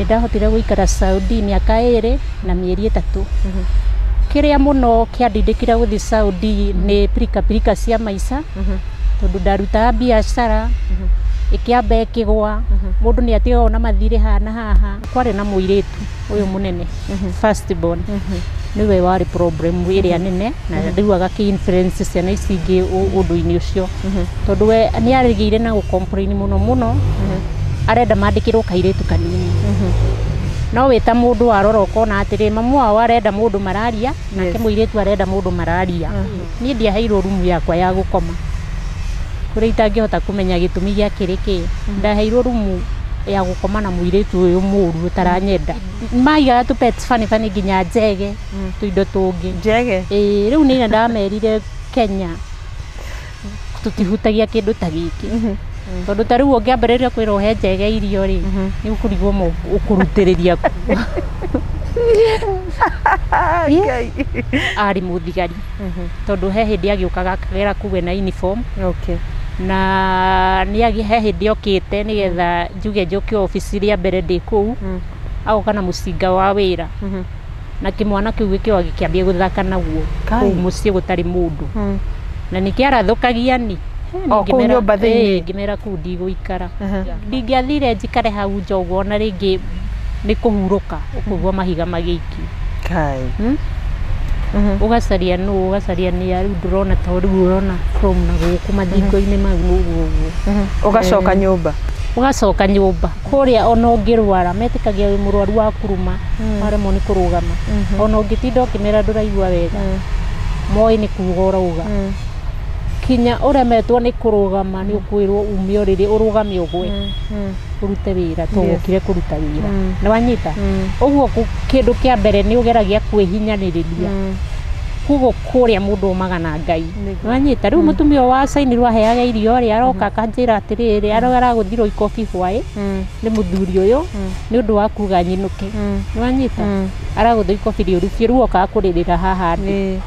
Nĩ ndahotire gũikara Saudi mĩaka 2 na mĩeri 3. Kĩrĩa mũno kĩandindĩkire gũthiĩ Saudi nĩ pirika pirika cia maica, tondũ ndarutaga biacara ĩkĩamba ĩkĩgwa, mũndũ nĩ atigagwo na mathirĩ haha na haha. Kwarĩ na mũirĩtu ũyũ mũnene, first born, nĩwe warĩ problem ĩrĩa nene, na rĩu agakĩ influence ciana ici ingĩ ũndũ-inĩ ũcio, tondũ we nĩ arĩgĩire na gũ complain mũno mũno, arenda mandĩkĩrwo kairĩtu kanini. No wĩ ta mũndũ warora ũkona atĩrĩ, mamu wao arenda mũndũ mararia nake, mũirĩtu arenda mũndũ mararia. Niĩ ndiaheirwo rumu yakwa ya gũkoma, kũrĩa itangĩhota kũmenya gĩtũmi gĩa kĩrĩ kĩ. Ndaheirwo rumu ya gũkoma na mũirĩtu ũyũ mũru ũtaranyenda. Maigaga tũ pets funny funny, nginya njege, tũindo tũngĩ. Njege? Ĩĩ, rĩu nĩ ndamerire Kenya tũtihutagia kĩndũ ta gĩkĩ, tondũ ta rĩu ũngĩambĩrĩria kwĩra ũhe njege irio rĩ, nĩ ũkũrigwo ũkũrutĩrĩria kũ. Ngai. Arĩ mũthigari, tondũ he hĩndĩ agĩũkaga akagera kũu ena uniform. Na nĩ he hĩndĩ okĩte nĩgetha njuge njoke obici rĩa mbere ndĩ kũu, agoka na mũcinga wa wĩra, na kĩmwana kĩu gĩkĩoa gĩkĩambia gũthaka naguo. Kai. Kũu mũciĩ gũtarĩ mũndũ, na nĩkĩarathũkagia ni. O kũu nyũmba thĩinĩ? Ngĩmera kũu ndigũikara. Ndingĩathire njikare hau nja ũguo, ona rĩngĩ nĩ kũhurũka ũkũigua mahiga magĩikio. Kai. Ũgacaria nũ, ũgacaria nĩ a. Rĩu ndũrona, to rĩu ũrona from na gũkũ mathingo-inĩ mau ũguo ũguo. Ũgacoka nyũmba. Ũgacoka nyũmba kũrĩa, ona ũngĩrwara metĩkagia wĩ mũrwaru wa kuruma, waremwo nĩ kũrũgama. Ona ũngĩtinda ũkĩmera ndũraigua wega, moĩ nĩ kuga ũrauga. Kinya ũremetwo nĩ kũrũgama, nĩ ũkwĩrwo ume ũrĩrĩ, ũrũgame, ũgwe, ũrute wĩra to wokire kũruta wĩra. Nĩ wanyita ũguo? Kĩndũ kĩa mbere nĩ ũgeragia kwĩhinyanĩrĩria. Koguo kũrĩa mũndũ omaga na Ngai. Nĩguo. Nĩwanyita? Rĩu mũtumia ũyũ wa cainirwo aheaga irio rĩ, aroka akanjĩra atĩrĩrĩ, aragũthirwo ikobi hwaĩ nĩ mũthuri ũyũ nĩ ũndũ wa kuga nyinũke. Nĩwanyita? Aragũthwo ikobi rĩũru biũ, rĩu okaga kũrĩrĩra haha ndĩ.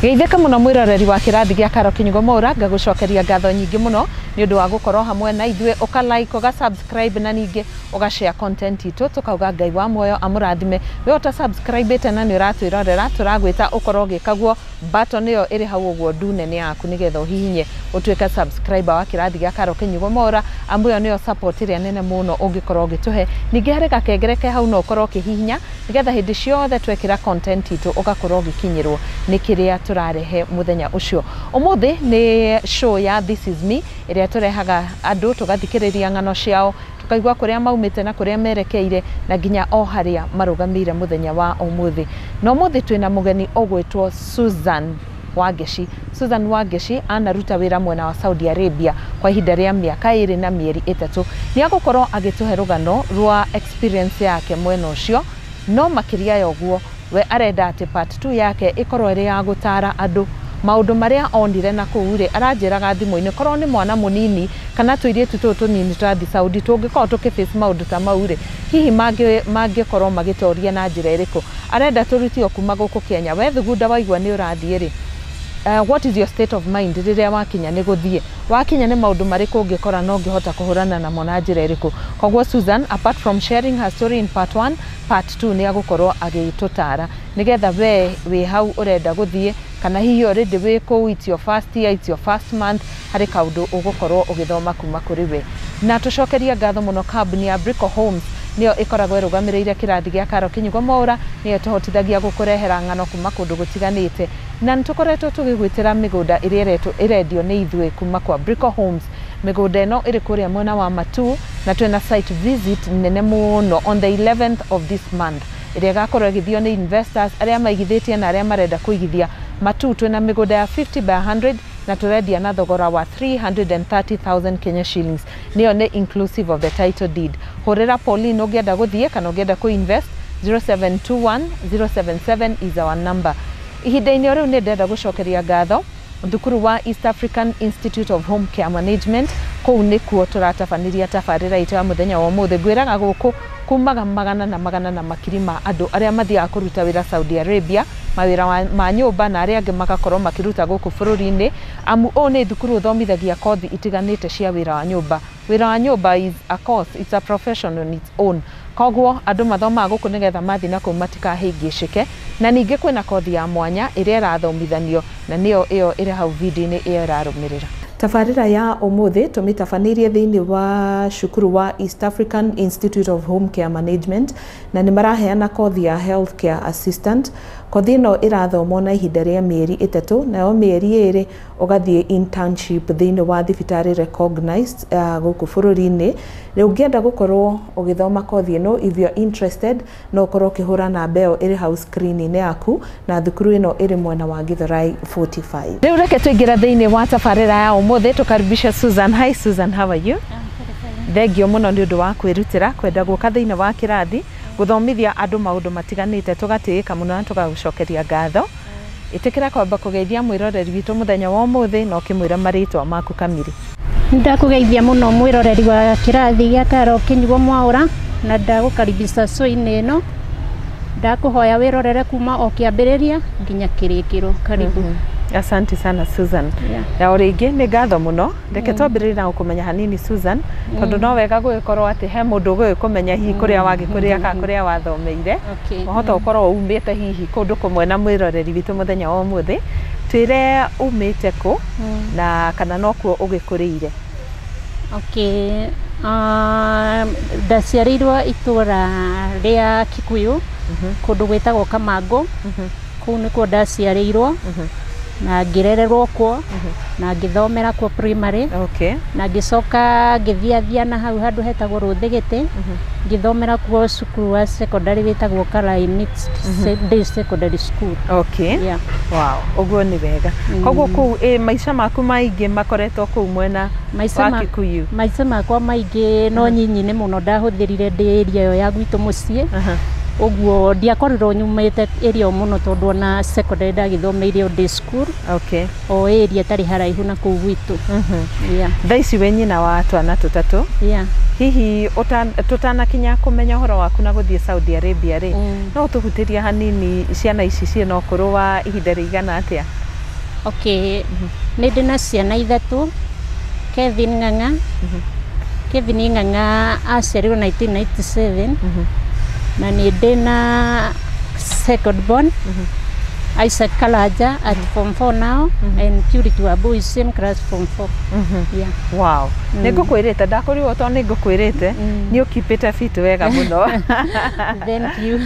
Geithĩka mũno mwĩroreri wa kĩrathi gĩa Karo Kinyugo Mwaura, ngagũcokeria ngatho nyingĩ mũno nĩ ũndũ wa gũkorwo hamwe na ithuĩ, ũka like, ũga subscribe, na ningĩ ũga share content itũ. Tũkauga Ngai wa muoyo amũrathime. We ũta subscribe na nĩ ũratwĩrorera, tũragwĩta ũkorwo ũgĩka guo. Button ĩyo ĩrĩ hau ũguo ndune nĩ yaku, nĩgetha ũhihinye ũtuĩke subscriber wa kĩrathi gĩa Karo Kinyugo Mwaura, amu ĩyo nĩyo support ĩrĩa nene mũno ũngĩkorwo ũgĩtũhe. Ningĩ harĩ gakengere ke hau, no ũkorwo ũkĩhihinya nĩgetha hĩndĩ ciothe twekĩra content itũ ũgakorwo ũgĩkinyĩrwo nĩ kĩrĩa tũrarehe mũthenya ũcio. Ũmũthĩ nĩ show ya This Is Me, ĩrĩa tũrehaga andũ tũgathikĩrĩria ng'ano ciao, tũkaigua kũrĩa maumĩte na kũrĩa merekeire na nginya o harĩa marũgamĩire mũthenya wa ũmũthĩ. Na ũmũthĩ twĩna mũgeni ũgwĩtwo Susan Wangeci. Susan Wangeci anaruta wĩra mwena wa Saudi Arabia kwa ihinda rĩa mĩaka 2 na mĩeri 3. Nĩ agũkorwo agĩtũhe rũgano rwa experience yake mwena ũcio, no makĩria ya ũguo we arenda atĩ part 2 yake ĩkorwo ĩrĩ ya gũtara andũ maũndũ marĩa onire na kũu rĩ. Aranjĩraga thimũ-inĩ, korwo nĩ mwana mũnini kana tũirĩtu tũtũ tũnini tũrathiĩ Saudi tũngĩkorwo tũkĩ face maũndũ ta mau rĩ, hihi mangĩkorwo magĩtoria na njĩra ĩrĩkũ? Arenda tũrutio kuma gũkũ Kenya. We thugunda waigua nĩ ũrathiĩ rĩ, what is your state of mind rĩrĩa wakinya nĩ gũthiĩ? Wakinya nĩ maũndũ marĩkũ ũngĩkora na ũngĩhota kũhũrana namo na njĩra ĩrĩkũ? Koguo Susan, apart from sharing her story in part 1, part 2 nĩ agũkorwo agĩtũtara nĩgetha we wĩ hau ũrenda gũthiĩ, kana hihi already wĩ kũu, it's your first year, it's your first month, harĩ kaũndũ ũgũkorwo ũgĩthoma kuma kũrĩ we. Na tũcokerie ngatho mũno kambuni ya Brico Homes, nĩyo ĩkoragwo ĩrũgamĩrĩire kĩrathi gĩa Karo Kinyugo Mwaura, nĩyo ĩtũhotithagia gũkũrehera ng'ano kuma kũndũ gũtiganĩte. Na nĩ tũkoretwo tũgĩgwĩtĩra mĩgũnda ĩrĩa ĩrendio nĩ ithuĩ kuma kwa Brico Homes. Mĩgũnda ĩno ĩrĩ kũrĩa mwena wa Matuu, na twĩna site visit nene mũno on the 11th of this month, ĩrĩa ĩgakorwo ĩgĩthio nĩ investors arĩa maigithĩtie na arĩa marenda kũigithia. Matuu twĩna mĩgũnda ya 50 by 100 na tũrendia na thogora wa 330,000 Kenya shillings, nĩyo nĩ inclusive of the title deed. Hũrĩra Pauline ũngĩenda gũthiĩ kana ũngĩenda kũ-invest. 0721 077 is our number. Ihinda-inĩ o rĩu nĩ ndĩrenda gũcokeria ngatho Thukuru wa East African Institute of Home Care Management. Kũu nĩkuo tũratabaniria tabarĩra itũ ya mũthenya wa ũmũthĩ. Ngwĩraga gũkũ kumaga magana na magana na makiri ma andũ arĩa mathiaga kũruta wĩra Saudi Arabia, mawĩra ma nyũmba, na arĩa angĩ magakorwo makĩruta gũkũ bũrũri-inĩ. Amu ũũ nĩ thukuru ũthomithagia kothi itiganĩte cia wĩra wa nyũmba. Wĩra wa nyũmba is a course, it's a profession on its own. Koguo andũ mathomaga gũkũ nĩgetha mathiĩ na kũu matikahĩngĩcĩke. Na ningĩ kwĩna kothi ya mwanya ĩrĩa ĩrathomithanio, na nĩyo ĩyo ĩrĩ hau video-inĩ ĩyo ĩrarũmĩrĩra. Tabarĩra ya ũmũthĩ tũmĩtabanĩirie thĩinĩ wa cukuru wa East African Institute of Home Care Management, na nĩ maraheana kothi ya Health Care Assistant. Kothi ĩno ĩrathomwo na ihinda rĩa mĩeri 3, nayo mĩeri 2 ũgathiĩ internship thĩinĩ wa thibitarĩ recognized gũkũ bũrũri-inĩ. Rĩu ũngĩenda gũkorwo ũgĩthoma kothi ĩno, if you are interested, no ũkorwo ũkĩhũra namba ĩyo ĩrĩ hau screen-inĩ yaku, na thukuru ĩno ĩrĩ mwena wa Githurai 45. Rĩu reke tũingĩre thĩinĩ wa tabarĩra ya ũmũthĩ, tũkaribisha Susan. Hi Susan, how are you? Thengio mũno nĩ ũndũ wa kwĩrutĩra kwenda gũka thĩinĩ wa kĩrathi gũthomithia andũ maũndũ matiganĩte. Tũgatĩĩka mũno na tũgagũcokeria ngatho. Ĩtĩkĩra kwamba kũgeithia mwĩroreri witũ mũthenya wa ũmũthĩ na ũkĩmwĩra marĩtwa maku kamiri. Ndakũgeithia mũno mwĩroreri wa kĩrathi gĩa Karo Kĩnyugo Mwaũra, na ndagũkaribisha show-inĩ ĩno. Ndakũhoya wĩrorere kuma o kĩambĩrĩria nginya kĩrĩkĩro. Karibu. Asante sana Susan. Na o rĩngĩ nĩ ngatho mũno. Reke twambĩrĩrie na gũkũmenya hanini Susan, tondũ no wega gũgĩkorwo atĩ he mũndũ ũgũgĩkũmenya hihi kũrĩa wagĩkũrĩra kana kũrĩa wathomeire. Wahota gũkorwo umĩte hihi kũndũ kũmwe na mwĩroreri witũ mũthenya wa ũmũthĩ. Twĩre umĩte kũ na kana nokuo ũgĩkũrĩire. Okay. Ndaciarĩirwo itũra rĩa Kikuyu, kũndũ gwĩtagwo Kamangũ. Kũu nĩkuo ndaciarĩirwo na ngĩrererwo kuo na ngĩthomera kuo primary. Na ngĩcoka ngĩthiathia na hau handũ hetagwo Rũthĩgĩtĩ, ngĩthomera kuo cukuru wa secondary wĩtagwo Karai Mixed Day Secondary School. Yeah. Wow, ũguo nĩ wega. Koguo kũu maica maku maingĩ makoretwo kũu mwena wa Kikuyu? Maica makwa maingĩ no nyinyi-inĩ mũno ndahũthĩrire ndĩ area ĩyo ya gwitũ mũciĩ. Ũguo ndiakorirwo nyumĩte area mũno tondũ ona secondary ndagĩthomeire o day school. O area ĩtarĩ haraihu na kũu gwitũ. Thaa ici wĩ nyina wa twana tũtatũ. Hihi tũtanakinya kũmenya ũhoro waku na gũthiĩ Saudi Arabia rĩ, no ũtũhutĩrie hanini ciana ici ciĩna ũkũrũ wa ihinda rĩigana atĩa? Okay. Nĩ ndĩ na ciana 3. Kevin Ng'ang'a. Kevin Ng'ang'a aciarirwo 1997. Na nĩ ndĩ na second born Isaac Kalaja at form 4 now, and Purity Wambui same class form 4. Yeah. Wow. Nĩ ngũkwĩrĩte, ndakũrigwo tondũ nĩ ngũkwĩrĩte nĩ ũkipĩte fit wega mũno. Thank you.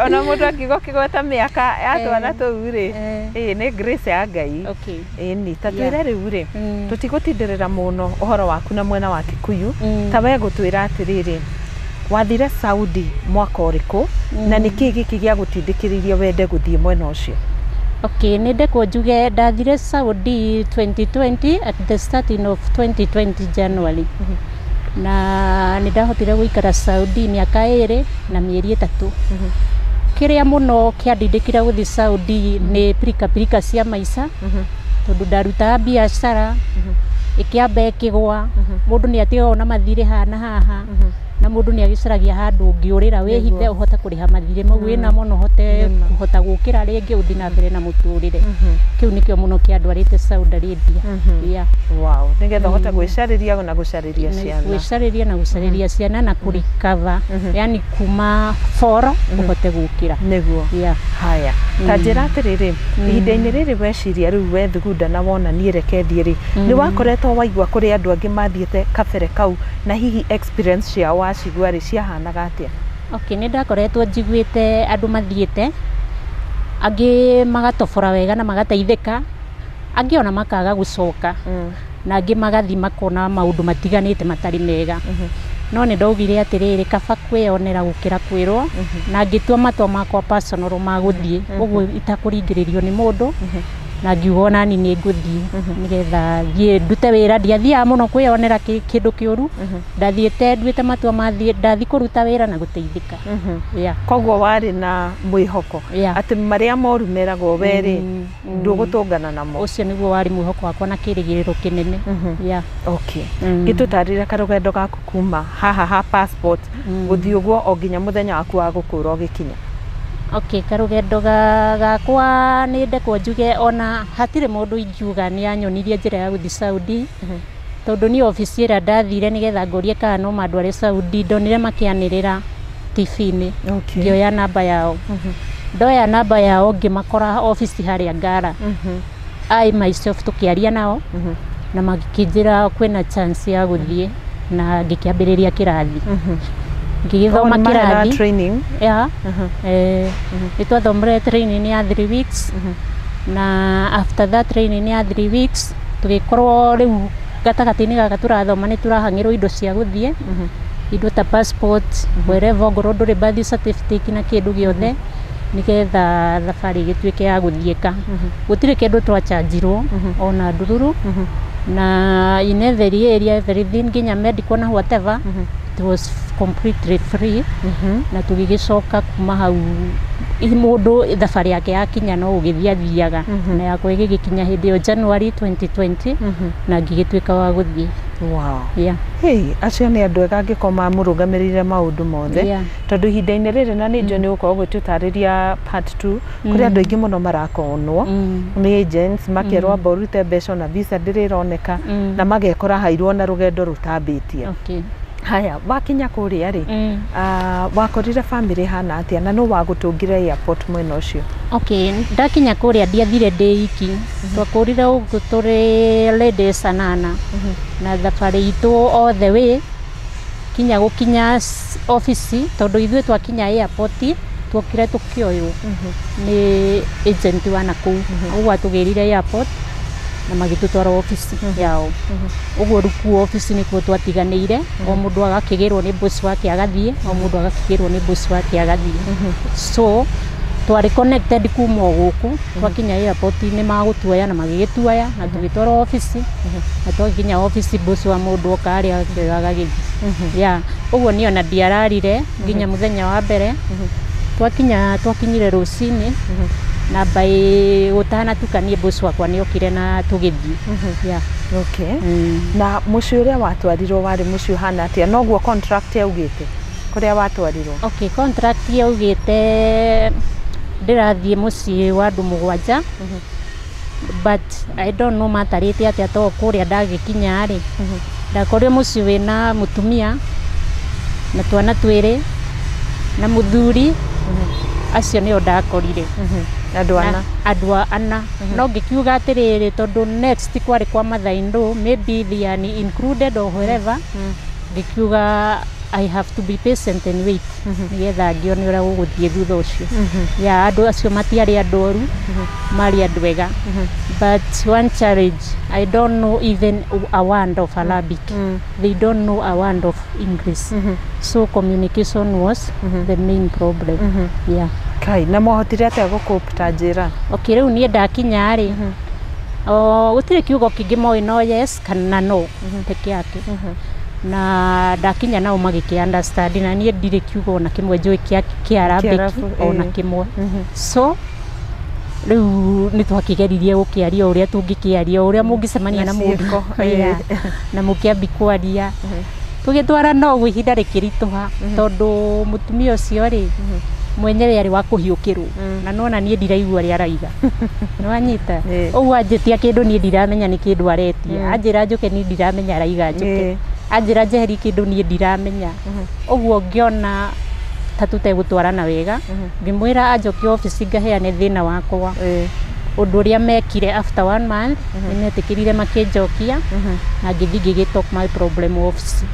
Ona mũndũ angiuga ũkĩgweta mĩaka ya twana tũu rĩ, nĩ grace ya Ngai. Ĩni, ta twĩre rĩu rĩ, tũtigũtindirĩra mũno ũhoro waku na mwena wa Kikuyu, ta we gũtwĩra atĩrĩrĩ, wathire Saudi mwaka ũrĩkũ na nĩkĩ gĩkĩ gĩa gũtindĩkĩrĩria wende gũthiĩ mwena ũcio? Okay, nĩ ndekwo njuge ndathire Saudi 2020 at the starting of 2020 January. Na nĩ ndahotire gũikara Saudi mĩaka 2 na mĩeri 3. Kĩrĩa mũno kĩandindĩkire gũthiĩ Saudi nĩ pirika pirika cia maica, tondũ ndarutaga biacara ĩkĩamba ĩkĩgwa, mũndũ nĩ atigagwo na mathirĩ haha na haha, na mũndũ nĩ agĩcaragia handũ ũngĩũrĩra wĩhithe ũhote kũrĩha mathirĩ mau wĩnamo na ũhote kũhota gũkĩra rĩngĩ ũthiĩ na mbere na mũtũrĩre. Kĩu nĩkĩo mũno kĩandwarĩte Saudi Arabia. Yeah. Wow, nĩgetha ũhote gwĩcarĩria na gũcarĩria ciana. Gwĩcarĩria na gũcarĩria ciana na kũrikava, yani kuma boro ũhote gũkĩra. Nĩguo. Yeah. Haya, ta njĩra atĩrĩrĩ, ihinda-inĩ rĩrĩ weciria rĩu wethugunda na wona niĩ reke thiĩ rĩ, nĩ wakoretwo waigua kũrĩ andũ angĩ mathiĩte kabere kau na hihi experience ciao wacigua rĩ ciahanaga atĩa? Okay, nĩ ndakoretwo njiguĩte andũ mathiĩte, angĩ magatobora wega na magateithĩka, angĩ ona makaga gũcoka, na angĩ magathiĩ makona maũndũ matiganĩte matarĩ mega. No nĩ ndaugire atĩrĩrĩ, kaba kwĩyonera gũkĩra kwĩrwo, na ngĩtua matua makwa personal ma gũthiĩ, ũguo itakũringĩrĩrio nĩ mũndũ. Na ngiuga onani nĩ ngũthiĩ nĩgetha thiĩ ndute wĩra. Ndiathiaga mũno kwĩyonera kĩndũ kĩũru, ndathiĩte nduĩte matua mathiĩ, ndathiĩ kũruta wĩra na gũteithĩka. Yeah. Koguo warĩ na mwĩhoko atĩ marĩa moru meragwo werĩ ndũgũtũngana namo. Ũcio nĩguo warĩ mwĩhoko wakwa na kĩrĩgĩrĩro kĩnene. Yeah. Okay. Gĩtũtarĩre karũgendo gaku kuma haha ha passport gũthiĩ ũguo o nginya mũthenya waku wa gũkũra ũgĩkinya. Okay, karũgendo gakwa nĩ ndekwo njuge ona hatirĩ mũndũ ingiuga nĩ anyonirie njĩra ya gũthiĩ Saudi, tondũ niĩ obici ĩrĩa ndathire nĩgetha ngũrie kana no mandware Saudi, ndonire makĩanĩrĩra TV-inĩ. Ngĩoya namba yao, ndoya namba yao ngĩmakora obici harĩa Ngara. I myself tũkĩaria nao na magĩkĩnjĩra kwĩna chance ya gũthiĩ, na ngĩkĩambĩrĩria kĩrathi, ngĩgĩthoma kĩrathi training. Yeah. Nĩ twathomire training ya 3 weeks, na after that training ya 3 weeks tũgĩkorwo rĩu gatagatĩ-inĩ gaka tũrathoma nĩ tũrahang'ĩrwo indo cia gũthiĩ, indo ta passport, wherever, ongorwo ndũrĩ birth certificate na kĩndũ gĩothe, nĩgetha thabarĩ ĩgĩtuĩke ya gũthiĩka. Gũtirĩ kĩndũ twachanjirwo ona ndururu, na in every area, everything, nginya medical na whatever, it was completely free. Na tũgĩgĩcoka kuma hau mũndũ thabarĩ yake yakinya no ũgĩthiĩ athiaga, na yakwa ĩgĩgĩkinya hĩndĩ ĩyo January 2020 na ngĩgĩtuĩka wa gũthiĩ. Wow. Yeah. Hey, acio nĩ andũ ega angĩkorwo mamũrũgamĩrĩire maũndũ mothe. Tondũ ihinda-inĩ rĩrĩ na nĩ njũĩ nĩ ũgũkorwo ũgĩtũtarĩria part 2, kũrĩ andũ aingĩ mũno marakonwo nĩ agents, makerwo amba ũrute mbeca na visa ndĩrĩ ĩroneka, na magekora hairwo na rũgendo rũtambĩtie. Haya, wakinya kũrĩa rĩ, wakorire family hana atĩa na nũ wagũtũngire airport mwena ũcio? Okay, ndakinya kũrĩa ndiathire ndĩ iki, twakũrire ũguo tũrĩ ladies anana, na thabarĩ itũ all the way kinya gũkinya obici, tondũ ithuĩ twakinya airport tuokire tũkĩoywo nĩ agent wa nakũu, ũguo atũgĩrire airport na magĩtũtwara obici yao. Ũguo rĩu kũu obici nĩkuo twatiganĩire, o mũndũ agakĩgĩrwo nĩ boss wake agathiĩ, o mũndũ agakĩgĩrwo nĩ boss wake agathiĩ. So twarĩ connected kuma o gũkũ, twakinya airport nĩ magũtuoya na magĩgĩtuoya na tũgĩtwarwo obici, na twakinya obici boss wa mũndũ oka harĩa akĩoya agagĩthiĩ. Yeah, ũguo niĩ ona ndiararire nginya mũthenya wa mbere. Twakinya, twakinyire rũcinĩ, na by gũtanatuka niĩ boss wakwa nĩ okire na tũgĩthiĩ. Yeah. Okay. Na mũciĩ ũrĩa watwarirwo warĩ mũciĩ ũhana atĩa? Noguo contract yaugĩte kũrĩa watwarirwo? Okay, contract yaugĩte ndĩrathiĩ mũciĩ wa andũ 7, but I don't know matarĩte atĩa, to kũrĩa ndagĩkinya rĩ, ndakorire mũciĩ wĩna mũtumia na twana 2 na mũthuri, acio nĩo ndakorire. Andũ ana. Andũ ana. No ngĩkiuga atĩrĩrĩ, tondũ next kwarĩ kwa mother-in-law, maybe they are included or wherever, ngĩkiuga I have to be patient and wait nĩgetha ngĩone ũrĩa gũgũthiĩ thutha ũcio. Yeah, andũ acio matiarĩ andũ oru, marĩ andũ ega, but one challenge, I don't know even a word of Arabic, they don't know a word of English, so communication was the main problem. Yeah. Kai, na mwahotire atĩa gũcope, ta njĩra? Okay, rĩu niĩ ndakinya rĩ, o gũtirĩ kiugo kĩngĩ moĩ no yes kana no peke yake, na ndakinya nao magĩkĩ understand, na niĩ ndirĩ kiugo ona kĩmwe njũĩ kĩa Kĩarabic Kĩarabu, ona kĩmwe. So rĩu nĩ twakĩgeririe gũkĩaria ũrĩa tũngĩkĩaria, ũrĩa mũngĩcemania na mũndũ ciĩko, Yeah, na mũkĩambi kwaria, tũgĩtwara no ũguo ihinda rĩkĩritũha, tondũ mũtumia ũcio rĩ mwenyewe arĩ wa kũhiũkĩrwo, na nona niĩ ndiraigua ũrĩa araiga, nĩwanyita? Ũguo anjĩtia kĩndũ niĩ ndiramenya nĩ kĩndũ aretia, anjĩra njũke niĩ ndiramenya araiga njũke, anjĩra njeherie kĩndũ niĩ ndiramenya. Ũguo ngĩona ta tũtegũtwarana wega, ngĩmwĩra anjokie obici ngaheane thĩna wakwa. Ũndũ ũrĩa mekire, after one month nĩ metĩkĩrire makĩnjokia, na ngĩthiĩ ngĩgĩ talk my problem obici,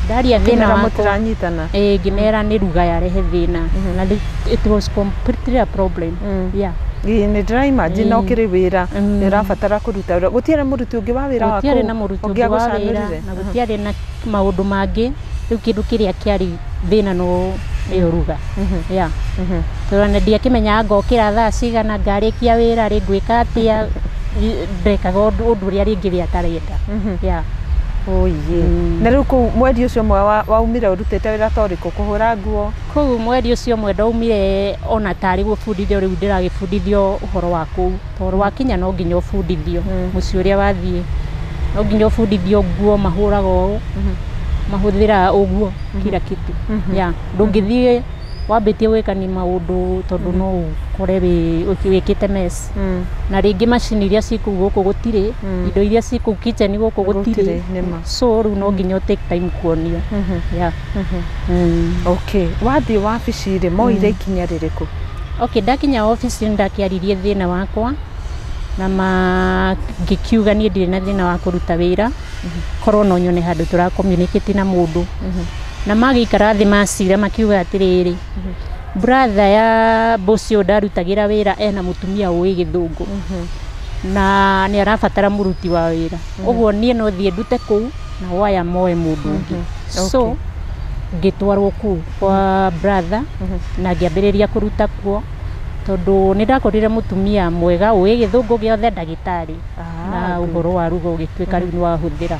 ndaria thĩna Ngĩmera wakwa. Mũtiranyitana. Ĩĩ, ngĩmera nĩ ruga yarehe thĩna, na it was completely a problem. Yeah. Ĩĩ, nĩ ndĩra imagine no kĩrĩ wĩra nĩ ũrabatara kũruta wĩra, gũtiarĩ mũruti ũngĩ wa wĩra wa Gũtiarĩ kũu na mũruti ũngĩ wa wĩra ũngĩagũcanũrire? Na gũtiarĩ na maũndũ mangĩ. Rĩu kĩndũ kĩrĩa kĩarĩ thĩna no nĩyo ruga. Yeah. Tondũ ona ndiakĩmenyaga ngokĩra thaa cigana ngarĩkia wĩra rĩ ngwĩka atĩa, ndekaga ũndũ ũrĩa rĩngĩ we atarenda. Yeah. Oiye. Na rĩu kũu mweri ũcio ũmwe waumire ũrutĩte wĩra ta ũrĩkũ, kũhũra nguo? Kũu mweri ũcio ũmwe ndaumire ona tarĩ gũbundithio rĩu ndĩragĩbundithio ũhoro wa kũu, tondũ wakinya no nginya ũbundithio mũciĩ ũrĩa wathiĩ, no nginya ũbundithio nguo mahũraga ũũ, mahũthĩraga ũguo kila kitu. Yeah. Ndũngĩthiĩ wambĩtie gwĩka ni maũndũ tondũ no ũkore wĩkĩte mess. Na rĩngĩ macini iria ci kũu gũkũ gũtirĩ, indo iria ci kũu kitchen gũkũ gũtirĩ. So rĩu no nginya take time kuonio. Yeah. Okay. Wathiĩ wabici rĩ, moire ikinya rĩrĩkũ? Okay, ndakinya wabici ndakĩaririe thĩna wakwa na ngĩkiuga niĩ ndirĩ na thĩna wa kũruta wĩra, korwo no nyone handũ tũra communicate na mũndũ. Na magĩikara thĩ macira makiuga atĩrĩrĩ, brother ya boss ũyũ ndarutagĩra wĩra ena mũtumia ũĩ gĩthũngũ na nĩ arabatara mũruti wa wĩra, ũguo niĩ no thiĩ ndute kũu na waya moe mũndũ ũngĩ. So ngĩtwarwo kũu kwa brother na ngĩambĩrĩria kũruta kuo, tondũ nĩ ndakorire mũtumia mwega ũĩ gĩthũngũ gĩothe, ndagĩtarĩ, na ũhoro wa ruga ũgĩtuĩka rĩu nĩ wahũthĩra.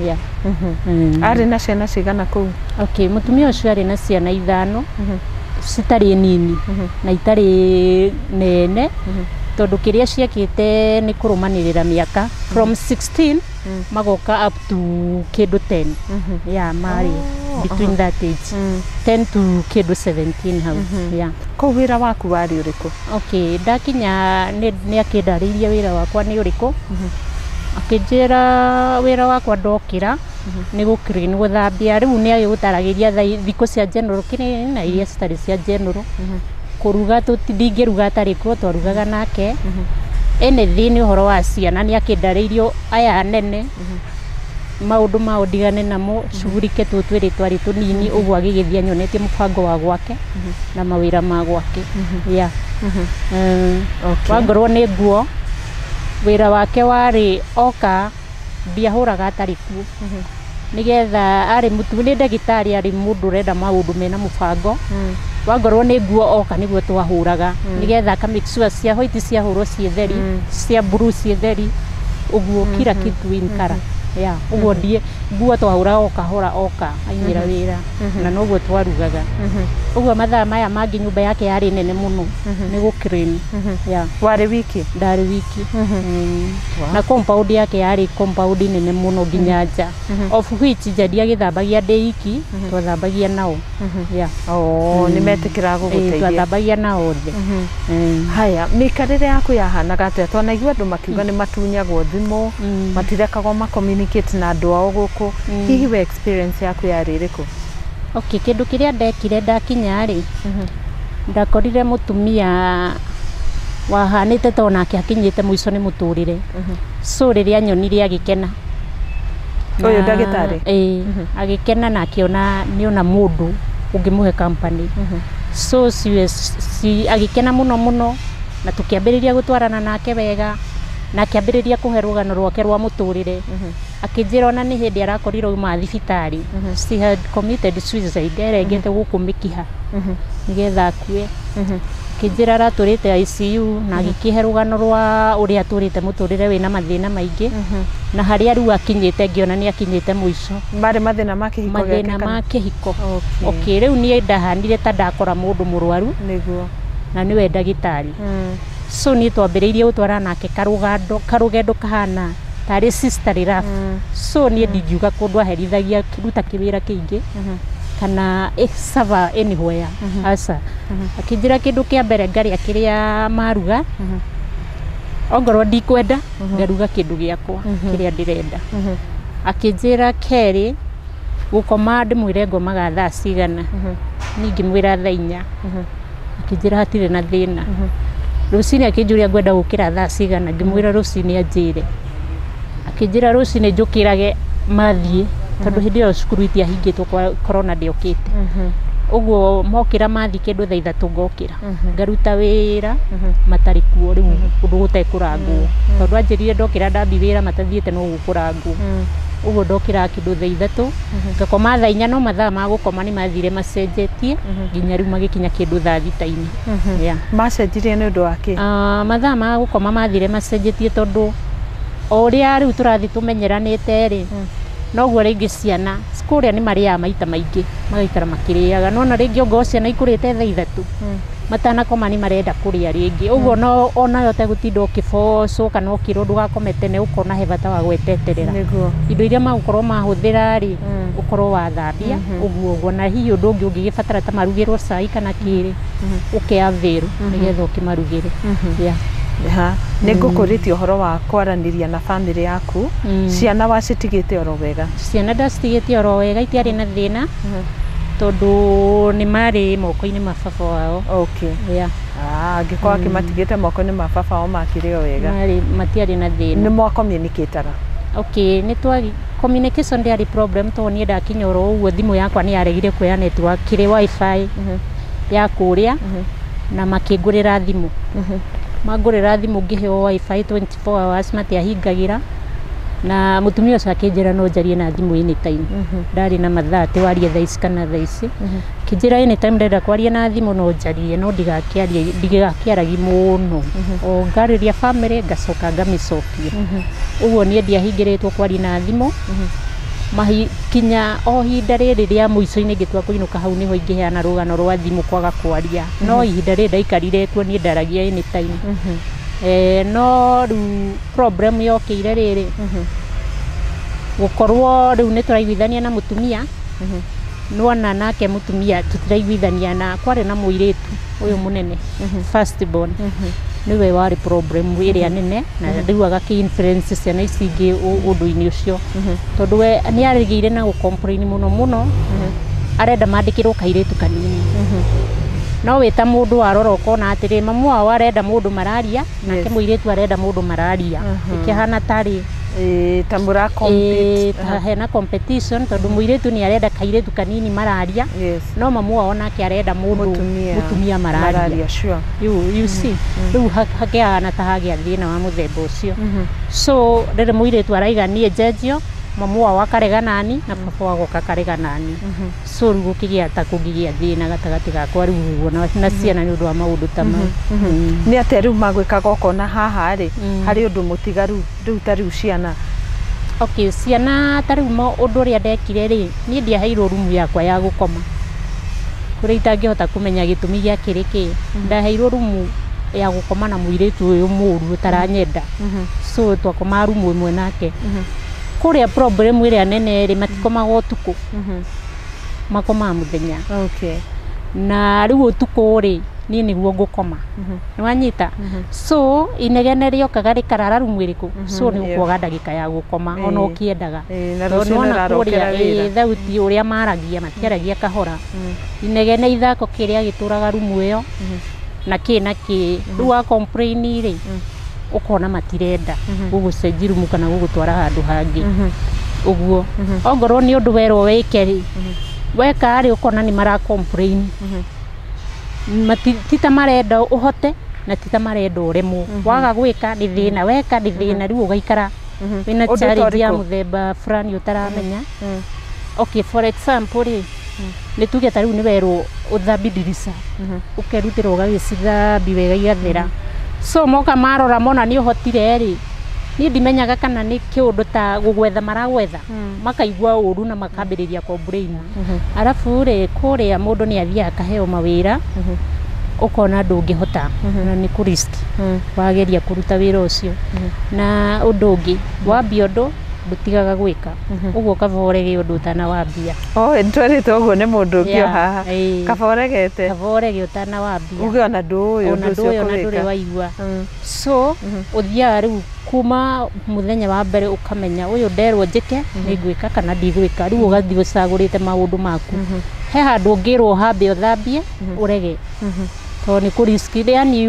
Yeah. Arĩ na ciana cigana kũu? Okay, mũtumia ũcio arĩ na ciana 5 citarĩ nini na itarĩ nene, tondũ kĩrĩa ciekĩte nĩ kũrũmanĩrĩra mĩaka from 16 magoka up to kĩndũ 10. Yeah, marĩ between that age 10 to kĩndũ 17 hau. Yeah. Kũu wĩra waku warĩ ũrĩkũ? Okay, ndakinya nĩ akĩndarĩirie wĩra wakwa nĩ ũrĩkũ. Akĩnjĩra wĩra wakwa ndokĩra nĩ gũ-clean, gũthambia. Rĩu nĩ agĩgũtaragĩria thikũ cia general clean na iria citarĩ cia general. Kũruga ndingĩruga atarĩ kuo, twarugaga nake. Anything nĩ ũhoro wa ciana nĩ akĩndarĩirio aya nene maũndũ mao ndigane namo, cugurike tũu twĩrĩ twarĩ tũnini, ũguo agĩgĩthiĩ anyonetie mũbango wa gwake na mawĩra ma gwake. Yeah. Wangorwo nĩ nguo, wĩra wake warĩ oka ndiahũraga atarĩ kuo, nĩgetha arĩ nĩ ndagĩtarĩ, arĩ mũndũ ũrenda maũndũ mena mũbango. Wangorwo nĩ nguo oka nĩguo twahũraga, nĩgetha aka make sure cia white ciahũrwo ciĩ theri, cia blue ciĩ theri, ũguo kila kitu in color. Yeah, ũguo ndiĩ nguo twahũraga o kahora oka aimĩra wĩra, na noguo twarugaga. Ũguo mathaa maya mangĩ nyũmba yake yarĩ nene mũno nĩ gũ clean. Yeah. Warĩ wiki? Ndarĩ wiki. Na compound yake yarĩ compound nene mũno nginya nja, of which nja ndiagĩthambagia ndĩ iki, twathambagia nao. Yeah. Oh, nĩ metĩkĩraga gũgũteithia? Twathambagia nao othe. Haya, mĩikarĩre yaku yahanaga atĩa? Twanaigua andũ makiuga nĩ matunyagwo thimũ, matirekagwo ma communicate na andũ ao gũkũ. Hihi we experience yaku yarĩ ĩrĩkũ? Okay, kĩndũ kĩrĩa ndekire ndakinya rĩ, ndakorire mũtumia wahanĩte ta onake akinyĩte mũico nĩ mũtũrĩre. So rĩrĩa anyonire agĩkena. Ũyũ ndagĩtarĩ? Ĩĩ, agĩkena na akĩona nĩona mũndũ ũngĩmũhe company. So agĩkena mũno mũno, na tũkĩambĩrĩria gũtwarana nake wega, na akĩambĩrĩria kũhe rũgano rwake rwa mũtũrĩre. Akĩnjĩra ona nĩ hĩndĩ arakorirwo auma thibitarĩ. She had committed suicide, erengete gũkũ mĩkiha nĩgetha akue. Akĩnjĩra aratũrĩte ICU na agĩkĩhe rũgano rwa ũrĩa atũrĩte mũtũrĩre wĩna mathĩna maingĩ, na harĩa rĩu akinyĩte ngĩona nĩ akinyĩte mũico. Marĩ mathĩna ma kĩhiko gĩake? Mathĩna ma kĩhiko. Okay, rĩu niĩ ndahanire ta ndakora mũndũ mũrwaru nĩguo, na nĩwe ndagĩtarĩ. So niĩ twambĩrĩirie gũtwarana nake karũgendo kahana tarĩ sisterly love. So niĩ ndingiuga kũndũ aherithagia ruta kĩwĩra kĩingĩ kana sava anywhere. Aca. Akĩnjĩra kĩndũ kĩa mbere ngarĩa kĩrĩa maruga, ongorwo ndikwenda ngaruga kĩndũ gĩakwa kĩrĩa ndĩrenda. Akĩnjĩra kerĩ gũkoma ndĩmwĩre ngomaga thaa cigana, niĩ ngĩmwĩra thaa 4. Akĩnjĩra hatirĩ na thĩna. Rũcinĩ akĩnjũria ngwenda gũkĩra thaa cigana, ngĩmwĩra rũcinĩ anjĩre. Akĩnjĩra rũcinĩ njũkĩrage mathiĩ, tondũ hĩndĩ ĩyo cukuru itiahingĩtwo, corona ndĩokĩte. Ũguo mokĩra mathiĩ kĩndũ thaa 3 ngokĩra, ngaruta wĩra matarĩ kuo, rĩu ũndũ gũtekũrangwo, tondũ anjĩrire ndokĩra ndambi wĩra matathiĩte no gũkũrangwo. Ũguo ndokĩraga kĩndũ thaa 3 ngakoma thaa 4 no mathaa ma gũkoma nĩ mathire macenjetie nginya rĩu magĩkinya kĩndũ thaa 6-inĩ. Yeah. Macenjirie nĩ ũndũ wa kĩ? Mathaa ma gũkoma mathire macenjetie tondũ o ũrĩa rĩu tũrathiĩ tũmenyeranĩte rĩ, noguo rĩngĩ ciana kũrĩa nĩ marĩaga maita maingĩ magaikara makĩrĩaga, nona rĩngĩ ongorwo ciana ikũrĩte thaa 3 matanakoma nĩ marenda kũrĩa rĩngĩ, ũguo no onayo ũtegũtinda ũkĩbocwo kana ũkĩrwo ndũgakome tene, ũkona he bata wa gweteterera indo iria magũkorwo mahũthĩra rĩ, ũkorwo wathambia ũguo ũguo, na hihi ũndũ ũngĩ ũngĩgĩbatara ta marugĩrwo cai kana kĩrĩ ũkeavĩrwo nĩgetha ũkĩmarugĩre. Yeah. Nĩ ngũkũrĩtie ũhoro wa kwaranĩria na bamĩrĩ yaku. Ciana wacitigĩte oro wega? Ciana ndacitigĩte oro wega, itiarĩ na thĩna tondũ nĩ marĩ moko-inĩ ma baba wao. Okay. Yeah. Angĩkorwo akĩmatigĩte moko-inĩ ma baba wao makĩrĩ o wega. Marĩ matiarĩ na thĩna. Nĩ mwa communicate-aga? Okay, nĩ twa communication ndĩarĩ problem tondũ niĩ ndakinya oro ũguo thimũ yakwa nĩ yaregire kuoya network kĩrĩ wifi ya kũrĩa na makĩngũrĩra thimũ. Mangũrĩra thimũ ngĩheo wifi 24 hours matiahingagĩra, na mũtumia ũcio akĩnjĩra no njarie na thimũ anytime. Ndarĩ na mathaa atĩ warie thaa ici kana thaa ici. Kĩnjĩra anytime ndĩrenda kwaria na thimũ no njarie, no ndigakĩarie ndigakĩaragi mũno. O ngarĩria family ngacoka ngamĩcokia. Ũguo niĩ ndiahingĩrĩtwo kwaria na thimũ. Kinya o ihinda rĩrĩ rĩa mũico-inĩ ngĩtua kũinũka hau nĩho ingĩheana rũgano rwa thimũ kwaga kwaria. No ihinda rĩrĩ ndaikarire kuo niĩ ndaragia anytime. No rĩu problem yokĩire rĩrĩ, gũkorwo rĩu nĩ tũraiguithania na mũtumia, nĩwona nake mũtumia tũtiraiguithania na kwarĩ na mũirĩtu ũyũ mũnene first born, nĩwe warĩ problem ĩrĩa nene, na rĩu agakĩ influence ciana ici ingĩ ũndũ-inĩ ũcio, tondũ we nĩ arĩgĩire na gũ-complain mũno mũno, arenda mandĩkĩrwo kairĩtu kanini. No wĩ ta mũndũ warora ũkona atĩrĩ, mamu wao arenda mũndũ mararia, nake mũirĩtu arenda mũndũ mararia, ĩkĩhana tarĩ ta mũra compete. Ta hena competition tondũ mũirĩtu nĩ arenda kairĩtu kanini mararia, no mamu wao nake arenda mũndũ mũtumia mararia. Sure. You see, rĩu hakĩhana ta hagĩa thĩna wa mũthemba ũcio. So rĩrĩ mũirĩtu araiga niĩ njenjio, mamu wao akarega nani na baba wao agoka akarega nani. So rĩu gũkĩgĩa ta kũngĩgĩa thĩna gatagatĩ gakwa rĩu ũguo na ciana nĩ ũndũ wa maũndũ ta mau. Nĩ atĩa rĩu magwĩkaga ũkona haha rĩ harĩ ũndũ mũtigaru rĩu ta rĩu ciana? Okay, ciana ta rĩu ũndũ ũrĩa ndekire rĩ, niĩ ndiaheirwo rumu yakwa ya gũkoma kũrĩa itangĩhota kũmenya gĩtũmi gĩa kĩrĩ kĩ. Ndaheirwo rumu ya gũkoma na mũirĩtu ũyũ mũũru ũtaranyenda, so twakomaga rumu ĩmwe nake. Kũrĩa problem ĩrĩa nene rĩ, matikomaga ũtukũ, makomaga mũthenya. Okay. Na rĩu ũtukũ rĩ, niĩ nĩguo ngũkoma, nĩwanyita? So inegene rĩokaga rĩkarara rumu ĩrĩkũ, so nĩ ũkwaga ndagĩka ya gũkoma ona ũkĩendaga. Tondũ nĩwona kũrĩa thauti ũrĩa maragia, matiaragia kahora, inegene ithako kĩrĩa gĩtũraga rumu ĩyo na kĩ na kĩ. Rĩu wa complain rĩ, ũkona matirenda gũgũcenjia rumu kana gũgũtwara handũ hangĩ. Ũguo ongorwo nĩ ũndũ werwo wĩke rĩ, weka rĩ, ũkona nĩ mara complain, ti ta marenda ũhote na ti ta marenda ũremwo. Waga gwĩka nĩ thĩna, weka nĩ thĩna, rĩu ũgaikara wĩna challenge ya mũthemba fulani ũtaramenya. Okay, for example rĩ, nĩ tuge ta rĩu nĩ werwo ũthambie ndirica, ũkerutĩra ũgagĩcithambia wega igathera. So moka marora mona nĩ ũhotire rĩ, niĩ ndimenyaga kana nĩ kĩũndũ ta gũgwetha maragwetha, makaigua ũru na makambĩrĩria complain. Arabu rĩ, kũrĩa mũndũ nĩ athiaga akaheo mawĩra, ũkona ndũngĩhota na nĩ kũ risk wageria kũruta wĩra ũcio. Na ũndũ ũngĩ, wambia ũndũ ndũtigaga gwĩka, ũguo kaba ũrege ũndũ ũtanawambia. Oh, nĩtwerĩtwo ũguo nĩ mũndũ ũngĩ o haha, kaba ũregete, kaba ũrege ũtanawambia, uge ona ndũũĩ ũndũ ũcio ũkũwĩka, ona ndũrĩ waigua. So ũthiaga rĩu kuma mũthenya wa mbere ũkamenya ũyũ nderwo njĩke nĩ ngwĩka kana ndigwĩka, rĩu ũgathiĩ ũcagũrĩte maũndũ maku. He handũ ũngĩrwo ũhambe ũthambie ũrege, tondũ nĩ kũ risk, yani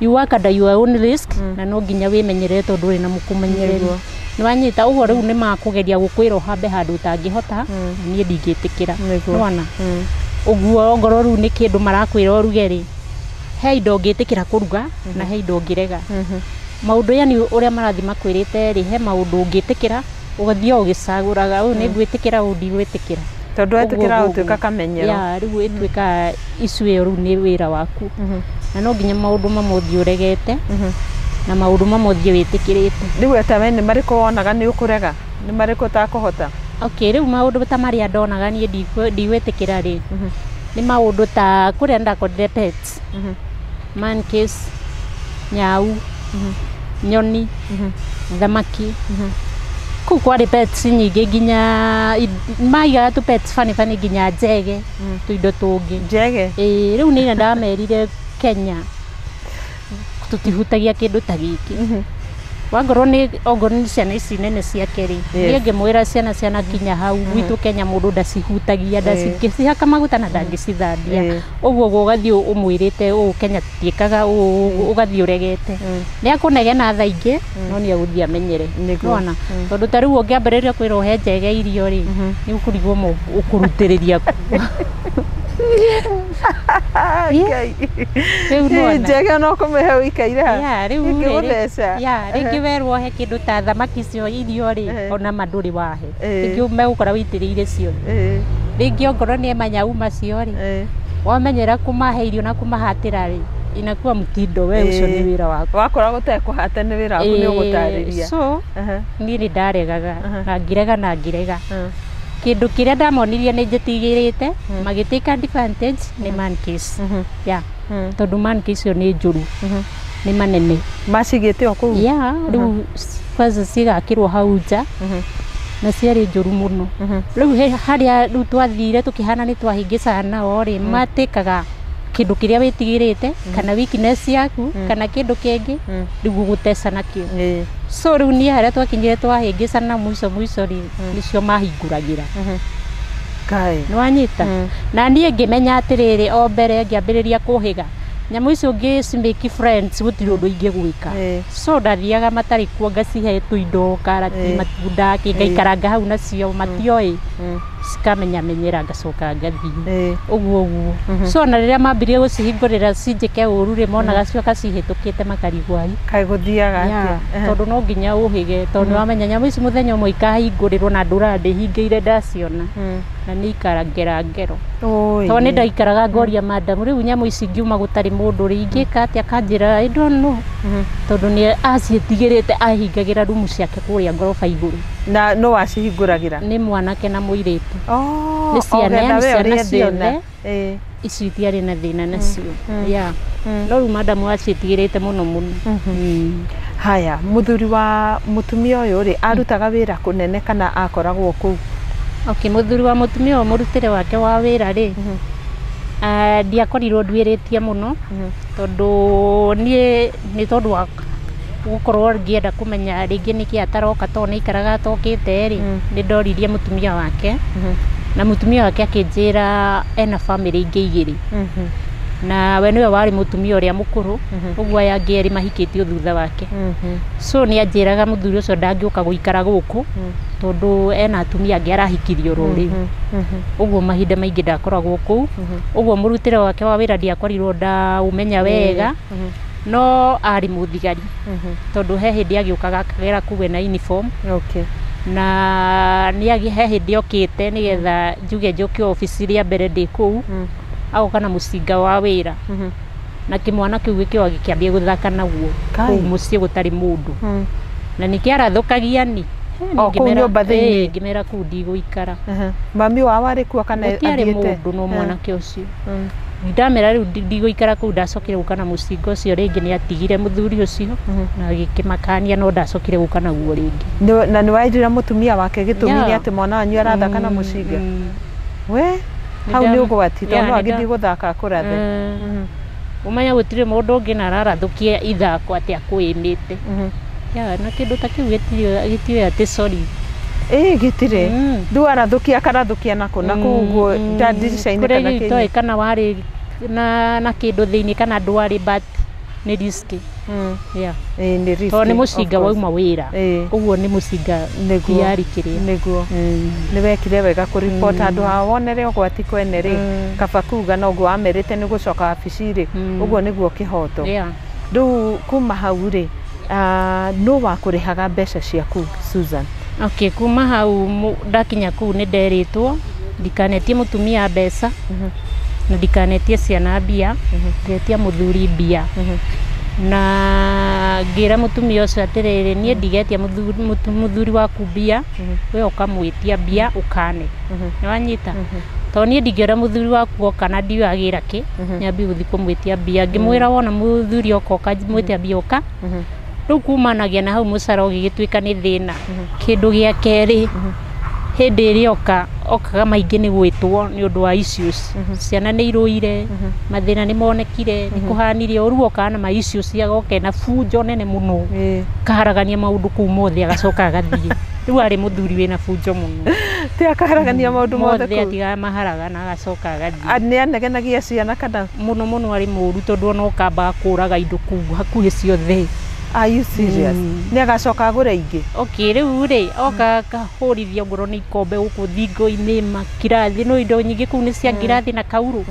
you work under your own risk, na no nginya wĩmenyerere tondũ ndũrĩ na mũkũmenyereri. Nĩwanyita? Ũguo rĩu nĩ makũgeria gũkwĩra ũhambe handũ ũtangĩhota, na niĩ ndingĩtĩkĩra. Nĩwona? Ũguo ongorwo rĩu nĩ kĩndũ marakwĩra ũruge rĩ, he indo ũngĩtĩkĩra kũruga na he indo ũngĩrega. Maũndũ yani ũrĩa marathiĩ makwĩrĩte rĩ, he maũndũ ũngĩtĩkĩra Ũgathiĩ o ũgĩcagũraga ũyũ nĩ ngwĩtĩkĩra ũyũ ndigwĩtĩkĩra. Tondũ wetĩkĩra ũtuĩka kamenyero. Ya rĩu ĩtuĩka issue ĩyo rĩu nĩ wĩra waku. Na no nginya maũndũ mamwe ũthiĩ ũregete na maũndũ mamwe ũthiĩ wĩtĩkĩrĩte. Rĩu tawe nĩ marĩkũ wonaga nĩ ũkũrega? Nĩ marĩkũ ũtakũhota? Okay, rĩu maũndũ ta marĩa ndonaga niĩ ndigwĩtĩkĩra rĩ, nĩ maũndũ ta kũrĩa ndakorire pets, monkeys, nyau, nyoni, thamaki. Kũu kwarĩ pets nyingĩ nginya maigaga tũ pets funny funny nginya njege, tũindo tũngĩ. Njege? Ĩĩ, rĩu nĩ ndamerire Kenya tũtihutagia kĩndũ ta gĩkĩ. Wangorwo nĩ ongorwo nĩ ciana ici nene ciake rĩ, niĩ ngĩmwĩra ciana cianakinya hau gwitũ Kenya mũndũ ndacihutagia, ndacihaka maguta na ndangĩcithambia. Ũguo ũgathiĩ ũmwĩrĩte ũũ Kenya tũtiĩkaga ũũ, ũgathiĩ ũregete. Nĩ akũnegena thaa ingĩ no nĩ egũthiĩ amenyere. Nĩwona? Tondũ ta rĩu ũngĩambĩrĩria kwĩra ũhe njege irio rĩ, nĩ ũkũrigwo ũkũrutĩrĩria kũ. Njege no kũmĩhe ũikaire ha? Ĩngĩgũtheca. Rĩngĩ werwo he kĩndũ ta thamaki icio irio rĩ, ona ma ndũrĩ wahe. Rĩngĩ megũkora wĩitĩrĩire ciothe. Rĩngĩ ongorwo nĩ manyau macio rĩ, wamenyera kũmahe irio na kũmahatĩra rĩ, inakuwa mtindo we ũcio nĩ wĩra waku. Wakora gũtekũhata nĩ wĩra waku nĩ ũgũtarĩria. So niĩ nĩ ndaregaga na ngĩrega na ngĩrega. Kĩndũ kĩrĩa ndamonirie nĩ njĩtigĩrĩte magĩtake advantage nĩ monkeys. Yeah. Tondũ monkeys icio nĩ njũru, nĩ manene. Macigĩte o kũu? Yeah, rĩu kwanza cigakĩrwo hau nja na ciarĩ njũru mũno. Rĩu harĩa rĩu twathire tũkĩhana nĩ twahĩngĩcana nao rĩ, matĩkaga kĩndũ kĩrĩa wĩtigĩrĩte kana weakness yaku kana kĩndũ kĩngĩ rĩu ũgũteca nakĩo. So rĩu niĩ harĩa twakinyire twahĩngĩcana mũico mũico rĩ, nĩcio mahingũragĩra. Nĩ wanyita? Na niĩ ngĩmenya atĩrĩrĩ, o mbere ngĩambĩrĩria kũhĩga nyamũ icio ngĩcimake friends gũtirĩ ũndũ ingĩgwĩka. So ndathiaga matarĩ kuo ngacihe tũindo, karati, matunda, ngaikaranga hau nacio matioĩ, cikamenyamenyera ngacoka ngathiĩ ũguo ũguo. So ona rĩrĩa mambirie gũcihingũrĩra cinjĩke ũru rĩ, monaga cioka cihĩtũkĩte makarigwo ai. Kaĩ gũthiaga atĩa? Tondũ no nginya ũhĩge, tondũ nĩ wamenya nyamũ ici mũthenya ũmwe ikahingũrĩrwo na ndũraga ndĩhingĩire ndaciona na nĩ ikarangera ngero. Tondũ nĩ ndaikaraga ngoria madam, rĩu nyamũ ici ngiuma gũtarĩ mũndũ rĩ, ingĩka atĩa? Akanjĩra I don't know. Tondũ nĩ aciĩtigĩrĩte, ahingagĩra rumu ciake kũrĩa ngoroba igũrũ. Na no wacihingũragĩra? Nĩ mwanake na mũirĩtu. Nĩ ciana, yani ciana ciothe ici itiarĩ na thĩna nacio. Yeah. No rĩu madam aciĩtigĩrĩte mũno mũno. Haya, mũthuri wa mũtumia ũyũ rĩ, arutaga wĩra kũnene kana akoragwo kũu? Okay, mũthuri wa mũtumia ũyũ mũrutĩre wake wa wĩra rĩ, ndiakorirwo nduĩrĩtie mũno tondũ niĩ nĩ tondũ wa gũkorwo ngĩenda kũmenya rĩngĩ nĩkĩ ataroka tondũ nĩ aikaraga atokĩte rĩ, nĩ ndoririe mũtumia wake na mũtumia wake akĩnjĩra ena bamĩrĩ ingĩ igĩrĩ na we nĩwe warĩ mũtumia ũrĩa mũkũrũ, ũguo aya angĩ erĩ mahikĩtio thutha wake. So nĩ anjĩraga mũthuri ũcio ndangĩũka gũikara gũkũ tondũ ena atumia angĩ arahikirio oro rĩu. Ũguo mahinda maingĩ ndakoragwo kũu. Ũguo mũrutĩre wake wa wĩra ndiakorirwo ndaũmenya wega, no arĩ mũthigari tondũ he hĩndĩ agĩũkaga akagera kũu ena uniform. Na nĩ he hĩndĩ okĩte nĩgetha njuge njoke obici rĩa mbere ndĩ kũu, agoka na mũcinga wa wĩra na kĩmwana kĩu gĩkĩoa gĩkĩambia gũthaka naguo kũu mũciĩ gũtarĩ mũndũ na nĩkĩarathũkagia ni. O kũu nyũmba thĩinĩ? Ngĩmera kũu ndigũikara. Mami wao arĩ kuo kana gũtiarĩ mũndũ no mwanake ũcio. Ndamera rĩu ndigũikara kũu, ndacokire gũka na mũcinga ũcio rĩngĩ, nĩ atigire mũthuri ũcio na agĩkĩmakania, no ndacokire gũka naguo rĩngĩ. Na nĩ wairire mũtumia wake gĩtũmi nĩ atĩ mwana wanyu arathaka na mũcinga? We hau nĩ ũgwati tondũ no agĩthiĩ gũthaka akũrathe. Ũmenya gũtirĩ mũndũ ũngĩ na ararathũkia ithako atĩ akũĩmĩte. Na kĩndũ ta kĩu gĩtirĩ atĩ sorry. Ĩĩ gĩtirĩ. Rĩu arathũkia akarathũkia nakũ na kũu ũguo ndirica-inĩ kana kĩndũ. Kũrĩa kana warĩ na kĩndũ thĩinĩ kana ndwarĩ, but nĩ risky. Yeah. Nĩ risky. Tondũ nĩ mũcinga wauma wĩra. Ũguo nĩ mũcinga tiarĩ kĩrĩa. Nĩguo. Nĩ wekire wega kũripota handũ ha wonere ũgwati kwene rĩ, kaba kuga no ũguo wamerĩte nĩ gũcoka wabici rĩ, ũguo nĩguo kĩhoto. Rĩu kuma hau rĩ, nũ wakũrĩhaga mbeca ciaku Susan? Okay, kuma hau ndakinya kũu nĩ nderĩtwo ndikanetie mũtumia mbeca na ndikanetie ciana mbia, ngetia mũthuri mbia. Na ngĩra mũtumia ũcio atĩrĩrĩ, niĩ ndigetia mũthuri waku mbia, we ũkamwĩtia mbia ũkane. Nĩwanyita? Tondũ niĩ ndingĩona mũthuri waku oka na ndiũĩ agĩra kĩ, nyambie gũthiĩ kũmwĩtia mbia. Ngĩmwĩra wona mũthuri oka ũkamwĩtia mbia ũka. Rĩu kumanagia na hau mũcara ũgĩgĩtuĩka nĩ thĩna. Kĩndũ gĩa kerĩ, hĩndĩ ĩrĩa oka okaga maingĩ nĩ gwĩtwo nĩ ũndũ wa issues. Ciana nĩ irũire, mathĩna nĩ monekire, nĩ kũhanire ũru, okaga na ma issues, agoka ena bunjo nene mũno, kaharagania maũndũ kũu mothe agacoka agathiĩ. Rĩu arĩ mũthuri wĩna bunjo mũno. Ti akaharagania maũndũ mothe mothe kũu? Atigaga maharagana agacoka agathiĩ. Nĩ anegenagia ciana kana? Mũno mũno arĩ mũru tondũ ona okambaga kũraga indo kũu hakuhĩ ciothe. Are you serious? Nĩ agacoka agũre ingĩ? Okay, rĩu rĩ oka akahũrithia ongorwo nĩ ikombe gũkũ thingo-inĩ, makirathi, no indo nyingĩ kũu nĩ cia ngirathi na kaurũ.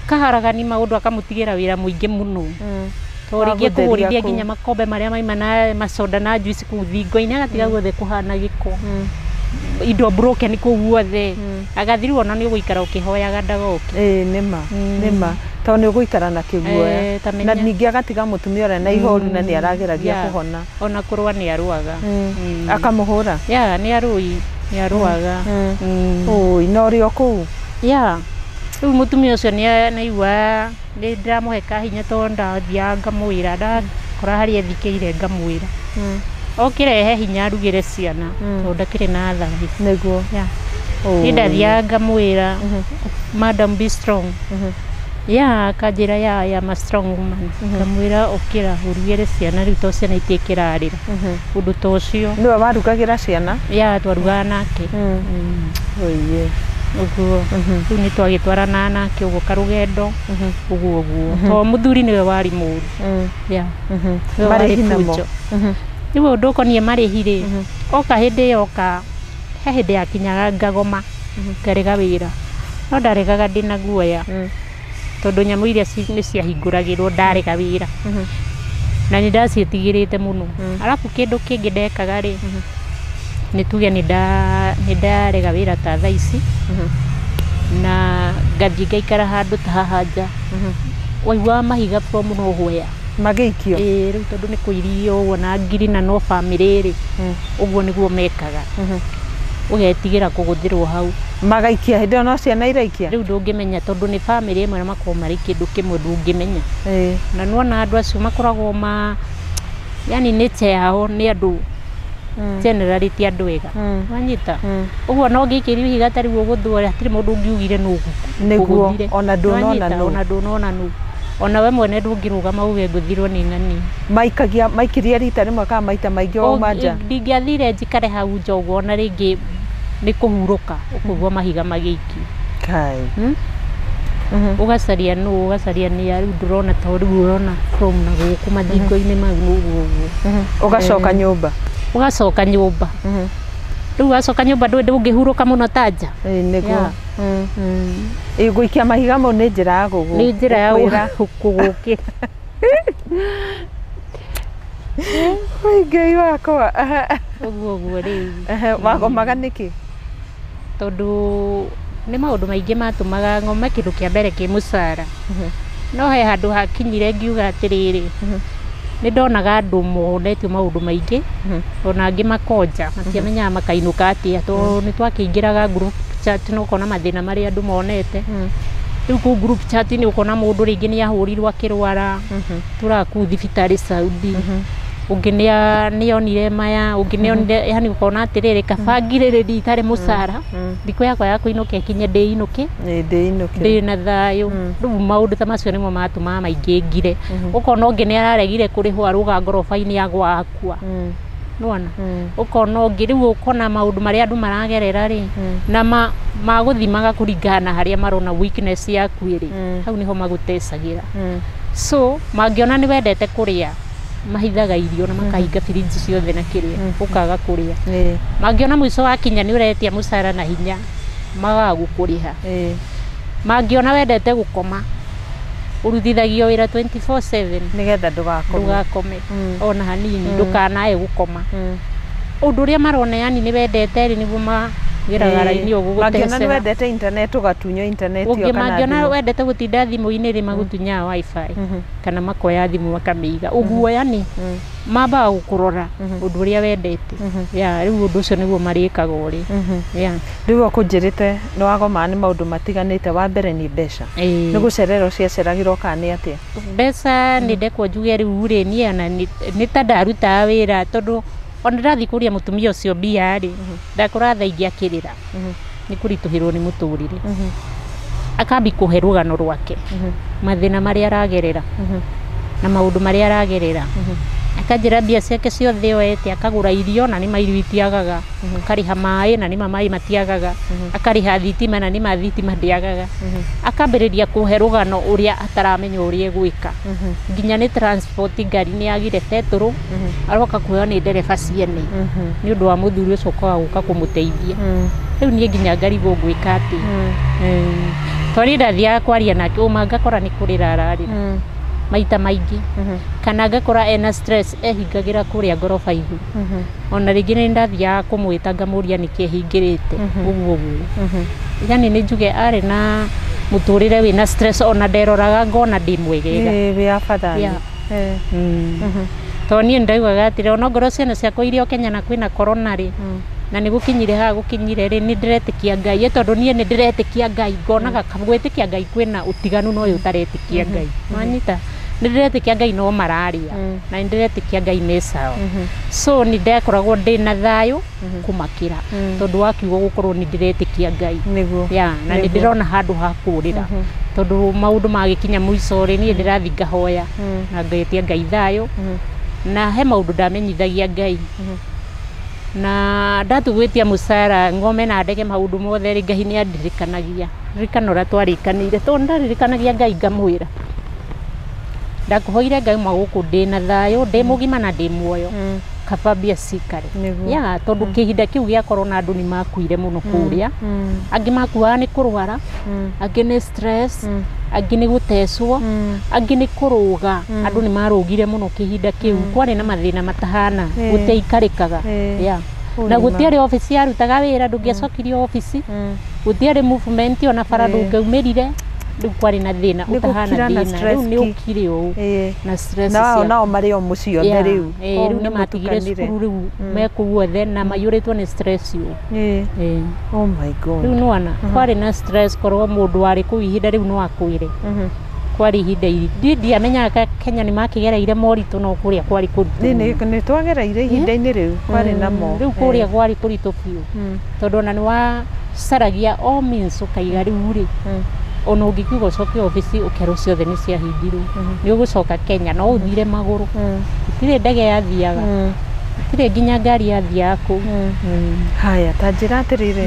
Kaharagani maũndũ akamũtigĩra wĩra mũingĩ mũno. Tondũ rĩngĩ Wa gũtheria ekũhũrithia kũu. nginya makombe marĩa maima na macoda na juice kũu thingo-inĩ, agatiga guothe kũhana gĩko. Indo broken kũu guothe. Agathiĩ rĩu ona nĩ ũgũikara ũkĩhoyaga ndagoke. Ĩĩ nĩma, nĩma. Tondũ nĩ ũgũikara na kĩguoya. Ta Na menya. ningĩ agatiga mũtumia ũrĩa na ihoru na nĩ arageragia kũhona. Ona kũrũa nĩ arũaga. Akamũhũra? Yeah, nĩ arũi, nĩ arũaga. Ũi, na ũrĩ o kũu? Yeah. Rĩu mũtumia ũcio nĩ naigua nĩ ndĩramũhe kahinya tondũ ndathiaga ngamwĩra, ndakora harĩa ethikĩire ngamwĩra. Okĩrehe hinya arugĩre ciana tondũ ndakĩrĩ na otherwise. Nĩguo. Yeah. Niĩ ndathiaga ngamwĩra, madam be strong. Yeah, akanjĩra yeah, I am a strong woman. Ngamwĩra ũkĩra ũrugĩre ciana rĩu tondũ ciana itikĩrarĩra. Ũndũ ta ũcio. Nĩwe warugagĩra ciana? Yeah, twarugaga nake. Ũiye. Ũguo. Rĩu nĩ twagĩtwaranaga nake ũguo karũgendo. Ũguo ũguo. Tondũ mũthuri nĩwe warĩ mũru. Yeah. Nĩwe warĩ Marĩhi namo? bunjo. Rĩu ũndũ ũkoniĩ marĩhi rĩ, oka hĩndĩ yoka, he hĩndĩ yakinyaga ngagoma, ngarega wĩra. No ndaregaga ndĩna guoya. Tondũ nyamũ iria nĩ ciahingũragĩrwo ndarega wĩra. Na nĩ ndaciĩtigĩrĩte mũno. Arabu kĩndũ kĩngĩ ndekaga rĩ, nĩ tuge nĩ ndarega wĩra ta thaa ici, na ngathiĩ ngaikara handũ ta haha nja. Waiguaga mahiga from nowhere. Magĩikio? Ĩĩ, rĩu tondũ nĩ kũirio ũguo na ngiri na no bamĩrĩ rĩ, ũguo nĩguo mekaga. Ũgetigĩra kũgũthĩrwo hau. Magaikia hĩndĩ ĩyo no ciana iraikia? Rĩu ndũngĩmenya tondũ nĩ bamĩrĩ ĩmwe na makoragwo marĩ kĩndũ kĩmwe ndũngĩmenya. Na nĩwona andũ acio makoragwo ma yani nature yao nĩ andũ generally ti andũ ega. Wanyita? Ũguo no ũngĩikĩrio ihiga ta rĩu ũgũthwo hatirĩ mũndũ ũngiugire nũ Nĩguo, ũgũthire. ona ndũnona Nĩwanyita? nũ. Ona ndũnona nũ. Ona we mwene ndũngĩrũgama uge ngũthirwo nĩ ng'ani. Maikagia, maikirie rita rĩmwe kana maita maingĩ wauma nja? Ndingĩathire njikare hau nja ũguo ona rĩngĩ nĩ kũhurũka ũkũigua mahiga magĩikio. Kai. Ũgacaria nũ, ũgacaria nĩ a, rĩu ndũrona ta rĩu ũrona from na gũkũ mathingo-inĩ mau ũguo ũguo. Ũgacoka nyũmba? Ũgacoka nyũmba. Rĩu wacoka nyũmba ndũngĩhurũka mũno ta nja. Ĩĩ nĩguo. Ĩĩ gũikia mahiga mau nĩ njĩra ya Nĩ njĩra ya gũkwĩra. kũgũkĩra. Oi Ngai wakwa. Ũguo ũguo rĩu. Wagomaga nĩkĩ? Tondũ nĩ maũndũ maingĩ matũmaga ngome kĩndũ kĩa mbere kĩ mũcara. No he handũ hakinyire ngiuga atĩrĩrĩ, nĩ ndonaga andũ monetio maũndũ maingĩ, ona angĩ makonja, matiamenyaga makainũka atĩa, tondũ nĩ twakĩingĩraga group chat na ũkona mathĩna marĩa andũ monete. Rĩu kũu group chat nĩ ũkona mũndũ rĩngĩ nĩ ahũrirwo akĩrwara, tũraga kũu thibitarĩ Saudi, ũngĩ nĩ onire maya, ũngĩ nĩ onire, yani ũkona atĩrĩrĩ, kaba ngirĩrĩrie itarĩ mũcara, thikũ yakwa ya kũinũka ĩkinye ndĩinũke, Ĩĩ ndĩinũke. ndĩ na thayũ. Rĩu maũndũ ta macio nĩmo matũmaga maingĩ ngire. Ũkona ũngĩ nĩ araregire kũrĩhwo arũga ngoroba-inĩ agwa akua. Nĩwona? Ũkona ũngĩ, rĩu ũkona maũndũ marĩa andũ maragerera rĩ, na magũthimaga kũringana na harĩa marona weakness yaku ĩrĩ, hau nĩho magũtecagĩra. So mangĩona nĩ wendete kũrĩa, mahithaga irio na makahinga birinji ciothe na kĩrĩa, ũkaga kũrĩa. Mangĩona mũico wakinya nĩ ũretia mũcara na hinya, magaga gũkũrĩha. Mangĩona wendete gũkoma, ũrutithagio wĩra 24/7 Nĩgetha ndũgakome. Ndũgakome ona hanini, ndũkanae gũkoma. Ũndũ ũrĩa marona yani nĩ wendete rĩ nĩguo mageraga raini Mangĩona nĩ ũgũgũtecera. wendete internet ũgatunywo internet ĩyo Ũngĩ kana mangĩona thimũ. wendete gũtinda thimũ-inĩ rĩ magũtunyaga wifi kana makoya thimũ makamĩiga ũguo yani mambaga gũkũrora ũndũ ũrĩa wendete ya rĩu ũndũ ũcio nĩguo marĩkaga ũrĩ ya. Rĩu ũkũnjĩrĩte nĩ wagomaga nĩ maũndũ matiganĩte, wa mbere nĩ mbeca. Ĩĩ. Nĩ gũcererwo ciaceragĩrwo kana nĩ atĩa? Mbeca nĩ ndekwo njuge rĩu rĩ niĩ ona nĩ ta ndarutaga wĩra tondũ ona ndathiĩ kũria mũtumia ũcio mbia rĩ ndakora thaa ingĩ akĩrĩra nĩ kũritũhĩrwo nĩ mũtũrĩre akambi kũhe rũgano rwake mathĩna marĩa aragerera na maũndũ marĩa aragerera akanjĩra mbia ciake ciothe oete akagũra irio na nĩma irio itiagaga akarĩha maĩ na nĩma maĩ matiagaga akarĩha thitima na nĩma thitima ndĩagaga akambĩrĩria kũhe rũgano ũrĩa ataramenya ũrĩa egwĩka nginya nĩ transport ngari nĩ yagire betũrũ aroka kuheo nĩ ndereba ciene nĩ ũndũ wa mũthuri ũcio kwaga gũka kũmũteithia rĩu niĩ nginya ngarigwo ngwĩka atĩa. Tondũ niĩ ndathiaga kwaria nake ũma ngakora nĩ kũrĩra ararĩra maita maingĩ kana ngakora ena stress ehingagĩra kũrĩa ngoroba igũrũ ona rĩngĩ nĩ ndathiaga kũmwĩta ngamũria nĩkĩ ehingĩrĩte ũguo ũguo yani nĩ njuge arĩ na mũtũrĩre wĩna stress ona nderoraga ngona ndĩ mwegega. Ĩĩ, wĩ afadhali. Yeah. Tondũ niĩ ndaugaga atĩrĩ ona ngorwo ciana ciakwa iria o Kenya na kwĩna corona rĩ na nĩ gũkinyire haha gũkinyire rĩ nĩ ndĩretĩkia Ngai tondũ niĩ nĩ ndĩretĩkia Ngai ngonaga gwĩtĩkia Ngai kwĩna ũtiganu na ũyũ ũtaretĩkia Ngai wanyita nĩ ndĩretĩkia Ngai no mararĩa na nĩ ndĩretĩkia Ngai me sawa so nĩ ndakoragwo ndĩna thayũ kũmakĩra tondũ wa kiugo gũkorwo nĩ ndĩretĩkia Ngai Nĩguo. ya na nĩ Nĩguo. ndĩrona handũ ha kũrĩra tondũ maũndũ magĩkinya mũico rĩ niĩ ndĩrathiĩ ngahoya na ngetia Ngai thayũ na he maũndũ ndamenyithagia Ngai na ndatua gwĩtia mũcara ng'ome na ndege maũndũ mothe rĩ Ngai nĩ andirikanagia ririkana ũrĩa twarĩkanĩire tondũ ndaririkanagia Ngai ngamwĩra ndakũhoire Ngai ma gũkũ ndĩna thayũ ndĩ mũgima na ndĩ muoyo kaba mbia cikare Nĩguo. ya tondũ kĩhinda kĩu gĩa corona andũ nĩ makuire mũno kũrĩa angĩ makuaga nĩ kũrwara angĩ nĩ stress angĩ nĩ gũtecwo angĩ nĩ kũrũga andũ nĩ marũgire mũno kĩhinda kĩu kwarĩ na mathĩna matahana gũtiaikarĩkaga ya na gũtiarĩ obici yarutaga wĩra ndũngĩacokirie obici gũtiarĩ movement ona bara ndũngĩaumĩrire rĩu kwarĩ na thĩna Nĩ ũtahana gũkira na thĩna stress rĩu nĩ ki. ũkire ũũ Ĩĩ. na stress Na cia nao marĩ o mũciĩ othe Yeah, rĩu. ĩĩ, rĩu nĩ matigire mũtukanire. cukuru rĩu me kũu othe na maiyũrĩtwo nĩ stress ũũ. Ĩĩ. Ĩĩ. Oh my God. Rĩu nĩwona kwarĩ na stress korwo mũndũ warĩ kũu ihinda rĩu no akwĩre kwarĩ ihinda ndiamenyaga Kenya nĩ makĩgereire moritũ no kũrĩa kwarĩ kũritũ Nĩ mũno. nĩ twagereire ihinda-inĩ rĩu kwarĩ namo. Rĩu kũrĩa kwarĩ kũritũ biũ tondũ ona nĩ wacaragia all means ũkaiga rĩu rĩ ona ũngĩkiuga ũcoke obici ũkerwo ciothe nĩ ciahingirwo nĩ ũgũcoka Kenya no ũthire magũrũ gũtirĩ ndege yathiaga gũtirĩ nginya ngari yathiaga kũu. Haya, ta njĩra atĩrĩrĩ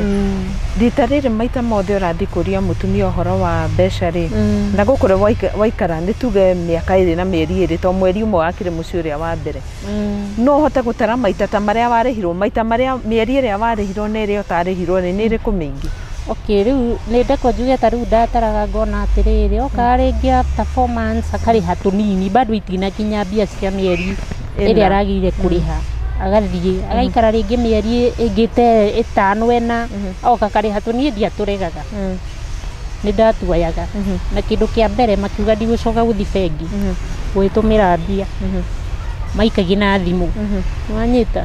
rita rĩrĩ maita mothe ũrathiĩ kũria mũtumia ũhoro wa mbeca rĩ na gũkũ ũrĩa waikara nĩ tuge mĩaka ĩrĩ na mĩeri ĩrĩ to mweri ũmwe wakĩrĩ mũciĩ ũrĩa wa mbere no ũhote gũtara maita ta marĩa warĩhirwo maita marĩa mĩeri ĩrĩa warĩhirwo na ĩrĩa ũtarĩhirwo rĩ nĩ ĩrĩkũ mĩingĩ? Okay, rĩu nĩ ndekwo njuge ta rĩu ndataraga ngona atĩrĩrĩ oka rĩngĩ after 4 months akarĩha tũnini bado itinakinya mbia cia mĩeri ĩrĩa aragĩrĩire kũrĩha agathiĩ agaikara rĩngĩ mĩeri ĩngĩ ta ĩtano ĩna oka akarĩha tũniĩ ndiatũregaga nĩ ndatuoyaga na kĩndũ kĩa mbere makiuga ndigũcoka gũthiĩ bengi gwĩtũmĩra mbia maikagie na thimũ wanyita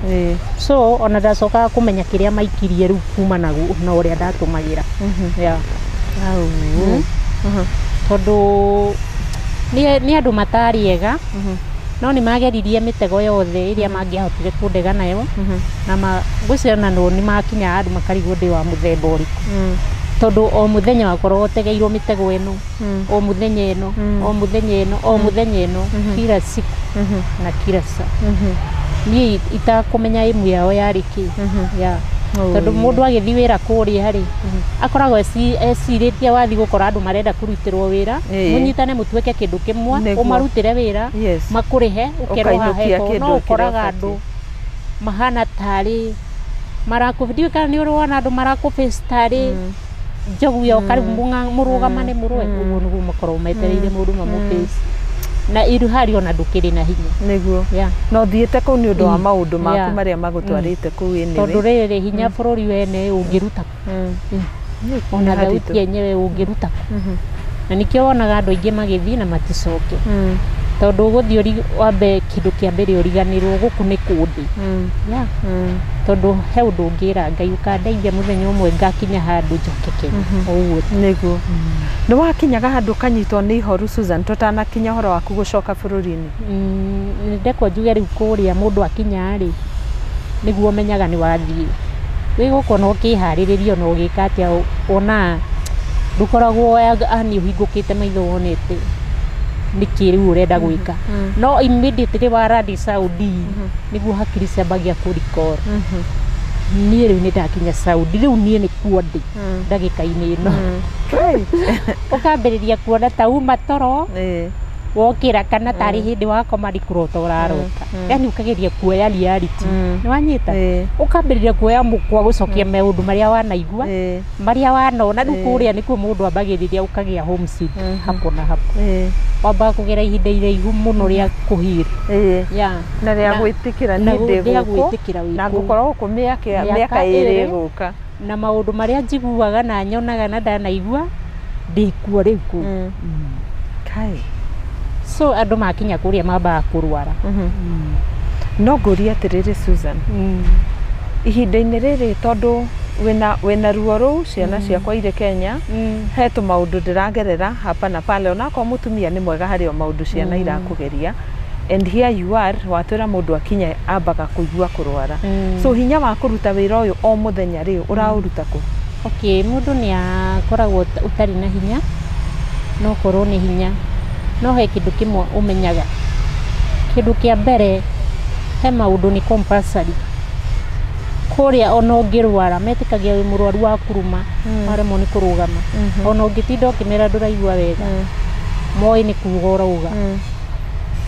so ona ndacokaga kũmenya kĩrĩa maikirie rĩu kuma na ũrĩa ndatũmagĩra yeah. Tondũ nĩ andũ matarĩ ega no nĩ mageririe mĩtego yothe ĩrĩa mangĩahotire kũndega nayo na ngwĩciria ona nĩ makinyaga andũ makarigwo ndĩ wa mũthemba ũrĩkũ tondũ o mũthenya wakoragwo ũtegeirwo mĩtego ĩno o mũthenya ĩno o mũthenya ĩno o mũthenya ĩno kila siku na kila saa niĩ itakũmenya ĩmu yao yarĩ kĩ yeah. Tondũ mũndũ agĩthiĩ wĩra kũrĩa rĩ akoragwo ecirĩtie wathiĩ gũkora andũ marenda kũrutĩrwo wĩra mũnyitane mũtuĩke kĩndũ kĩmwe ũmarutĩre wĩra makũrĩhe ũkerwo haha heko no ũkoraga andũ mahana tarĩ marakũ ndiũĩ kana nĩ ũrĩ wona andũ marakũ face tarĩ njogu yoka rĩu mũrũgamane mũrũe ũguo nĩguo makoragwo metereire mũndũ mamũ face. Na iruhari ona ndũkĩrĩ na hinya. Nĩguo. Yeah. No thiĩte kũu nĩ ũndũ wa maũndũ maku marĩa magũtwarĩte kũu anyway. Tondũ rĩrĩ hinya bũrũri wene ũngĩruta kũ? Ona thauti yenyewe ũngĩruta kũ? Na nĩkĩo wonaga andũ aingĩ magĩthiĩ na maticoke. Tondũ ũgũthiĩ wambe kĩndũ kĩa mbere ũriganĩrwo gũkũ nĩ kũndĩ. Yeah. Tondũ he ũndũ ũngĩra Ngai ũkandeithia mũthenya ũmwe ngakinya handũ njoke Kenya. Ũguo. Nĩguo. Nĩ wakinyaga handũ ũkanyitwo nĩ ihoru Susan tũtanakinya ũhoro waku gũcoka bũrũri-inĩ? Ndekwo njuge rĩu kũrĩa mũndũ akinya rĩ nĩguo ũmenyaga nĩ wathiĩ. Wĩ gũkũ ona ũkĩharĩrĩria ona ũgĩka atĩa ona ndũkoragwo yani ũhingũkĩte maitho wonete nĩkĩ rĩu ũrenda gwĩka. No immediately warandi Saudi nĩguo hakiri ciambagia kũ recall. Niĩ rĩu nĩ ndakinya Saudi rĩu niĩ nĩkuo ndĩ ndagĩka-inĩ ĩno. Ũkambĩrĩria kuona ta uma toro wokĩra kana tarĩ hĩndĩ wakoma nĩ kũrota ũrarota. Yani ũkageria kuoya reality. Nĩ wanyita? Ũkambĩrĩria kuoya mũkwa gũcokia maũndũ marĩa wanaigua marĩa wanona. Rĩu kũrĩa nĩkuo mũndũ ambagĩrĩria ũkagĩa homesick hapo na hapo. Wambaga kũgera ihinda iraihu mũno rĩa kũheal. Yeah. Na rĩa gwĩtĩkĩra niĩ ndĩ gũkũ na ngũkorwo gũkũ mĩaka ĩrĩ ĩgũka. Na maũndũ marĩa njiguaga na nyonaga na ndanaigua ndĩkuo rĩu kũu. Kai. So andũ makinya kũrĩa mambaga kũrwara. No ngũrie atĩrĩrĩ Susan, ihinda-inĩ rĩrĩ tondũ wĩna ruo rũu ciana ciakwa irĩ Kenya, he tũmaũndũ ndĩragerera hapa na pale onakorwo mũtumia nĩ mwega harĩ o maũndũ ciana irakũgeria. And here you are watwĩra mũndũ akinya ambaga kũigua kũrwara. So hinya wa kũruta wĩra ũyũ o mũthenya rĩ ũraũruta kũ? Okay, mũndũ nĩ akoragwo ũtarĩ na hinya no korwo nĩ hinya no he kĩndũ kĩmwe ũmenyaga. Kĩndũ kĩa mbere he maũndũ nĩ compulsory. Kũrĩa ona ũngĩrwara metĩkagia wĩ mũrwaru wa kuruma waremwo nĩ kũrũgama. Ona ũngĩtinda ũkĩmera ndũraigua wega moĩ nĩ kuga ũrauga.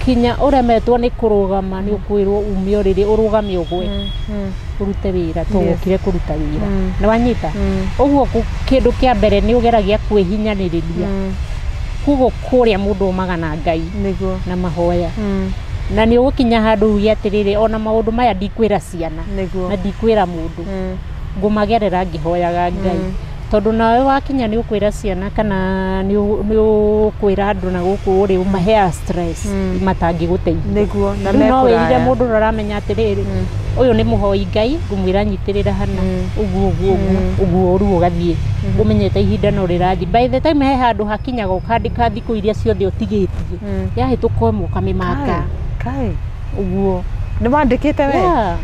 Kinya ũremetwo nĩ kũrũgama nĩ ũkwĩrwo ume ũrĩrĩ ũrũgame ũgwe ũrute wĩra to wokire kũruta wĩra. Nĩ wanyita? Ũguo kĩndũ kĩa mbere nĩ ũgeragia kwĩhinyanĩrĩria. Koguo kũrĩa mũndũ umaga na Ngai na mahoya. Na nĩ ũgũkinya handũ uge atĩrĩrĩ ona maũndũ maya ndikwĩra ciana na ndikwĩra mũndũ ngũmagerera ngĩhoyaga Ngai. Tondũ nawe wakinya nĩ ũkwĩra ciana kana nĩ ũkwĩra andũ na gũkũ ũrĩ ũmaheaga stress matangĩgũteithia. Nĩguo na Rĩu no wĩrire mekũraya. mũndũ ũrĩa ũramenya atĩrĩrĩ ũyũ nĩ mũhoi Ngai ngũmwĩra nyitĩrĩra hana ũguo ũguo ũguo ũguo rĩu ũgathiĩ ũmenyete ihinda no rĩrathiĩ. By the time he handũ hakinyaga ũkandĩka thikũ iria ciothe ũtigĩtie yahĩtũka ĩmwe ũkamĩmaka. Kai. Ũguo. Nĩ wandĩkĩte we? Yeah.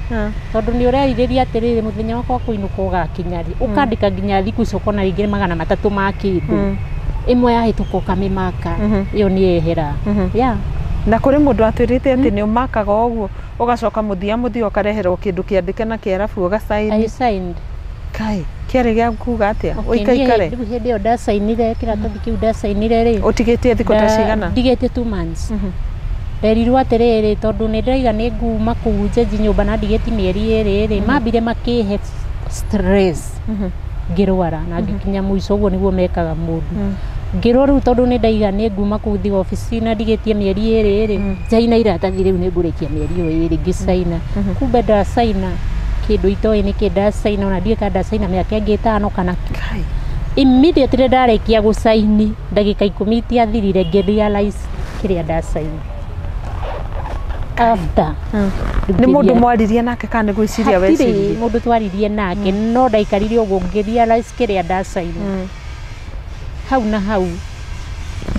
Tondũ nĩ ũrerirĩria atĩrĩrĩ mũthenya wakwa wa kũinũka ũgakinya rĩ ũkandĩka nginya thikũ icio ũkona rĩngĩ 300 ma kĩndũ ĩmwe yahĩtũka ũkamĩmaka ĩyo nĩ yehera. Yeah. Na kũrĩ mũndũ atwĩrĩte atĩ nĩ ũmakaga ũguo ũgacoka mũthia mũthia ũkareherwo kĩndũ kĩandĩke na kĩarabu ũgacaini. I signed. Kai, kĩarĩ gĩa kuga atĩa? Okay, Ũikaikare. niĩ rĩu hĩndĩ ĩyo ndacainire kĩratathi kĩu ndacainire rĩ Ũtigĩtie thikũ ta cigana? Ndigĩtie 2 months. Nderirwo atĩrĩrĩ tondũ nĩ ndĩraiga nĩ nguma kũu njenji nyũmba na ndigĩtie mĩeri ĩrĩ rĩ mambire makĩhe stress ngĩrwara na ngĩkinya mũico ũguo nĩguo mekaga mũndũ. Ngĩrwo rĩu tondũ nĩ ndaiga nĩ nguma kũu thiĩ obici na ndigĩtie mĩeri ĩrĩ rĩ njaina iratathi rĩu nĩ ngũrĩkia mĩeri ĩyo ĩrĩ ngĩcaina. Kumbe ndacaina kĩndũ itoĩ nĩkĩ ndacaina ona ndiũĩ kana ndacaina mĩaka ĩngĩ ĩtano kana Kai. Immediately ndarĩkia gũcaini ndagĩka 10 itiathirire ngĩ realize kĩrĩa ndacaini. After Nĩ mũndũ mwaririe nake kana nĩ gwĩciria hatirĩ weciririe? mũndũ twaririe nake no ndaikarire ũguo ngĩ realize kĩrĩa ndacaini. Hau na hau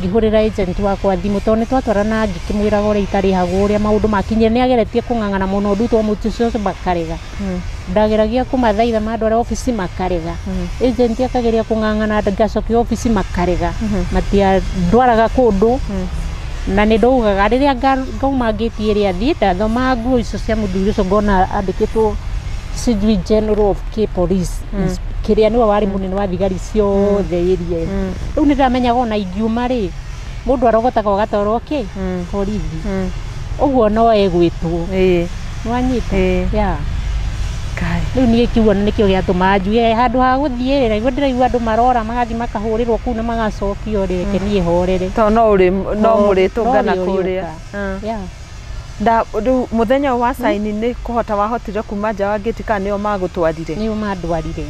ngĩhũrĩra agent wakwa thimũ tondũ nĩ twatwarana ngĩkĩmwĩraga ũrĩa itarĩhagwo ũrĩa maũndũ makinyire nĩ ageretie kũng'ang'ana mũno ndutwo mũtu ũcio makarega. Ndageragia kũmathaitha mandware obici makarega. Agent akageria kũng'ang'ana ngacokia obici makarega. Matiandwaraga kũndũ na nĩ ndaugaga rĩrĩa ngauma ngĩti ĩrĩa thiĩ ndathoma nguo icio cia mũthuri ũcio ngona andĩkĩtwo sijui General of K Police kĩrĩa nĩwe warĩ mũnene wa thigari ciothe area ĩyo. Rĩu nĩ ndamenyaga ona ingiuma rĩ mũndũ arogotaga ũgatwarwo kĩ borithi ũguo no egwĩtwo. Nĩ wanyita? Ĩĩ. Yeah. Kai. Rĩu niĩ kiugo nĩkĩo gĩatũmaga njuge handũ ha gũthiĩ rĩ, naiguo ndĩraigua andũ marora magathiĩ makahũrĩrwo kũu na magacokio rĩ, reke niĩ horere. To no ũrĩ no mũrĩtũngana no kũrĩa. ũrĩũka. Yeah. Nda rĩu mũthenya wa sign nĩ kũhota wahotire kuma nja wa gate kana nĩo magũtwarire? Nĩo mandwarire.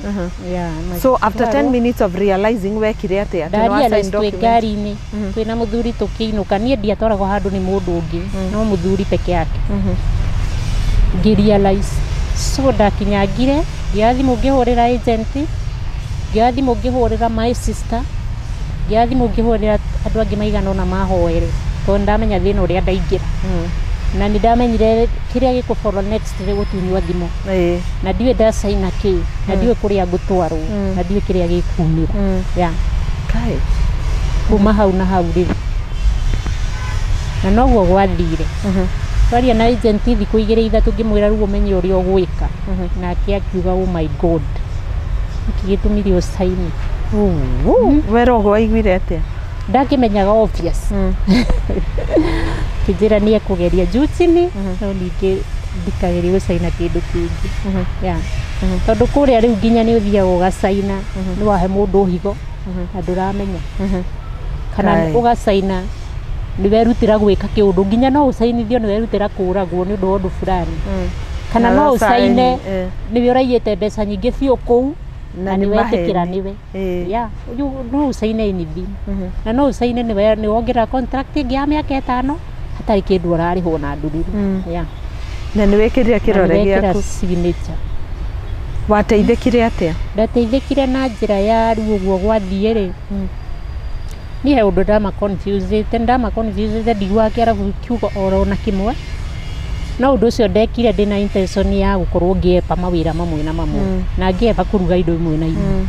Yeah, So after 10 magĩtwarwo. minutes of realizing wekire atĩa? Atĩ nĩ wa sign Ndarealize twĩ document? ngari-inĩ twĩna mũthuri tũkĩinũka, niĩ ndiatwaragwo handũ nĩ mũndũ ũngĩ, no mũthuri peke yake. Ngĩ-realize. So ndakinyangire, ngĩoya thimũ ngĩhũrĩra agent, ngĩoya thimũ ngĩhũrĩra my sister, ngĩoya thimũ ngĩhũrĩra andũ angĩ maigana ũna mahoere, tondũ ndamenya thĩna ũrĩa ndaingĩra. Na nĩ ndamenyire kĩrĩa gĩkũ follow next nĩ gũtunywo thimũ. Na ndiũĩ ndacaina kĩ, na ndiũĩ kũrĩa ngũtwarwo, na ndiũĩ kĩrĩa gĩkumĩra. Yeah. Kai. Kuma hau na hau rĩu. Na noguo gwathire. Twaria na agent thikũ igĩrĩ ithatũ ngĩmwĩra rĩu ũmenye ũrĩa ũgwĩka. Nake akiuga oh my God. Nĩkĩ gĩtũmire ũcaini? Wera ũguo waiguire atĩa? Ndakĩmenyaga obvious. Kĩnjĩra nĩ ekũgeria juu chini, no ningĩ ndikagerie gũcaina kĩndũ kĩngĩ. Yeah. Tondũ kũrĩa rĩu nginya nĩ ũthiaga ũgacaina, nĩ wahe mũndũ higo na ndũramenya. Kana Kai. ũgacaina nĩ werutĩra gwĩka kĩũndũ, nginya no ũcainithio nĩ werutĩra kũragwo nĩ ũndũ wa ũndũ fulani. Kana Na no ũcaini, ũcaine nĩwe ũraiyĩte mbeca nyingĩ biũ kũu Na na nĩ nĩ wetĩkĩra maheni. nĩwe. Yeah, no ũcaine anything. Na no ũcaine nĩwe nĩ wongerera contract ĩngĩ ya mĩaka 5 hatarĩ kĩndũ ũrarĩhwo na ndururu. Yeah. Na nĩ wĩkĩrire Na kĩrore nĩwekĩra gĩaku? signature. Wateithĩkire atĩa? Ndateithĩkire na njĩra ya rĩu ũguo gwathiĩ rĩ, niĩ he ũndũ ndama confusĩte ndiguaga kĩarabu kiugo oro na kĩmwe, no ũndũ ũcio ndekire ndĩna intention ya gũkorwo ngĩepa mawĩra mamwe na mamwe, na ngĩepa kũruga indo imwe na imwe,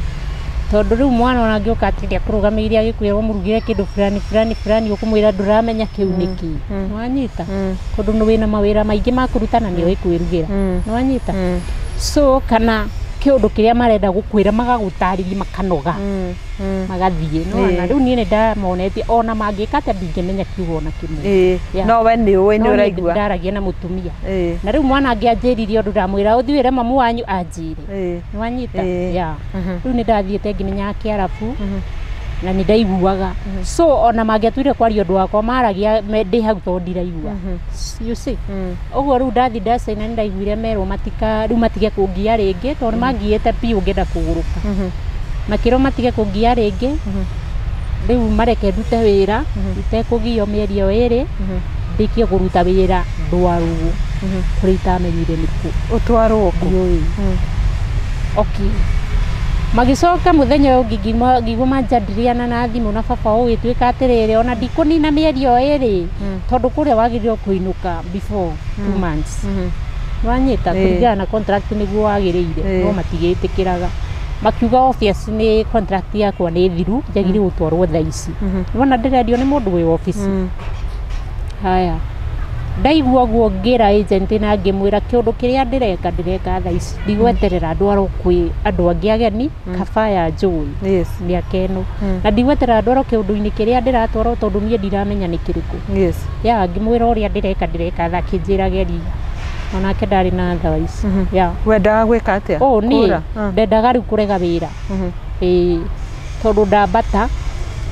tondũ rĩu mwana ona angĩũka atinde akũrũgamĩire agĩkwĩra ũmũrugĩre kĩndũ fulani fulani fulani, ũkũmwĩra ndũramenya kĩu nĩkĩ. Nĩwanyita? Tondũ nĩ wĩna mawĩra maingĩ ma kũruta na nĩoĩ kwĩrugĩra. Nĩwanyita? So kana kĩũndũ kĩrĩa marenda gũkwĩra magagũtarĩria makanoga magathiĩ. Nĩwona? Rĩu niĩ nĩ ndamonetie ona mangĩka atĩa ndingĩmenya kiugo ona kĩmwe. Yeah. No we nĩ ũĩ nĩ No niĩ ũraigua. ndaragia na mũtumia. Na rĩu mwana angĩanjĩririe ũndũ ndamwĩra ũthiĩ wĩre mamu wanyu anjĩre. Nĩwanyita? Yeah. Rĩu nĩ ndathiĩte ngĩmenyaga kĩarabu na nĩ ndaiguaga, so ona mangĩatuire kwaria ũndũ wakwa maragia ndĩ hau tondũ ndiraigua. You see? Ũguo rĩu ndathi ndacaina nĩ ndaiguire merwo matika rĩu matige kũngia rĩngĩ, tondũ nĩ mangiĩte biũ ngĩenda kũgũrũka. Makĩrwo matige kũngia rĩngĩ, rĩu mareke ndute wĩra itekũgio mĩeri ĩyo 2, ndĩkie kũruta wĩra ndwarwo kũrĩa itamenyire nĩkũ. Ũtwarwo kũ? Ndiũĩ. Okay. Magĩcoka mũthenya ũyũ ũngĩ ngĩigua manjadiliana na thimũ na baba ũgĩtuĩka atĩrĩrĩ, ona ndikũnina mĩeri ĩyo 2, tondũ kũrĩa wagĩrĩirwo kũinũka before 2 months. Nĩwanyita? Kũringana na contract nĩguo wagĩrĩire, no matigĩtĩkĩraga, makiuga obvious nĩ contract yakwa nĩ thiru, njagĩrĩirwo gũtwarwo thaa ici. Nĩwona ndĩrendio nĩ mũndũ wĩ obici. Haya, ndaigua ũguo ngĩra agent na ngĩmwĩra kĩũndũ kĩrĩa ndĩreka ndĩreka thaa ici, ndigweterera ndwarwo kwĩ andũ angĩ ageni kaba ya njũĩ mĩaka ĩno, na ndigweterera ndwarwo kĩũndũ-inĩ kĩrĩa ndĩratwarwo tondũ niĩ ndiramenya nĩ kĩrĩkũ. Ya ngĩmwĩra ũrĩa ndĩreka ndĩreka thaa, akĩnjĩra geria, onake ndarĩ na otherwise. Yeah. Wendaga gwĩka atĩa? Ũũ niĩ Kũra? Ndendaga rĩu kũrega wĩra. Ĩĩ, tondũ ndambata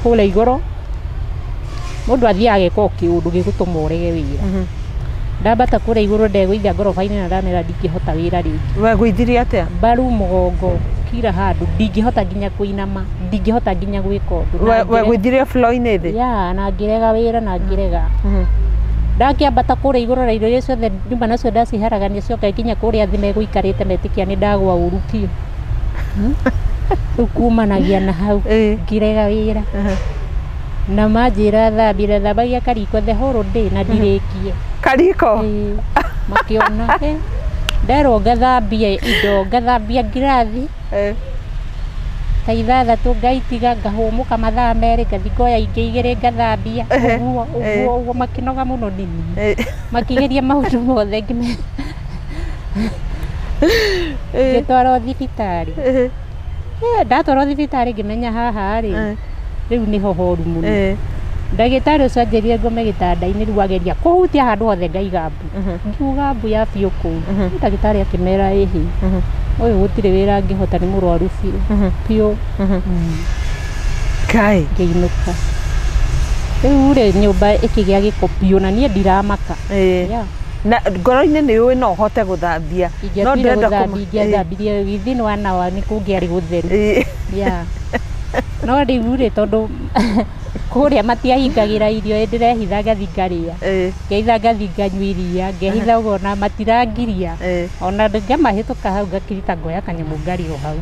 kũrĩa igũrũ mũndũ athiaga ageka o kĩũndũ gĩgũtũma ũrege wĩra. Ndambata kũrĩa igũrũ ndegũithia ngoroba-inĩ na ndamera ndingĩhota wĩra rĩngĩ. Wegũithirie atĩa? Mbaru, mũgongo, kila handũ, ndingĩhota nginya kũinama, ndingĩhota nginya gwĩka ũndũ. Na Wegũithirie floor-inĩ thĩ? Ya, na ngĩrega wĩra na ngĩrega. Ndakĩambata kũrĩa igũrũ na indo iria ciothe nyumba nacio ndaciharagania cioka ikinya kũrĩa thĩ megũikarĩte metĩkia nĩ ndagwa ũru biũ. Rĩu kumanagia na hau ngĩrega wĩra na manjĩra thambire thambagia kariko the whole day na ndirĩkie. Kariko? Ĩĩ. Makĩona nderwo ngathambia indo, ngathambia ngirathi ta 6 ngaitiga, ngahũmũka mathaa 2, ngathi ngoya ingĩ 2 ngathambia, ũguo ũguo ũguo, makĩnoga mũno nĩ niĩ. Makĩgeria maũndũ mothe ngĩtwarwo thibitarĩ. Ndatwarwo thibitarĩ ngĩmenya haha rĩ, rĩu nĩho horu mũno. Ndagĩtarĩ ũcio anjĩrire ngome gĩtanda-inĩ, rĩu ageria kũhutia handũ hothe ngaiga mbu, ngiuga mbu ya biũ kũu. Ndagĩtarĩ akĩmera ĩhĩ. Ũyũ gũtirĩ wĩra angĩhota nĩ mũrwaru biũ biũ. Kai. Ngĩinũka rĩu rĩ nyũmba ĩkĩgĩa gĩko biũ na niĩ ndiramaka. Ĩĩ. Na ngoro-inĩ nĩ ũĩ no ũhote gũthambia no ingĩatuire ndĩrenda gũthambia ingĩathambirie within one hour nĩ kũngĩarĩ gũtheru. Yeah. No rĩu rĩ tondũ kũrĩa matiahingagĩra irio ĩ ndĩrehitha ngathi ngarĩa, ngehitha ngathi nganyua iria, ngehitha ũguo na matirangiria ona ngamahĩtũka hau ngakirita ngoya kanyamũ ngarĩa o hau.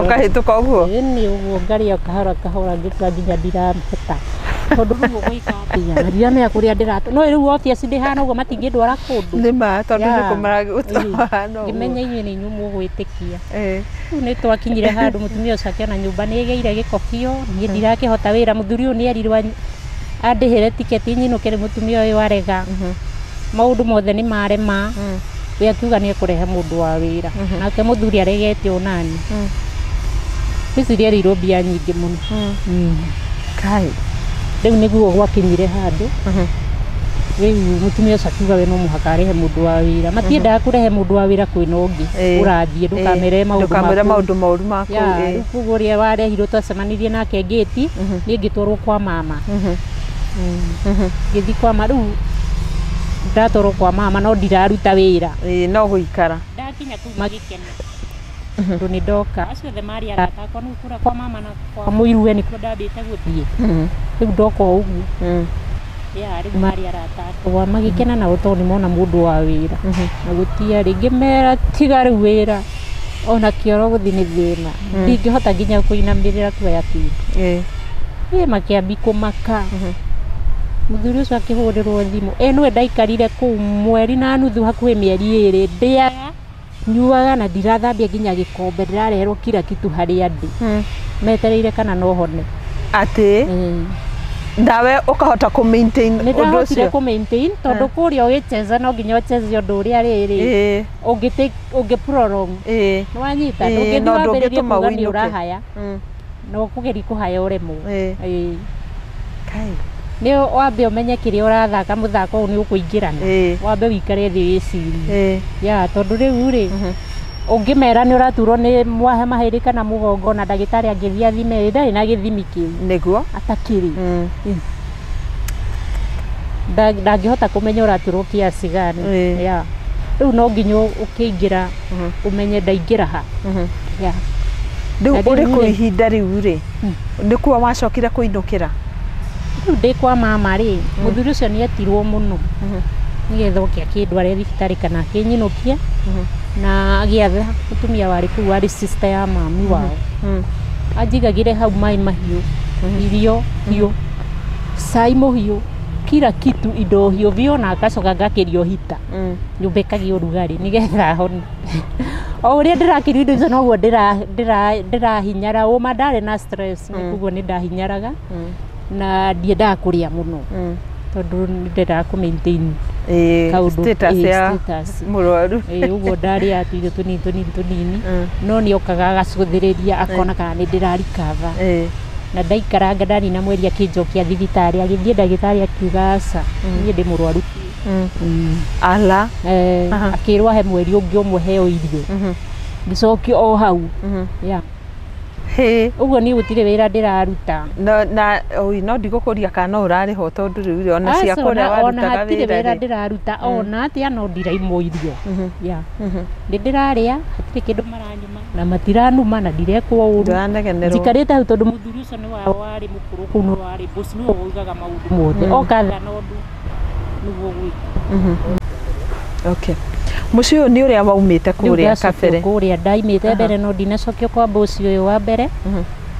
Ũkahĩtũka ũguo. Ĩni ũguo ngarĩa kahora kahora ngĩtua nginya ndirahota tondũ rĩu ũgwĩka atĩa na ndiramenya kũrĩa ndĩratũ no rĩu obvious ndĩhana ũguo matingĩndwara kũndũ. Nĩ ma tondũ nĩ kũmaragũtwara ũguo. Ngĩmenya inyuĩ nĩ inyuĩ mũgwĩtĩkia. Rĩu nĩ twakinyire handũ mũtumia ũcio akĩona nyũmba nĩ ĩgĩire gĩko biũ niĩ ndirakĩhota wĩra mũthuri ũyũ nĩ erirwo andĩhĩre tiketi nyinũke nĩ mũtumia ũyũ arega. Maũndũ mothe nĩ marema. We akiuga nĩ ekũrehe mũndũ wa wĩra nake mũthuri aregete onani. Ngwĩciria erĩirwo mbia nyingĩ mũno. Kai. Rĩu nĩguo gwakinyire handũ rĩu mũtumia ũcio akiuga we no mũhaka arehe mũndũ wa wĩra matiendaga kũrehe mũndũ wa wĩra kwĩna ũngĩ ũrathiĩ ndũkamere maũndũ ndũkamere maũndũ moru maku. Rĩu koguo ũrĩa warehirwo twacemanirie nake ngĩti niĩ ngĩtwarwo kwa mama. Ngĩthiĩ kwa mama rĩu ndatwarwo kwa mama no ndiraruta wĩra. No gũikara. Ndakinya kũu magĩkena tondũ nĩ ndoka acio othe marĩ arata akwa nĩu kũrĩa kwa mama na kwa mũiruwe nĩkuo ndambĩte gũthiĩ. Rĩu ndoka o ũguo ya rĩu marĩ arata akwa magĩkena nao tondũ nĩ mona mũndũ wa wĩra na gũtiarĩ ngĩmera tiga rĩu wĩra ona kĩoro gũthiĩ nĩ thĩna ndingĩhota nginya kũinamĩrĩra kuoya kĩndũ. Ĩ makĩambi kũmaka. Mũthuri ũcio akĩhũrĩrwo thimũ ĩ nĩwe ndaikarire kũu mweri na nuthu hakuhĩ mĩeri ĩrĩ ndĩaga nyuaga na ndirathambia nginya gĩkombe ndĩrareherwo kila kitu harĩa ndĩ metereire kana no hone. Atĩ nawe ũkahota kũ maintain nĩ ũndũ ndahotire ũcio. kũ maintain tondũ kũrĩa ũgĩcheza no nginya ũcheze ũndũ ũrĩa rĩrĩ ũngĩ prolong nĩ wanyita ndũngĩthiĩ no wambĩrĩrie ndũngĩtũma kuga nĩ ũinũke. ũrahaya no ũkũgeria kũhaya ũremwo. Kai. Nĩ wambe ũmenye kĩrĩa ũrathaka mũthako ũyũ nĩ ũkũingĩrana wambe ũikare thĩ wĩcirie ya tondũ rĩu rĩ ũngĩmera nĩ ũraturwo nĩ mwahe mahĩndĩ kana mũgongo na ndagĩtarĩ angĩthiĩ athime ndarĩ na gĩthimi kĩu Nĩguo. atakĩrĩ ndangĩhota kũmenya ũraturwo kiasi gani. Ya rĩu no nginya ũkĩingĩra ũmenye ndaingĩra ha. Ya Rĩu ũrĩ kũ ihinda rĩu rĩ nĩkuo wacokire kũinũkĩra? Rĩu ndĩ kwa mama rĩ mũthuri ũcio nĩ etirwo mũno nĩgetha oke akĩndware thibitarĩ kana akĩnyinũkie na agĩatha mũtumia warĩ kũu warĩ sister ya mami wao anjigagĩre hau maĩ mahiũ irio hiũ cai mũhiũ kila kitu indo hiũ biũ na ngacoka ngakĩrio hita nyũmba ĩkagĩa ũrugarĩ nĩgetha hone. O ũrĩa ndĩrakĩrio indo icio noguo ndĩrahinyara ũma ndarĩ na stress koguo nĩ ndahinyaraga na ndiendaga kũrĩa mũno tondũ nĩ ndendaga kũ maintain kaũndũ status ya mũrwaru. Ũguo ndarĩaga tũirio tũnini tũnini tũnini no nĩ okaga agacũthĩrĩria akona kana nĩ ndĩrarikava na ndaikaranga ndanina mweri akĩnjokia thibitarĩ agĩthiĩ ndagĩtarĩ akiuga aca niĩ ndĩ mũrwaru. Ala. Akĩrwo ahe mweri ũngĩ ũmwe heo irio ngĩcokio o hau. Ya ũguo niĩ gũtirĩ wĩra ndĩraruta. Na no ndigũkũria kana no ũrarĩhwo tondũ rĩu ona cia kũrĩa warutaga wĩra hatirĩ wĩra ndĩraruta ona atĩa no ndiraimwo irio. Ya nĩ ndĩrarĩa hatirĩ kĩndũ maranyuma na matiranuma na ndirekwo ũru njikarĩte hau tondũ mũthuri ũcio nĩ wao warĩ mũkũrũ kũu nĩ warĩ boss nĩwe waugaga maũndũ mothe oka tha na ũndũ nĩguo gwĩka. Okay. Mũciĩ ũyũ nĩ ũrĩa waumĩte kũrĩa kabere? Kũrĩa ndaimĩte mbere no ndinacokio kwa boss ũyũ wa mbere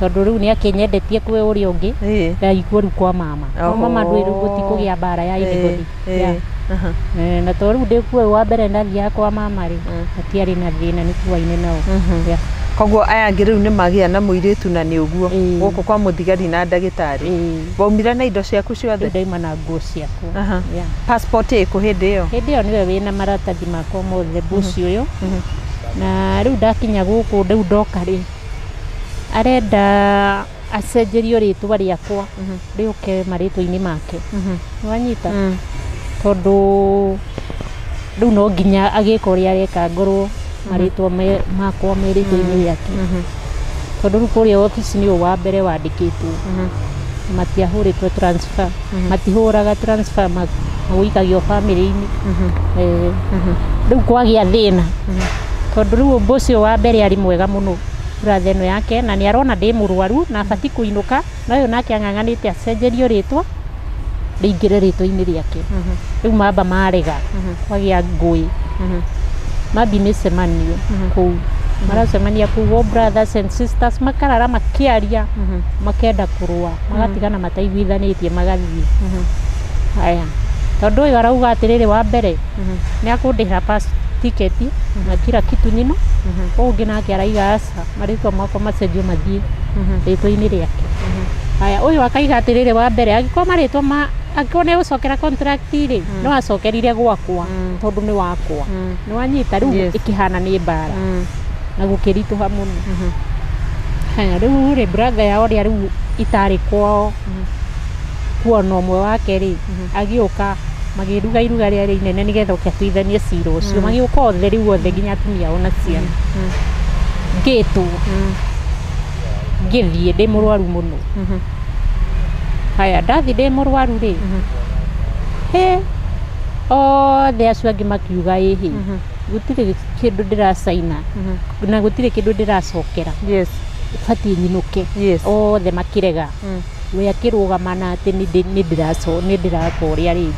tondũ rĩu nĩ akĩnyendetie kwĩ ũrĩa ũngĩ ndaigua rĩu kwa mama. Kwa mama ndũĩ rĩu gũtikũgĩa mbara ya anybody. Na tondũ rĩu ndĩ kuo wa mbere ndathiaga kwa mama rĩ hatiarĩ na thĩna nĩ tuaine nao. Koguo aya angĩ rĩu nĩ magĩa na mũirĩtu na nĩ ũguo gũkũ kwa mũthigari na ndagĩtarĩ. Waumire na indo ciaku ciothe? Ndauma na nguo ciakwa. Passport ĩkũ hĩndĩ ĩyo? Hĩndĩ ĩyo nĩwe wĩna maratathi makwa mothe boss ũyũ. Na rĩu ndakinya gũkũ rĩu ndoka rĩ arenda acenjerio rĩtwa rĩakwa rĩũke marĩtwa-inĩ make. Nĩwanyita? Tondũ rĩu no nginya agĩka ũrĩa areka ngorwo marĩtwa makwa me rĩtwa-inĩ rĩake. Tondũ rĩu kũrĩa obici nĩ wa mbere wandĩkĩtwo. Matiahũrĩtwo transfer. Matihũraga transfer magũikagio bamĩrĩ-inĩ. Rĩu kwagĩa thĩna. Tondũ rĩu ũmbo ũcio wa mbere arĩ mwega mũno brother ĩno yake na nĩ arona ndĩ mũrwaru na abatiĩ kũinũka na ũyũ nake ang'ang'anĩte acenjerio rĩtwa rĩingĩre rĩtwa-inĩ rĩake. Rĩu mamba marega kwagĩa ngũĩ. Mambi mĩcemanio kũu maracemania kũu all brothers and sisters makarara makĩaria makenda kũrũa magatigana mataiguithanĩtie magathiĩ. Haya tondũ ũyũ arauga atĩrĩrĩ wa mbere nĩ akũndĩhĩra pass ticket na kila kitu nyino ũyũ ũngĩ nake araiga aca marĩtwa makwa macenjio mathiĩ rĩtwa-inĩ rĩake. Haya ũyũ akaiga atĩrĩrĩ wa mbere angĩkorwo marĩtwa ma angĩkorwo nĩ egũcokera contract rĩ no acokerire gwakwa tondũ nĩ wakwa. Nĩ wanyita rĩu ĩkĩhana nĩ mbara na gũkĩritũha mũno. Haya rĩu rĩ brother yao ũrĩa rĩu itarĩ kwao kuona ũmwe wake rĩ agĩũka magĩruga iruga rĩarĩ inene nĩgetha oke atuithanie cira ũcio. Magĩũka othe rĩu othe nginya atumia ao na ciana. Ngĩtwo ngĩthiĩ ndĩ mũrwaru mũno. Haya ndathiĩ ndĩ mũrwaru rĩ hĩ othe acio angĩ makiuga ĩhĩ gũtirĩ kĩndũ ndĩracaina na gũtirĩ kĩndũ ndĩracokera. Yes. Batiĩ nyinũke. Yes. Othe makĩrega. We akĩrũgama na atĩ nĩ ndĩraka ũrĩa rĩngĩ.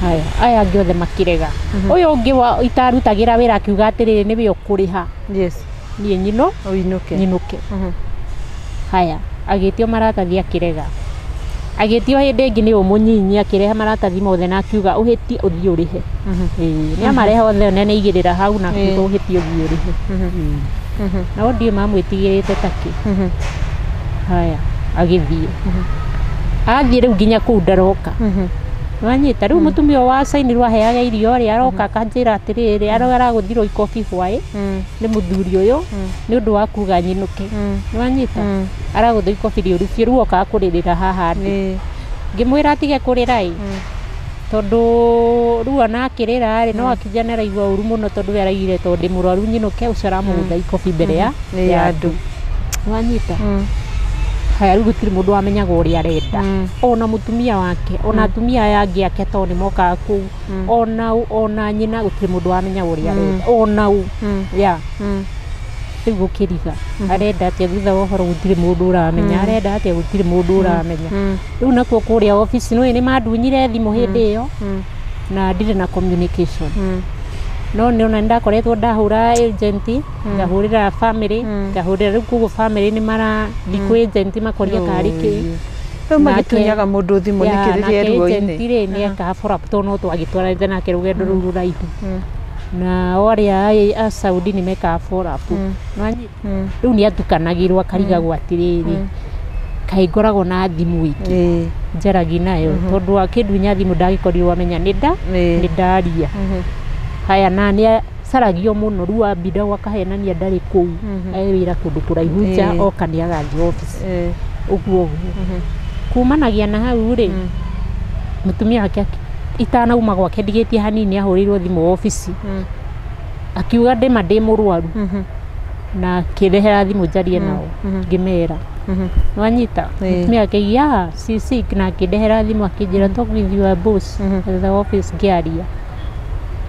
Haya aya angĩ othe makĩrega. Ũyũ ũngĩ wa itarutagĩra wĩra akiuga atĩrĩrĩ nĩwe ũkũrĩha. Yes. Niĩ nyino ũinũke. Nyinũke. Haya agĩtio maratathi akĩrega. Agĩtio hĩndĩ ĩngĩ nĩ ũmũnyinyi akĩrehe maratathi mothe na akiuga ũhĩtie ũthiĩ ũrĩhe. Nĩ amarehe othe na nĩ hau na akiuga ũhĩtie ũthiĩ ũrĩhe. Nao ndiũ mamwĩtigĩrĩte takĩ. Haya agĩthiĩ. Athiĩ rĩu nginya kũu ndaroka. Wanyita rĩu mũtumia wa cainirwo aheaga irio rĩ aroka akanjĩra atĩrĩrĩ aragũthirwo ikobi hwaĩ nĩ mũthuri ũyũ nĩ ũndũ wa kuga nyinũke. Nĩwanyita aragũthwo ikobi rĩũru biũ rĩu okaga kũrĩrĩra haha ndĩ. Ngĩmwĩra atige kũrĩra ĩ tondũ rĩu ona akĩrĩra rĩ no akija nĩ araigua ũru mũno tondũ we araigire tondũ ndĩ mũrwaru nyinũke ũcio aramũgũtha ikobi mbere ya andũ. Nĩwanyita haya rĩu gũtirĩ mũndũ wamenyaga ũrĩa arenda. Ona mũtumia wake ona atumia aya angĩ ake tondũ nĩ mokaga kũu ona ona nyina gũtirĩ mũndũ wamenyaga ũrĩa arenda ona ũ ya rĩu gũkĩriga arenda atĩa thutha wa ũhoro gũtirĩ mũndũ ũramenya arenda atĩa gũtirĩ mũndũ ũramenya. Rĩu nakuo kũrĩa obici nĩ nĩ mandunyire thimũ hĩndĩ ĩyo na ndirĩ na communication. No nĩ ona ndakoretwo ndahũra agent ngahũrĩra family ngahũrĩra rĩu koguo family nĩ marathiĩ kwĩ agent makoria karĩ kĩ. Rĩu magĩtunyaga mũndũ thimũ nĩkĩ rĩrĩa ruo-inĩ. Agent rĩ nĩ ekaga follow up tondũ no twagĩtwaranĩte nake rũgendo rũu rũraihu. Na arĩa a Saudi nĩ mekaga follow up. Rĩu nĩ atukanagĩrwo akarigagwo atĩrĩrĩ kaĩ ngoragwo na thimũ ĩngĩ njaragi nayo tondũ akĩndunya thimũ ndagĩkorirwo amenya nĩ ndaria. Haya na nĩ acaragio mũno rĩu ambindagwo akahenania ndarĩ kũu e wĩra kũndũ kũraihu nja oka nĩ agathiĩ obici ũguo ũguo. Kumanagia na hau rĩ mũtumia wake itanauma gwake ndigĩtie hanini ahũrĩirwo thimũ obici akiuga ndĩma ndĩ mũrwaru na akĩrehera thimũ njarie nao ngĩmera. Nĩwanyita mũtumia wake yeah she's sick na akĩndehera thimũ akĩnjĩra talk with your boss at the office ngĩaria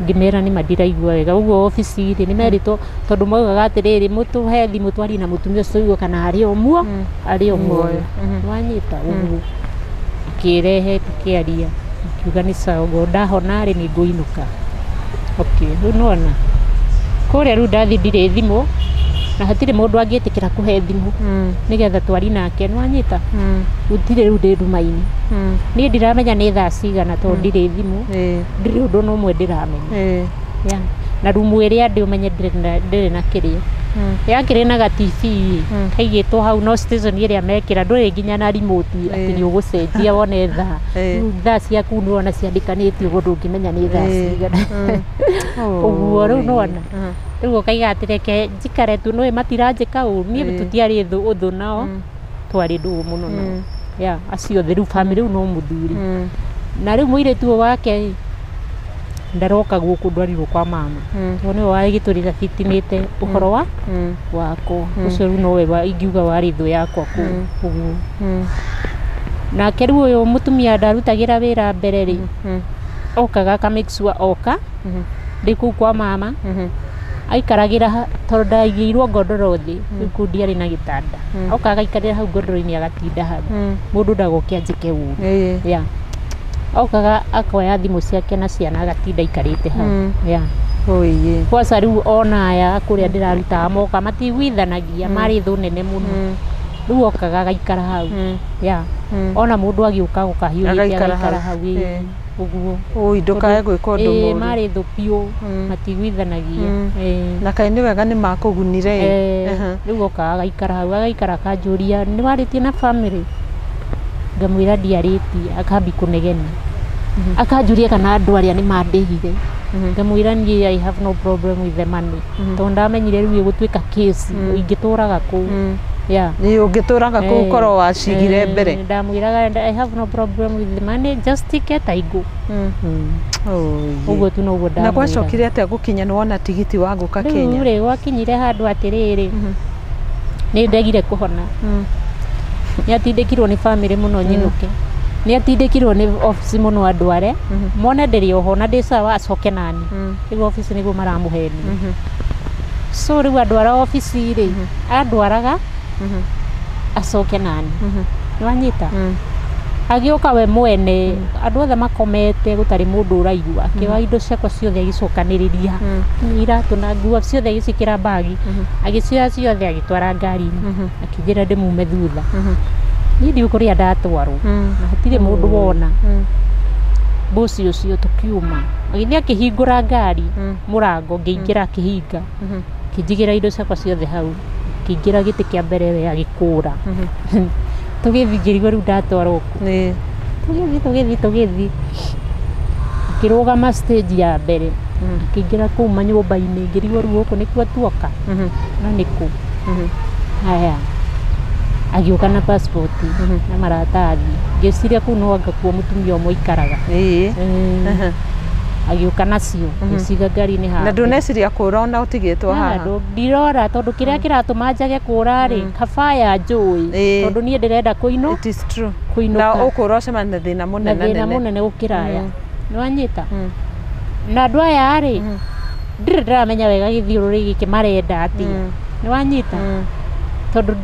ngĩmera nĩ mandiraigua wega ũguo obici rĩ nĩ merĩtwo tondũ maugaga atĩrĩrĩ mũtũhe thimũ twarie na mũtumia ũcio tũigue kana arĩ o muo arĩ o muoyo. Nĩwanyita ũguo akĩrehe tũkĩaria akiuga nĩ sawa ũguo ndahona rĩ nĩ ngũinũka. Okay rĩu nĩwona kũrĩa rĩu ndathiĩ ndirĩ thimũ na hatirĩ mũndũ angĩtĩkĩra kũhe thimũ nĩgetha twari nake. Nĩwanyita gũtirĩ rĩu ndĩ nduma-inĩ. Niĩ ndiramenya nĩ thaa cigana tondũ ndirĩ thimũ ndirĩ ũndũ ona ũmwe ndĩramenya. Na rumu ĩrĩa ndĩ ũmenye ndĩrĩ na kĩrĩa yakĩrĩ na ga TV kaigĩtwo hau no station ĩrĩa mekĩra ndũrĩ nginya na remote atĩ nĩ ũgũcenjia wone thaa. Rĩu thaa ciaku nĩwona ciandĩkanĩtio ũguo ndũngĩmenya nĩ thaa cigana. Ũguo rĩu nĩwona rĩu ũkaiga atĩ reke njikare tu nĩũĩ matiranjĩka ũru niĩ tũtiarĩ ũthũ nao twarĩ ndũgũ mũno nao. Ya acio othe rĩu family rĩu no mũthuri. Na rĩu mũirĩtu ũyũ wake Ndaroka gũkũ ndwarirwo kwa mama. Tondũ nĩwe wagĩtũrĩra fitinĩte ũhoro wa wakwa. Ũcio rĩu nowe ingiuga warĩ thũ yakwa kũu ũguo. Nake rĩu ũyũ mũtumia ndarutagĩra wĩra mbere rĩ, okaga aka make sure oka ndĩ kũu kwa mama, aikaragĩra tondũ ndaigĩirwo ngondoro thĩ, rĩu kũu ndiarĩ na gĩtanda. Okaga agaikarĩra hau ngondoro-inĩ agatinda hau. Mũndũ ndagoke anjĩke ũru. Yeah. Okaga akoya thimũ ciake na ciana agatinda aikarĩte hau. Yeah. Kwanza rĩu ona aya kũrĩa ndĩrarutaga moka matiguithanagia, marĩ thũ nene mũno. Rĩu okaga agaikara hau. Yeah. Ona mũndũ agĩũka gũka hiũhĩte agaikara hau ũguo. Oi ndukae gwĩka ũndũ mũũru. Marĩ thũ biũ, matiguithanagia. Na kaĩ nĩ wega nĩ makũgunire. Rĩu okaga agaikara hau, agaikara akanjũria nĩ warĩtie na family? Ngamwĩra ndiarĩtie, akambi kũnegena. Akanjũria kana andũ arĩa nĩ mandĩhire. Ngamwĩra niĩ I have no problem with the money. Tondũ ndamenyire rĩu ĩgũtuĩka case, ingĩtũraga kũu. Yeah. Nĩ ũngĩtũraga kũu korwo wacigire mbere. Ndamwĩraga I have no problem with the money, just ticket I go. Ũguo tu noguo ndamwĩra. Na gwacokire atĩa gũkinya nĩ wona tigiti wa gũka Kenya? Rĩu rĩ gwakinyire handũ atĩrĩrĩ, nĩ ndegire kũhona. Nĩ atindĩkirwo nĩ family mũno nyinũke. Nĩ atindĩkirwo nĩ ofici mũno andware. Mone ndĩrĩ oho na ndĩ sawa acoke nani. Rĩu ofici nĩguo maramũhenia. So rĩu andwara ofici rĩ, andwaraga acoke nani. Nĩwanyita? Agĩũka we mwene, andũ othe makomete gũtarĩ mũndũ ũraigua. Akĩoya indo ciakwa ciothe agĩcokanĩrĩria. Iratũ na nguo ciothe agĩciĩkĩra mbagi. Agĩcioya ciothe agĩtwara ngari-inĩ. Akĩnjĩra ndĩmume thutha. Niĩ ndiũĩ kũrĩa ndatwarwo. Na hatirĩ mũndũ wona. Bosi ũcio tũkiuma. Agĩthiĩ akĩhingũra ngari mũrango, ngĩingĩra akĩhinga. Akĩnjigĩra indo ciakwa ciothe hau. Akĩingĩra gĩtĩ kĩa mbere we agĩkũra. Tũgĩthiĩ ngĩrigwo rĩu ndatwarwo kũ. Tũgĩthiĩ. Akĩrũgama stage ya mbere. Akĩingĩra kũu manyũmba-inĩ, ngĩrigwo rĩu gũkũ nĩkuo tuoka. No nĩ kũ. Haya. Agĩũka na passport na maratathi. Ngĩciria kũu no anga kuo mũtumia ũmwe aikaraga. Agĩũka nacio, ngĩciga ngari-inĩ haha. Na ndũneciria kũra ona ũtigĩtwo haha? Ndirora tondũ kĩrĩa kĩratũma njage kũra rĩ, kabaya njũĩ. Tondũ niĩ ndĩrenda kũinũka. It is true. Na ũkũra ũcemanie na thĩna mũnene. Na thĩna mũnene gũkĩra aya. Nĩwanyita? Na andũ aya rĩ, ndirĩ ndĩramenya wega gĩthiũrũrĩ gĩkĩ marenda atĩa. Nĩwanyita? Tondũ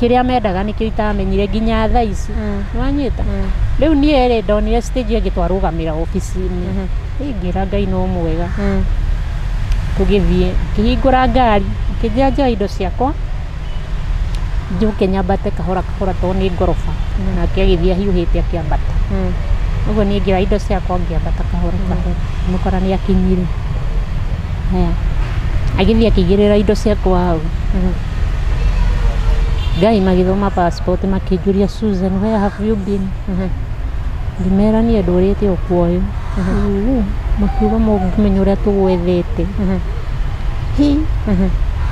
kĩrĩa mendaga nĩkĩo itamenyire nginya thaa ici. Nĩwanyita? Rĩu niĩ rĩ, ndonire stage ĩngĩ twarũgamĩra obici-inĩ. Ngĩra Ngai no mwega. Tũgĩthiĩ, akĩhingũra ngari, akĩnjĩra njoe indo ciakwa, njũke nyambate kahora kahora tondũ nĩ ngoroba. Nake agĩthiĩ ahiũhĩte akĩambata. Ũguo niĩ ngĩoya indo ciakwa ngĩambata kahora kahora. Ngĩmũkora nĩ akinyire. Haya. Agĩthiĩ akĩigĩrĩra indo ciakwa hau. Ngai magĩthoma passport makĩnjũria Susan, where have you been? Ngĩmera niĩ ndũrĩte o kuoyo. Makiuga mũngĩmenya ũrĩa tũgwethete. Hi.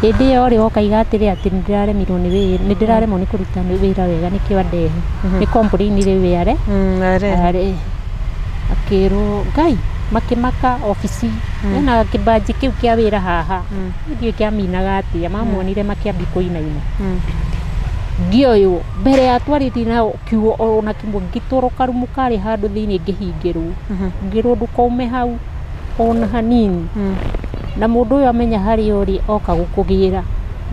Hĩndĩ ĩyo rĩ okaiga atĩrĩ atĩ nĩndĩraremirwo nĩ wĩra, nĩndĩraremwo nĩ kũruta wĩra wega nĩkĩo andehe. Nĩ complain rĩu we are. Akĩrwo Ngai makĩmaka obici. Ena kĩbanji kĩu kĩa wĩra haha. Ndiũĩ kĩaminaga atĩa, mamuonire makĩambia kũinaina. Ngĩoywo mbere ya twarĩtie nao kiugo ona kĩmwe, ngĩtwarwo karumu karĩ handũ thĩinĩ ngĩhingĩrwo. Ngĩrwo ndũkaume hau ona hanini. Na mũndũ ũyũ amenya harĩa ũrĩ oka gũkũgĩra.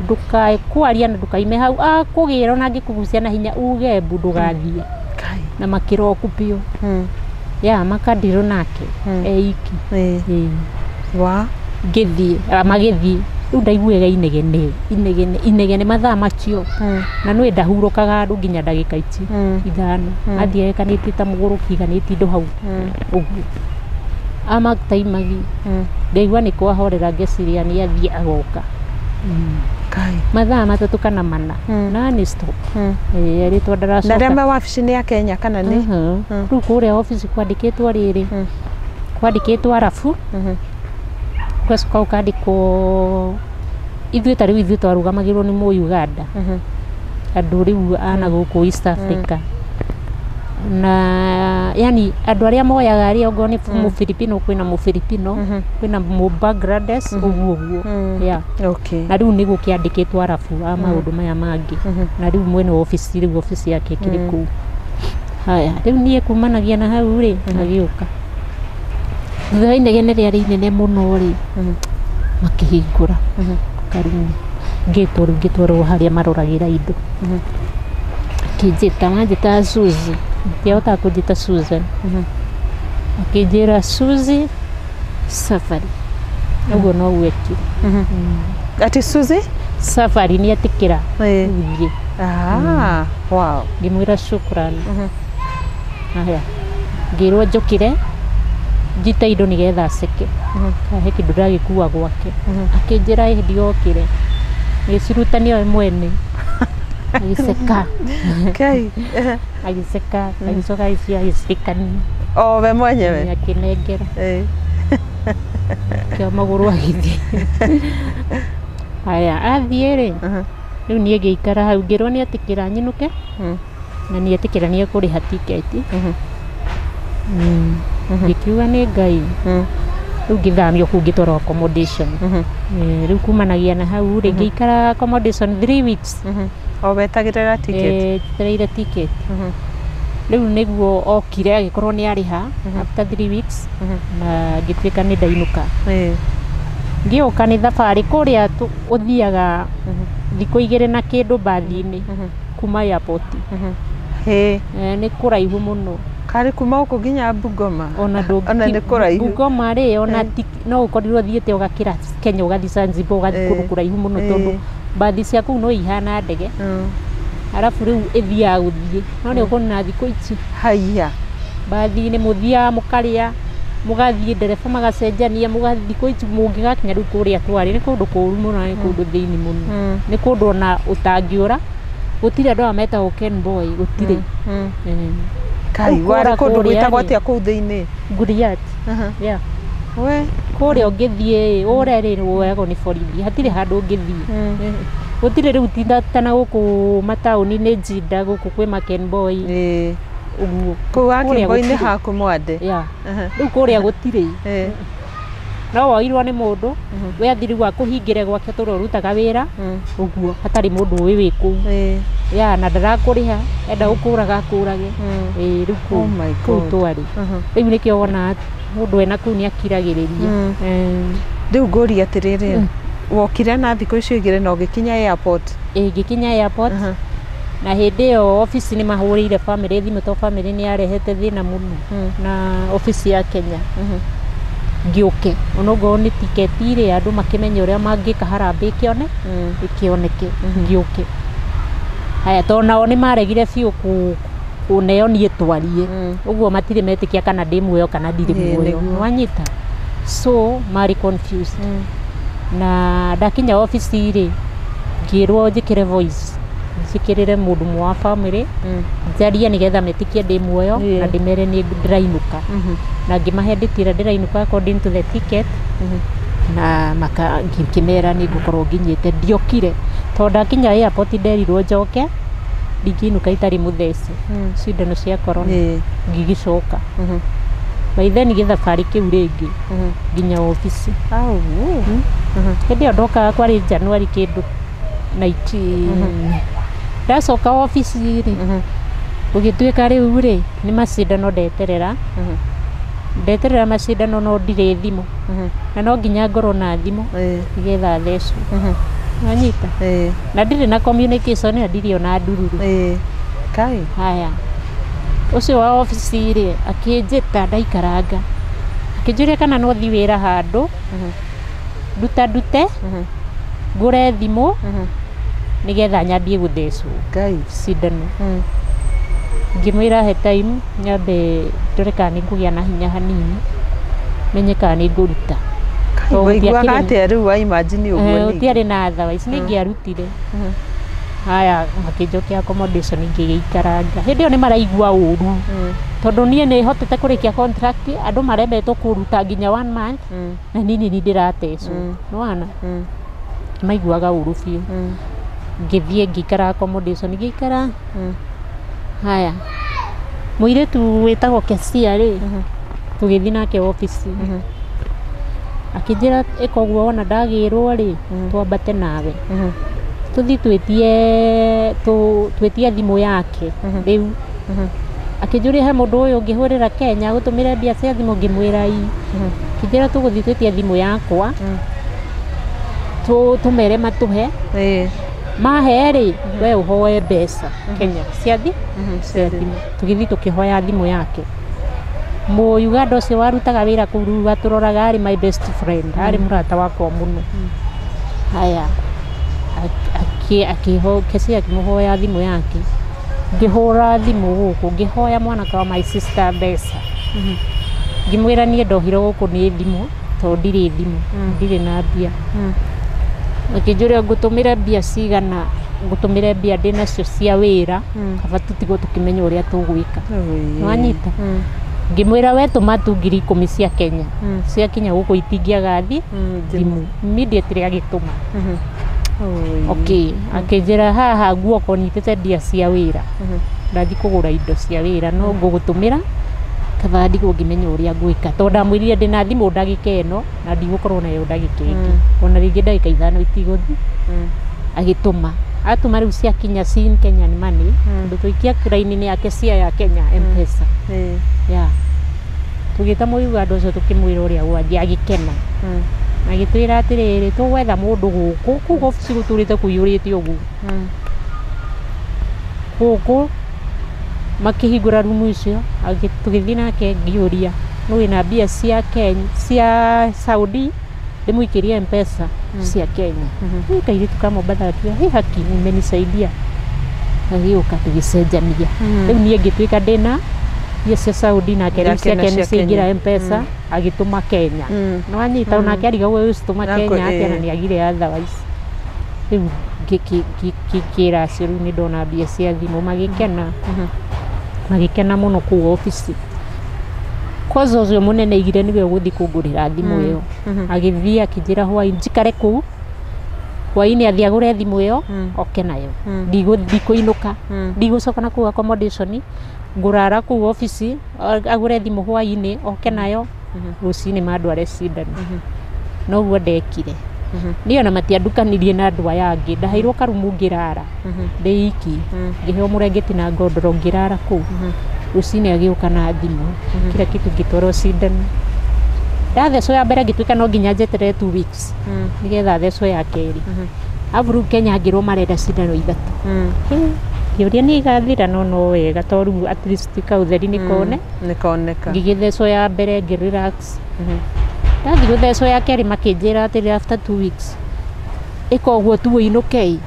Ndũkae kwaria na ndũkaime hau, akũgĩra ona angĩkũgucia na hinya uge mbu ndũgathiĩ. Na makĩroku biũ. Ya makandirwo nake eiki. Wa ngĩthiĩ, magĩthiĩ. Rĩu ndaiguaga inegene, inegene, inegene mathaa macio. Na nĩ ndahurũkaga andũ nginya ndagĩka ici ithano. Athiĩ ekanĩtie ta mũgũrũki iganĩtie indo hau. Ũguo. Amataimagi. Ngaigua nĩ kwahorera ngeciria nĩ athiĩ agoka. Mathaa matatũ kana mana. Na nĩ stop. Erĩtwo ndaracoka. Na arĩa me wabici nĩ a Kenya kana nĩ? Rĩu kũrĩa obici kwandĩkĩtwo rĩrĩ. Kwandĩkĩtwo arabu. Ũgacoka ũkandĩkwo ithuĩ ta rĩu ithuĩ twarũgamagĩrwo nĩ mũ Uganda. Andũ rĩu ana gũkũ East Africa. Na yani andũ arĩa moyaga arĩa okorwo nĩ Mũfilipino, kwĩna Mũfilipino, kwĩna Mũbangladesh, ũguo ũguo. Yeah. Na rĩu nĩ gũkĩandĩkĩtwo arabu a maũndũ maya mangĩ, na rĩu mwene obici, rĩu obici yake ĩkĩrĩ kũu. Haya, rĩu niĩ kumanagia na hau rĩ, agĩũka thutha wa inegene rĩarĩ inene mũno rĩ, makĩhingũra karumu, ngĩtwo rĩu, ngĩtwarwo harĩa maroragĩra indo. Akĩnjĩta, manjĩtaga Suzy, ndiahotaga kũnjĩta Susan. Akĩnjĩra, "Suzy, safari." Ũguo noguo ekire. Ati Suzy? Safari, nĩ etĩkĩra gũthiĩ. Ah, wow. Ngĩmwĩra shukran. Haya, ngĩrwo njũkĩre njite indo nĩgetha aceke he kĩndũ ndagĩkua gwake. Akĩnjĩra ĩ ndiokĩre ngĩcirutania we mwene, agĩceka. Okay. Agĩceka, agĩcoka agĩcirikania. O we mwenyewe. Akĩnengera kĩa magũrũ agĩthiĩ. Haya, athiĩ rĩ, rĩu niĩ ngĩikara hau, ngĩrwo nĩ etĩkĩra nyinũke na nĩ etĩkĩra nĩ ekũrĩha tiketi. Ngĩkiuga nĩ Ngai. Rĩu ngĩthamio kũu, ngĩtwarwo accommodation. Rĩu kumanagia na hau rĩ, ngĩikara accommodation 3 weeks. O wetagĩrĩra ticket. Njetereire ticket. Rĩu nĩguo okire, agĩkorwo nĩ arĩha after 3 weeks, na ngĩtuĩka nĩ ndainũka. Ngĩũka nĩ thabarĩ kũrĩa ũthiaga thikũ 2 na kĩndũ mbathi-inĩ kuma airport. Hĩ. Nĩ kũraihu mũno. Karĩ kuma gũkũ nginya Bungoma. Ona ndũngĩ. Ona nĩ kũraihu. Bungoma rĩ, ona no ũkorirwo ũthiĩte ũgakĩra Kenya, ũgathiĩ Zanzibar, ũgathiĩ kũndũ kũraihu mũno, tondũ mbathi cia kũu no ihana ndege. Arabu rĩu ĩthiaga gũthiĩ no nĩ ũkũnina thikũ ici. Haiya. Mbathi-inĩ mũthiaga mũkarĩa, mũgathiĩ, ndereba magacenjania, mũgathiĩ thikũ ici mũngĩgakinya. Rĩu kũrĩa twarĩ nĩ kũndũ kũũru mũno, na nĩ kũndũ thĩinĩ mũno. Nĩ kũndũ ona ũtangĩũra, gũtirĩ andũ aya metagwo Ken boy, gũtirĩ. Kai. Rĩu Warĩ kũra kũndũ kũrĩa gwĩtagwo rĩ. atĩa kũu thĩinĩ? Nguriat. Yeah. We. Kũrĩa ũngĩthiĩ ũre rĩ, woyagwo nĩ borithi, hatirĩ handũ ũngĩthiĩ. Gũtirĩ. Rĩu ti ta na gũkũ mataũni-inĩ, Njinda gũkũ kwĩ Maken boy ũguo. Kũu Kũrĩa Wakĩmboi-inĩ gũtirĩ. haku mwande. Yeah. Rĩu kũrĩa gũtirĩ. No woirwo nĩ mũndũ we athi rĩu akũhingĩre gwake tũrĩa ũrutaga wĩra ũguo, hatarĩ mũndũ ũĩ wĩ kũu. Ya, na ndarakũrĩha, enda gũkũraga akũrage. Ĩĩ, rĩu kũu Oh my kũu God. twarĩ. Rĩu nĩkĩo wonaga mũndũ ena kũu nĩ akiragĩrĩria. Rĩu ngũria atĩrĩrĩ, wokire na thikũ icio 2 na ũgĩkinya airport? Ĩĩ, ngĩkinya airport, na hĩndĩ ĩyo obici nĩ mahũrĩire family thimũ, to family nĩ yarehete thĩna mũno na obici ya Kenya ngĩũke, onokorwo nĩ tiketi rĩ, andũ makĩmenye ũrĩa mangĩka harambĩ ĩkĩone ĩkĩoneke ngĩũke. Haya, tondũ nao nĩ maregire biũ kũneo niĩ twarie ũguo, matirĩ metĩkia kana ndĩ muoyo kana ndirĩ muoyo. Wanyita, so marĩ confused. Na ndakinya obici rĩ, ngĩrwo njĩkĩre voice, njĩkĩrĩre mũndũ ũmwe wa family njarie nĩgetha metĩkie ndĩ muoyo na ndĩmere nĩ ndĩrainũka, na ngĩmahe date ĩrĩa ndĩrainũka according to the ticket, na maka ngĩmera nĩ ngũkorwo nginyĩte. Ndiokire tondũ ndakinya airport nderirwo njoke, ndingĩinũka itarĩ mũthece cindano cia corona. Ngĩgĩcoka by then gĩthabarĩ kĩu rĩngĩ nginya obici. Au. Hĩndĩ ĩyo ndokaga kwarĩ January kĩndũ 19. Ndacoka obici rĩ, gũgĩtuĩka rĩu rĩ nĩ macindano ndeterera, ndeterera macindano, no ndirĩ thimũ, na no nginya ngorwo na thimũ nĩgetha thecwo. Wanyita? Na ndirĩ na communication, na ndirĩ ona ndururu. Kai. Haya, ũcio wa obici rĩ akĩnjĩta, ndaikaranga, akĩnjũria kana no thiĩ wĩra handũ nduta ndute ngũre thimũ nĩgetha nyambie gũthecwo Ngai. cindano. Ngĩmwĩra he time nyambe ndore kana nĩ ngũgĩa na hinya hanini, menye kana nĩ ngũruta. Kai, Tondũ waiguaga gũtiakĩrĩ- atĩa rĩu wa imagine ũguo ningĩ? Gũtiarĩ na otherwise nĩ ingĩarutire. Haya, makĩnjokia accommodation, ngĩgĩikaranga. Hĩndĩ ĩyo nĩ maraigua ũru tondũ niĩ nĩ hotete kũrĩkia contract, andũ maremetwo kũruta nginya one month, na niĩ nĩ ndĩratecwo. Nĩwona, maiguaga ũru biũ. Ngĩthiĩ ngĩikara accommodation, ngĩikara. Haya, Mũirĩtu wĩtagwo Kesia rĩ, tũgĩthiĩ nake obici, akĩnjĩra ĩka ũguo wona ndagĩrwo rĩ, twambate nawe tũthiĩ twĩtie twĩtie thimũ yake. Rĩu akĩnjũria he mũndũ ũyũ ũngĩhũrĩra Kenya agũtũmĩre mbia cia thimũ, ngĩmwĩra ii. Akĩnjĩra tũgũthiĩ twĩtie thimũ yakwa, tũmere matũhe, mahe rĩ, we ũhoe mbeca Kenya cia thimũ. Tũgĩthiĩ tũkĩhoya thimũ yake. Mũuganda ũcio warutaga wĩra kũu rĩu atũroraga arĩ my best friend, arĩ mũrata wakwa mũno. Haya, Kesia akĩmũhoya thimũ yake, ngĩhũra thimũ gũkũ, ngĩhoya mwanake wa my sister mbeca, ngĩmwĩra niĩ ndohirwo gũkũ nĩ thimũ tondũ ndirĩ thimũ, ndirĩ na mbia. Akĩnjũria ngũtũmĩre mbia cigana, ngũtũmĩre mbia ndĩnacio cia wĩra, kaba tũtigwo tũkĩmenya ũrĩa tũgwĩka. Nĩwanyita? Ngĩmwĩra we tũma tu 10,000 cia Kenya, ciakinya gũkũ itingĩaga thimũ. Immediately agĩtũma. Okay, akĩnjĩra haha guoko nyitĩte mbia cia wĩra, ndathiĩ kũgũra indo cia wĩra, no ngũgũtũmĩra kaba ndigwo ngĩmenya ũrĩa ngwĩka, tondũ ndamwĩrire ndĩna thimũ ndagĩka ĩno na ndigũkorwo nayo ndagĩka ĩngĩ, ona rĩngĩ ndagĩka 5 itigũthiĩ. Agĩtũma, atũma rĩu ciakinya in Kenyan money, tondũ tũikia raini-inĩ yake cia ya Kenya M-Pesa. Yeah. Tũgĩta mũuganda ũcio tũkĩmwĩra ũrĩa gwathiĩ, agĩkena. Agĩtwĩra atĩrĩrĩ, tũgwetha mũndũ gũkũ, kũu obici gũtũrĩte kũiyũrĩte ũguo. Gũkũ makĩhingũra rumu icio, tũgĩthiĩ nake ngĩũria nũ wĩna mbia cia Kenya, cia Saudi, ndĩmũikĩrie M-Pesa cia Kenya. Hĩ, kairĩtu ka Mombatha gakiuga, hĩ haki umenisaidia. Agĩũka tũgĩcenjania. Rĩu niĩ ngĩtuĩka ndĩna mbia cia Saudi nake rĩu Nake na ciake cia nĩ ciaingĩra Kenya. M-Pesa, agĩtũma Kenya. Nĩwanyita, onake arigagwo ũcitũma Kenya atĩa na nĩagire otherwise. Rĩu ngĩkĩra acio rĩu nĩ ndona mbia cia thimũ, magĩkena. Magĩkena mũno kũu obici. Kwanza ũcio mũnene aigire nĩwe ũgũthiĩ kũngũrĩra thimũ ĩyo. Agĩthiĩ akĩnjĩra hwaĩ njikare kũu, hwaĩ-inĩ athiĩ agũre thimũ ĩyo, oke nayo. Ndikũinũka, ndigũcoka na kũu accommodation, ngũrara kũu obici, agũre thimũ hwaĩ-inĩ, oke nayo, rũcinĩ mandware cindano. Noguo ndekire. Niĩ ona matiandukanirie na andũ aya angĩ, ndaheirwo karumu ngĩrara ndĩ iki, ngĩheo mũrengeti na ngondoro ngĩrara kũu. Rũcinĩ agĩũka na thimũ, kila kitu ngĩtwarwo cindano. Ndathecwo ya mbere ngĩtuĩka no nginya njeterere 2 weeks nĩgetha thecwo ya kerĩ. Arabu rĩu Kenya ngĩrwo marenda cindano 3. Ngĩũria nĩ igathira, no no wega tondũ rĩu at least kaũtheri nĩ kone. Nĩkoneka. Ngĩgĩthecwo ya mbere ngĩ relax. Ndathiĩ gũthecwo ya kerĩ makĩnjĩra atĩrĩ after 2 weeks ĩka ũguo tu ũinũke.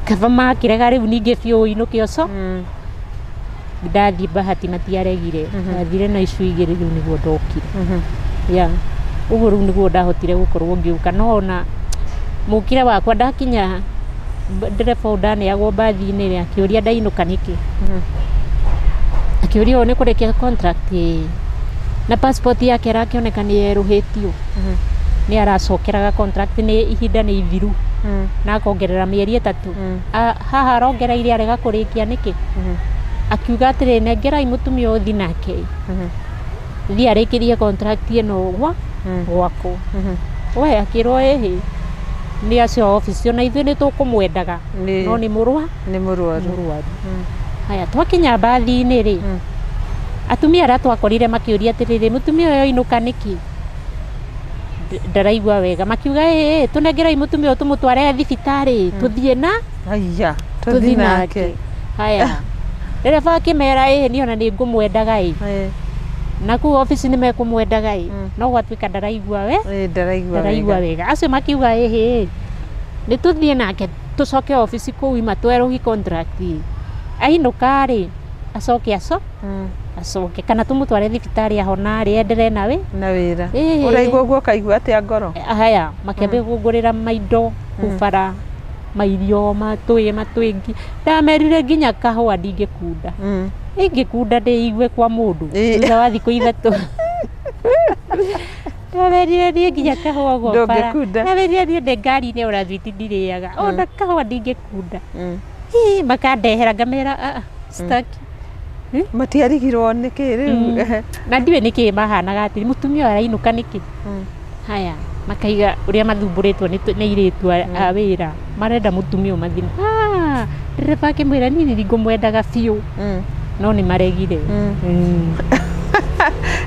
Kaba makĩrega rĩu ningĩ biũ ũinũke ũco. Ndathiĩ bahati matiaregire, ndathire na icio 2 rĩu nĩguo ndokire. Yeah. Ũguo rĩu nĩguo ndahotire gũkorwo ngĩũka, no ona mũkĩre wakwa ndakinya ndereba ũyũ ndaneagwo mbathi-inĩ rĩ, akĩũria ndainũka nĩkĩ. Akĩũria ũyũ nĩ kũrĩkia contract ĩĩ, na passport yake ĩrakĩoneka nĩ yerũhĩtio, nĩ aracokeraga contract nĩ ihinda nĩ ithiru, na akongerera mĩeri 3. Haha arongereire arega kũrĩkia nĩkĩ. Akiuga atĩrĩ, nengerai mũtumia ũyũ thiĩ nake, thiĩ arĩkĩrie contract ĩno gwakwa. We akĩrwo ĩhĩ nĩ acio obici, ona ithuĩ nĩ tũkũmwendaga, no nĩ Nĩ mũrwaru. Mũrwaru. Haya, twakinya mbathi-inĩ rĩ, atumia arĩa twakorire makĩũria atĩrĩrĩ, mũtumia ũyũ ainũka nĩkĩ? Ndaraigua wega. Makiuga ĩĩ, tũnengerei mũtumia ũyũ tũmũtware thibitarĩ, tũthiĩ na Haya, tũthiĩ nake. Haya, ndereba akĩmera ĩĩ niĩ ona nĩ ngũmwendaga ĩ, na kũu obici nĩ mekũmwendaga ĩ, no gwatuĩka ndaraigua we, Ndaraigua wega. Acio makiuga ĩhĩ, nĩ tũthiĩ nake tũcoke obici kũu ima twerũhi contract ĩ, ainũka rĩ acoke acoke kana tũmũtware thibitarĩ ahona rĩ enderee nawe na wĩra. Ũraigua ũguo ũkaigua atĩa ngoro? Haya, makĩambia kũngũrĩra maindo kũu bara, mairio matũĩ matwĩngi, ndamerire nginya kahũa ndingĩkunda. Ingĩkunda ndĩigue kwa mũndũ thutha wa thikũ 3. Ndamerire niĩ nginya kahũa gwa bara, ndamerire niĩ ndĩ ngari-inĩ ona thwiti ndirĩaga, ona kahũa ndingĩkunda. Makandehera ngamera staki. Matiarigirwo nĩkĩ rĩu? Na ndiũĩ nĩkĩ mahanaga atĩ mũtumia ũyũ arainũka nĩkĩ. Haya makaiga ũrĩa mathumbũrĩtwo nĩ airĩtu a wĩra marenda mũtumia ũmathime. Ndereba akĩmwĩra niĩ nĩ ngũmwendaga biũ no nĩ maregire.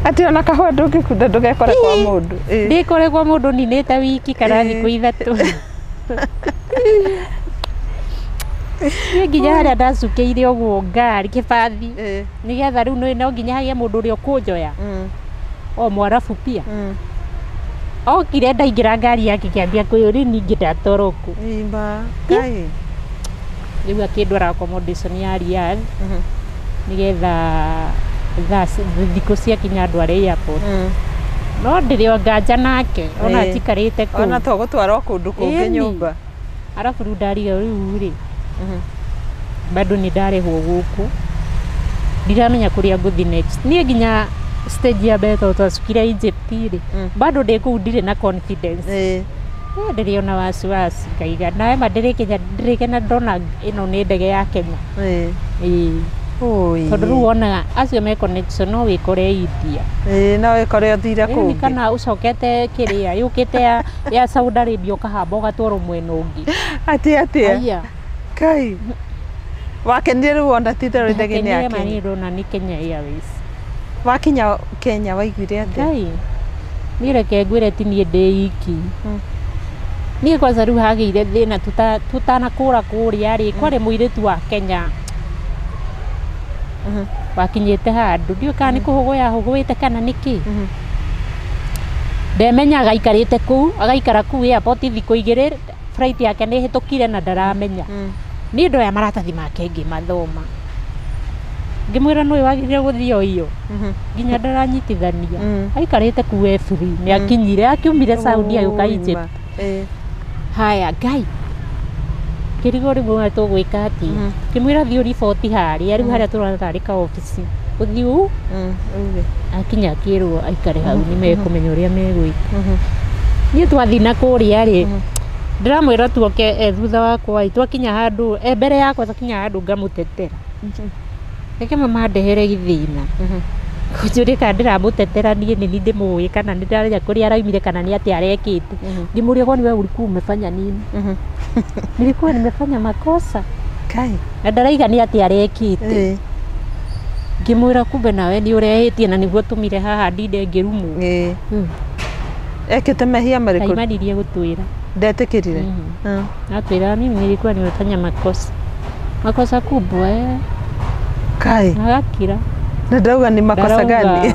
Atĩ ona kahũa ndũngĩkunda ndũgekore kwa mũndũ. Ndĩkore kwa mũndũ ninĩte wiki kana thikũ 3. Niĩ nginya harĩa ndacukĩire ũguo ngari kĩbathi nĩgetha rĩu no nginya hagĩe mũndũ ũrĩa ũkũnjoya o mwarabu pia. Okire ndaingĩra ngari yake kĩambia kwĩyũria ningĩ ndatwarwo kũ. Rĩu akĩndwara accommodation ya Riyadh nĩgetha thaa thikũ ciakinya ndware airport. No ndĩrĩ o nganja nake ona njikarĩte kũu. Ona to gũtwarwo kũndũ kũngĩ nyũmba. Arabu rĩu ndariga rĩu rĩ bado nĩ ndarehwo gũkũ ndiramenya kũrĩa ngũthiĩ next. Niĩ nginya stage ya mbere tondũ twacukire Egypt rĩ bado ndĩ kũu ndirĩ na confidence. Ndĩrĩ ona wasiwasi ngaiga nawe ma ndĩrĩkena ndona ĩno nĩ ndege ya Kenya. Tondũ rĩu wonaga acio me connection no wĩkore India. No wĩkore ũthire kũngĩ. Kana ũcokete kĩrĩa yũkĩte ya Saudi Arabia ũkahamba ũgatwarwo mwena ũngĩ. Atĩ atĩa? Kai. Wakenire rĩu wona ti itherũ ndege nĩ ya Kenya. Niĩ ndona nĩ Kenya Airways. Wakinya Kenya waiguire atĩa? Ngai. Niĩ reke ngwĩre ti niĩ ndĩ iki. Niĩ kwanza rĩu hagĩire thĩna tũtanakũra kũrĩa rĩ kwarĩ mũirĩtu wa Kenya wakinyĩte handũ ndiũĩ kana nĩ kũhũgũya ahũgũĩte kana nĩkĩ. Ndemenyaga aikarĩte kũu agaikara kũu airport thikũ 2 flight yake nĩ ĩhĩtũkire na ndaramenya. Niĩ ndoya maratathi make ngĩmathoma ngĩmwĩra nũĩ wagĩrĩire gũthiĩ o iyo nginya ndaranyitithania. Aikarĩte kũu e free nĩ akinyire akiumire Saudi agĩũka Egypt. Haya Ngai kĩrigo rĩu tũgwĩka atĩa? Ngĩmwĩra thiĩ ũriboti harĩa rĩu harĩa tũrona tarĩ ka obici ũthiĩ akinya akĩrwo aikare hau nĩ mekũmenya ũrĩa megwĩka. Niĩ twathiĩ na kũrĩa rĩ ndĩramwĩra tuoke e thutha wakwa twakinya handũ e mbere yakwa twakinya handũ ngamũtetera. Reke mama ndehere gĩthĩna. Kũnjũria kana ndĩramũtetera niĩ nĩ ndĩmũĩ kana nĩ ndĩramenya kũrĩa araumire kana nĩ atĩa arekĩte. Ngĩmũria kwani wewe ulikuwa umefanya nini? Nilikuwa nimefanya makosa. Kai. Na ndaraiga nĩ atĩa arekĩte. Ngĩmwĩra kumbe nawe nĩ ũrehĩtie na nĩguo tũmire haha ndinde ngĩrumwo. Ekĩte mehia marĩkũ? Ndaimanirie gũtwĩra. Ndetĩkĩrire? Atwĩra mimi nilikuwa nimefanya makosa. Makosa kubwa. Kai. Agakira. Na ndauga ni makosa gani?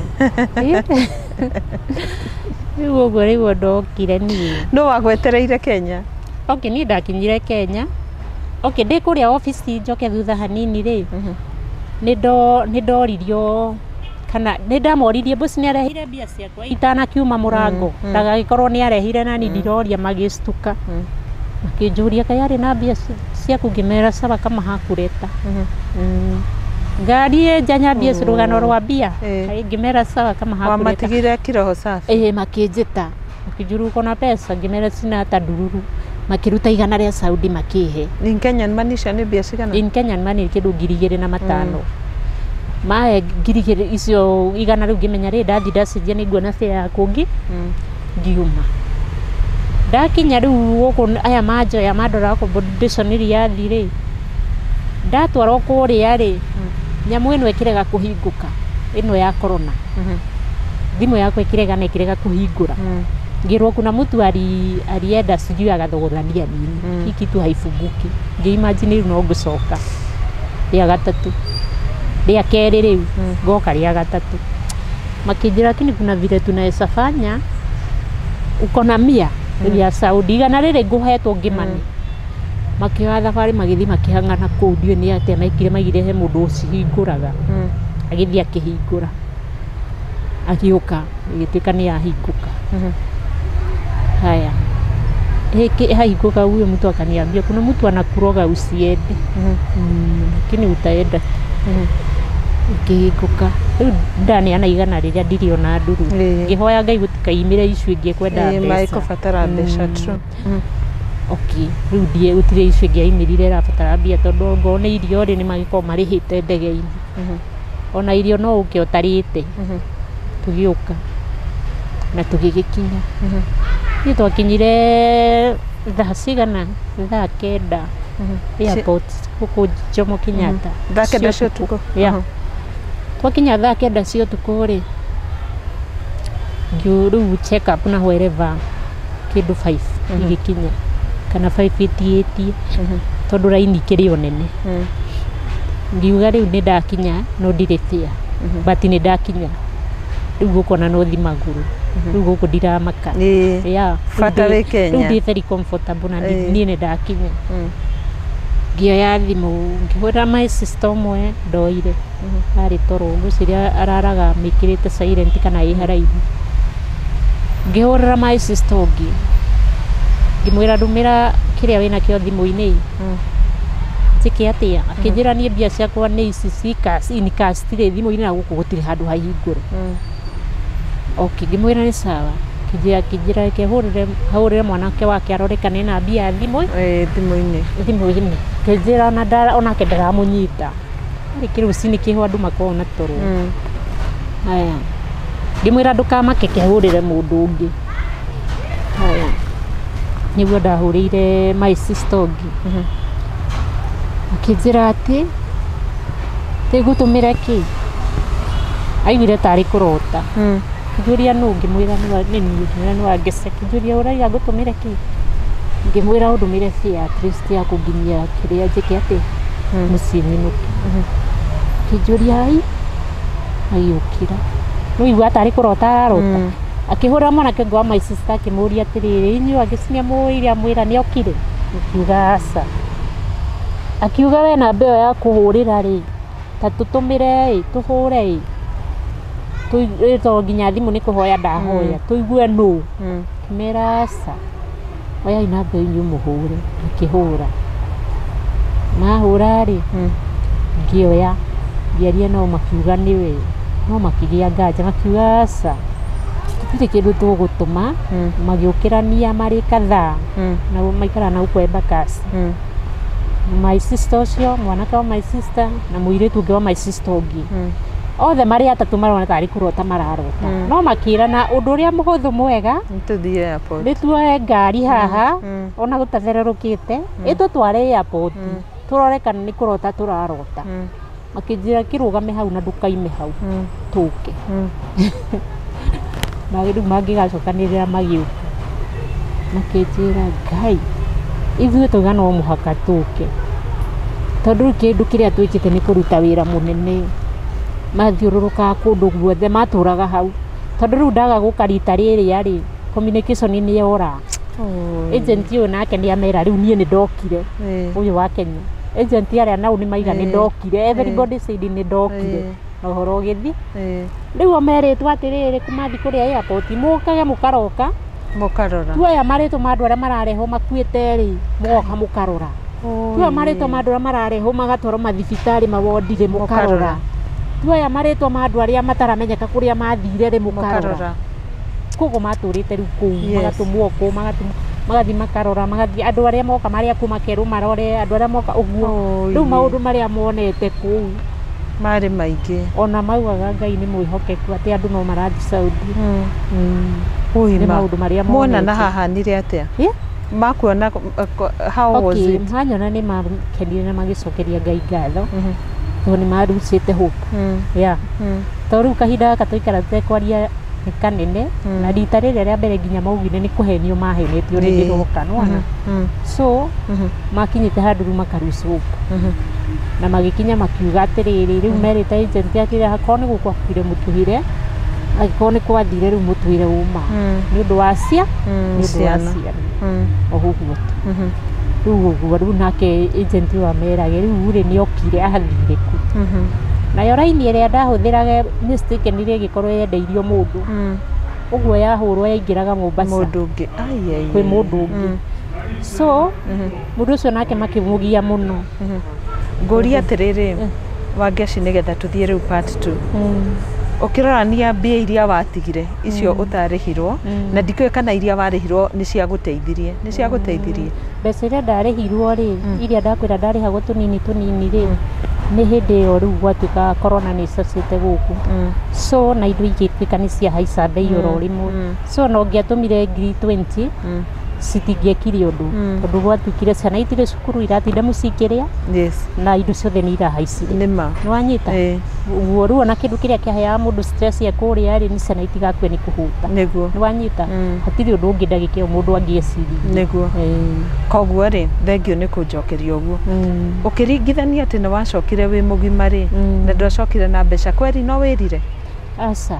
Rĩu ũguo rĩguo ndokire niĩ. No wagwetereire Kenya? Okay, niĩ ndakinyire Kenya. Okay, ndĩ kũrĩa obici njoke thutha hanini rĩ. Nĩ ndoririo kana nĩ ndamoririe boss nĩ arehire mbia ciakwa itanakiuma mũrango ndagagĩkorwo nĩ arehire na niĩ ndiroria magĩcituka. Makĩnjũria kaĩ arĩ na mbia ciaku ngĩmera sawa kama hakuleta. Ngari ĩnja nyambie rũgano rwa mbia ngĩmera sawa kama hakuleta. Wamatigire kiroho safi? Makĩnjĩta makĩnjũria uko na pesa ngĩmera sina hata ndururu. Makĩruta 100 rĩa Saudi makĩhe. In Kenyan money icio nĩ mbia cigana? In Kenyan money kĩndũ 2,500. Mae 2,000 icio 100 rĩu ngĩmenya rĩ ndathi ndacenjia nĩ nguona fare ya kũngĩ ngiuma. Ndakinya rĩu gũkũ aya manjoya mandora accommodation Riyadh rĩ ndatwarwo kũrĩa rĩ nyamũ ĩno ĩkĩrega kũhingũka ĩno ya corona. Thimũ yakwa ĩkĩrega na ĩkĩrega kũhingũra. Ngĩrwo kuna mtu alienda sijui agathogothania nini. Hii kitu haifunguki. Ngĩimagine rĩu no ngũcoka rĩa gatatũ rĩa kerĩ rĩu ngoka rĩa gatatũ. Makĩnjĩra lakini kuna vile tunaweza fanya uko na 100 ya Saudi 100 rĩrĩ ngũhetwo ngĩmane. Makĩoya thabarĩ magĩthiĩ makĩhang'ana kũu ndiũĩ nĩ atĩa mekire maigire he mũndũ ũcihingũraga. Agĩthiĩ akĩhingũra agĩũka ĩgĩtuĩka nĩ yahingũka. Haya hahingũka huyo mtu akaniambia kuna mtu anakuroga usiende. Lakini utaenda. Ĩkĩhingũka rĩu ndaneana 100 rĩrĩa ndirĩ ona nduru. Ngĩhoya Ngai gũtikaimĩre icio ingĩ kwenda mbeca. Maikũbatara mbeca true. Okay, rĩu ndiĩ gũtirĩ icio ingĩ yaimĩrire ĩrabatara mbia tondũ ongorwo nĩ irio rĩ nĩ magĩkorwo marĩhĩte ndege-inĩ. Ona irio no ũke ũtarĩte. Tũgĩũka na tũgĩgĩkinya. Niĩ twakinyire thaa cigana, thaa 9 airport gũkũ Jomo Kenyatta. Thaa 9 cia ũtukũ. Yeah. Twakinya thaa 9 cia ũtukũ rĩ, rĩu check up na wherever kĩndũ 5 igĩkinya kana 5:88 tondũ raini ikĩrĩ o nene. Ngiuga rĩu nĩ ndakinya no ndirĩ fare, but nĩ ndakinya rĩu gũkũ ona no thi magũrũ, rĩu gũkũ ndiramaka. Yeah, Bata wĩ Kenya. Rĩu ndĩ very comfortable na niĩ nĩ ndakinya. Ngĩoya thimũ ngĩhũrĩra my sister ũmwe ndoire, arĩ toro ngwĩciria araraga mĩkĩrĩte silent kana ĩ haraihu. Ngĩhũrĩra my sister ũngĩ ngĩmwĩra ndũmĩra kĩrĩa wĩnakĩo thimũ-inĩ njĩke atĩa. Akĩnjĩra niĩ mbia ciakwa nĩ ici ci cash, in cash citirĩ thimũ-inĩ na gũkũ gũtirĩ handũ hahingũre. Okay, ngĩmwĩra nĩ sawa. Akĩnjĩra reke hũrĩre mwanake wake arore kana ena mbia thimũ thimũ-inĩ. Thimũ-inĩ. Akĩnjĩra onake ndaramũnyita. Arĩ kĩrũcinĩ kĩho andũ makoragwo na toro. Haya. Ngĩmwĩra ndũkamake kehũrĩre mũndũ ũngĩ. Haya. Nĩguo ndahũrĩire my sister ũngĩ. Akĩnjĩra atĩ ngũtũmĩre kĩ? Aiguire tarĩ kũrota. Akĩnjũria nũ, ngĩmwĩra nĩ niĩ, ngĩmwĩra nĩ Wangeci. Akĩnjũria ũrauga ngũtũmĩre kĩ? Ngĩmwĩra ũndũmĩre fare at least ya kũnginyia kĩrĩa njĩke atĩ mũciĩ nyinũke. Akĩnjũria ai, agĩũkĩra. Nĩ waigua tarĩ kũrota ararota. Akĩhũrĩra mwanake ũngĩ wa my sister akĩmũria atĩrĩrĩ, inyuĩ Wangeci nĩamũĩire amwĩra nĩokire? Akiuga aca. Akiuga we namba ĩyo ya kũhũrĩra rĩ, ta tũtũmĩre ĩ, tũhũre ĩ, to nginya thimũ nĩ kũhoya ndahoya, tũigue nũ. Ngĩmera aca, oyai namba ĩyo inyuĩ mũhũre. Makĩhũra. Mahũra rĩ, ngĩoya, ngĩaria nao makiuga nĩwe, no makĩgĩa nganja makiuga aca, tũtirĩ kĩndũ tũgũtũma. Magĩũkĩrania marĩ kadhaa na maikaraga na gũkũ Embakasi. My sister ũcio, mwanake wa my sister na mũirĩtu ũngĩ wa my sister ũngĩ. Othe marĩ atatũ marona tarĩ kũrota mararota. No makĩrana ũndũ ũrĩa mũhũthũ mwega Nĩtũthiĩ airport. nĩ tuoe ngari haha ona gũtathererũkĩte ĩtũtware airport tũrore kana nĩ kũrota tũrarota. Makĩnjĩra kĩrũgame hau na ndũkaime hau tũke. Na rĩu mangĩgacokanĩrĩra magĩũka makĩnjĩra Ngai ithuĩ tauga no mũhaka tũke tondũ rĩu kĩndũ kĩrĩa twĩkĩte nĩ kũruta wĩra mũnene. Mathiũrũrũkaga kũndũ guothe matũraga hau tondũ rĩu ndaga gũka rita rĩrĩa rĩ, communication nĩ yora. Agent ũyũ nake nĩ amera rĩu niĩ nĩ ndokire, ũyũ wa Kenya. Agent arĩa nao nĩ maiga nĩ ndokire, everybody said nĩ ndokire na ũhoro ũgĩthiĩ. Rĩu o merĩtwo atĩrĩrĩ kuma thiĩ kũrĩa airport mũkage mũkaroka Mũkarora. Tuoya marĩtwa ma andũ arĩa mararehwo makuĩte rĩ, mũgoka mũkarora. Tuoya marĩtwa ma andũ arĩa mararehwo magatwarwo mathibitarĩ mawondi rĩ, mũkarora. Tuoya marĩtwa ma andũ arĩa mataramenyeka kũrĩa mathire rĩ, mũkarora. Koguo matũrĩte rĩu kũu, magatũmwo kũu, magathiĩ makarora, magathiĩ andũ arĩa moka marĩa kuo makerwo marore, andũ arĩa moka ũguo. Rĩu maũndũ marĩa monete kũu marĩ maingĩ. Ona maugaga Ngai nĩ mwĩhokeku atĩ andũ no marathiĩ Saudi. Nĩ maũndũ marĩa monete. Muona na hahanire atĩa? Makuona how was it? Manyona nĩ makenire na magĩcokeria Ngai ngatho. Tondũ nĩ marucĩte hope. Yeah. Tondũ rĩu kahinda gaka tũikara tũtekwaria nĩ kanene na rita rĩrĩa rĩa mbere nginya maugire nĩ kũhenio mahenetio nĩ ndĩroka nĩwona. So makinyĩte handũ rĩu makaruca hope. Na magĩkinya makiuga atĩrĩrĩ rĩu merĩte agent atĩrĩ akorwo nĩ gũkwakuire mũtũhire, angĩkorwo nĩ kwathire rĩu mũtũhire ũma nĩ ũndũ wa nĩ ũndũ wa ciana o ũguo tu. Rĩu ũguo rĩu nake agent ũyũ amerage rĩu rĩ nĩ okire athire ku. Nayo raini ĩrĩa ndahũthĩraga mistakenly ĩgĩkorwo yendeirio mũndũ. Ũguo yahũrwo yaingĩraga Mombasa. Mũndũ ũngĩ. Kwĩ mũndũ ũngĩ. So mũndũ ũcio nake makĩmũgia mũno. Ngũria atĩrĩrĩ Wangeci nĩgetha tũthiĩ rĩu part 2. Ũkĩrorania mbia iria watigire icio ũtarĩhirwo na ndikũĩ kana iria warĩhirwo nĩ ciagũteithirie. Nĩ ciagũteithirie. Mbeca iria ndarĩhirwo rĩ, iria ndakwĩra ndarĩhagwo tũnini tũnini rĩ, Nĩ hĩndĩ ĩyo rĩu gwatuĩka corona nĩ ĩcacĩte gũkũ, so na indo igĩtuĩka nĩ ciahaica mbei oro rĩmwe, so ona ũngĩatũmire 20,000 citingĩekire ũndũ, tondũ gwatuĩkire ciana itirĩ cukuru, iratinda mũciĩ ikĩrĩa, na indo ciothe nĩ irahaicire. Nĩma. Nĩ wanyita? Ũguo rĩu ona kĩndũ kĩrĩa kĩaheaga mũndũ stress ya kũrĩa rĩ, nĩ ciana itigakue nĩ kũhũta. Nĩ wanyita? Hatirĩ ũndũ ũngĩ ndagĩka ĩyo mũndũ angĩeciririe. Koguo rĩ, thengio nĩ kũnjokeria ũguo. Ũkĩringithania atĩ nĩ wacokire wĩ mũgima rĩ, na ndwacokire na mbeca, kweri no wĩrire? Aca,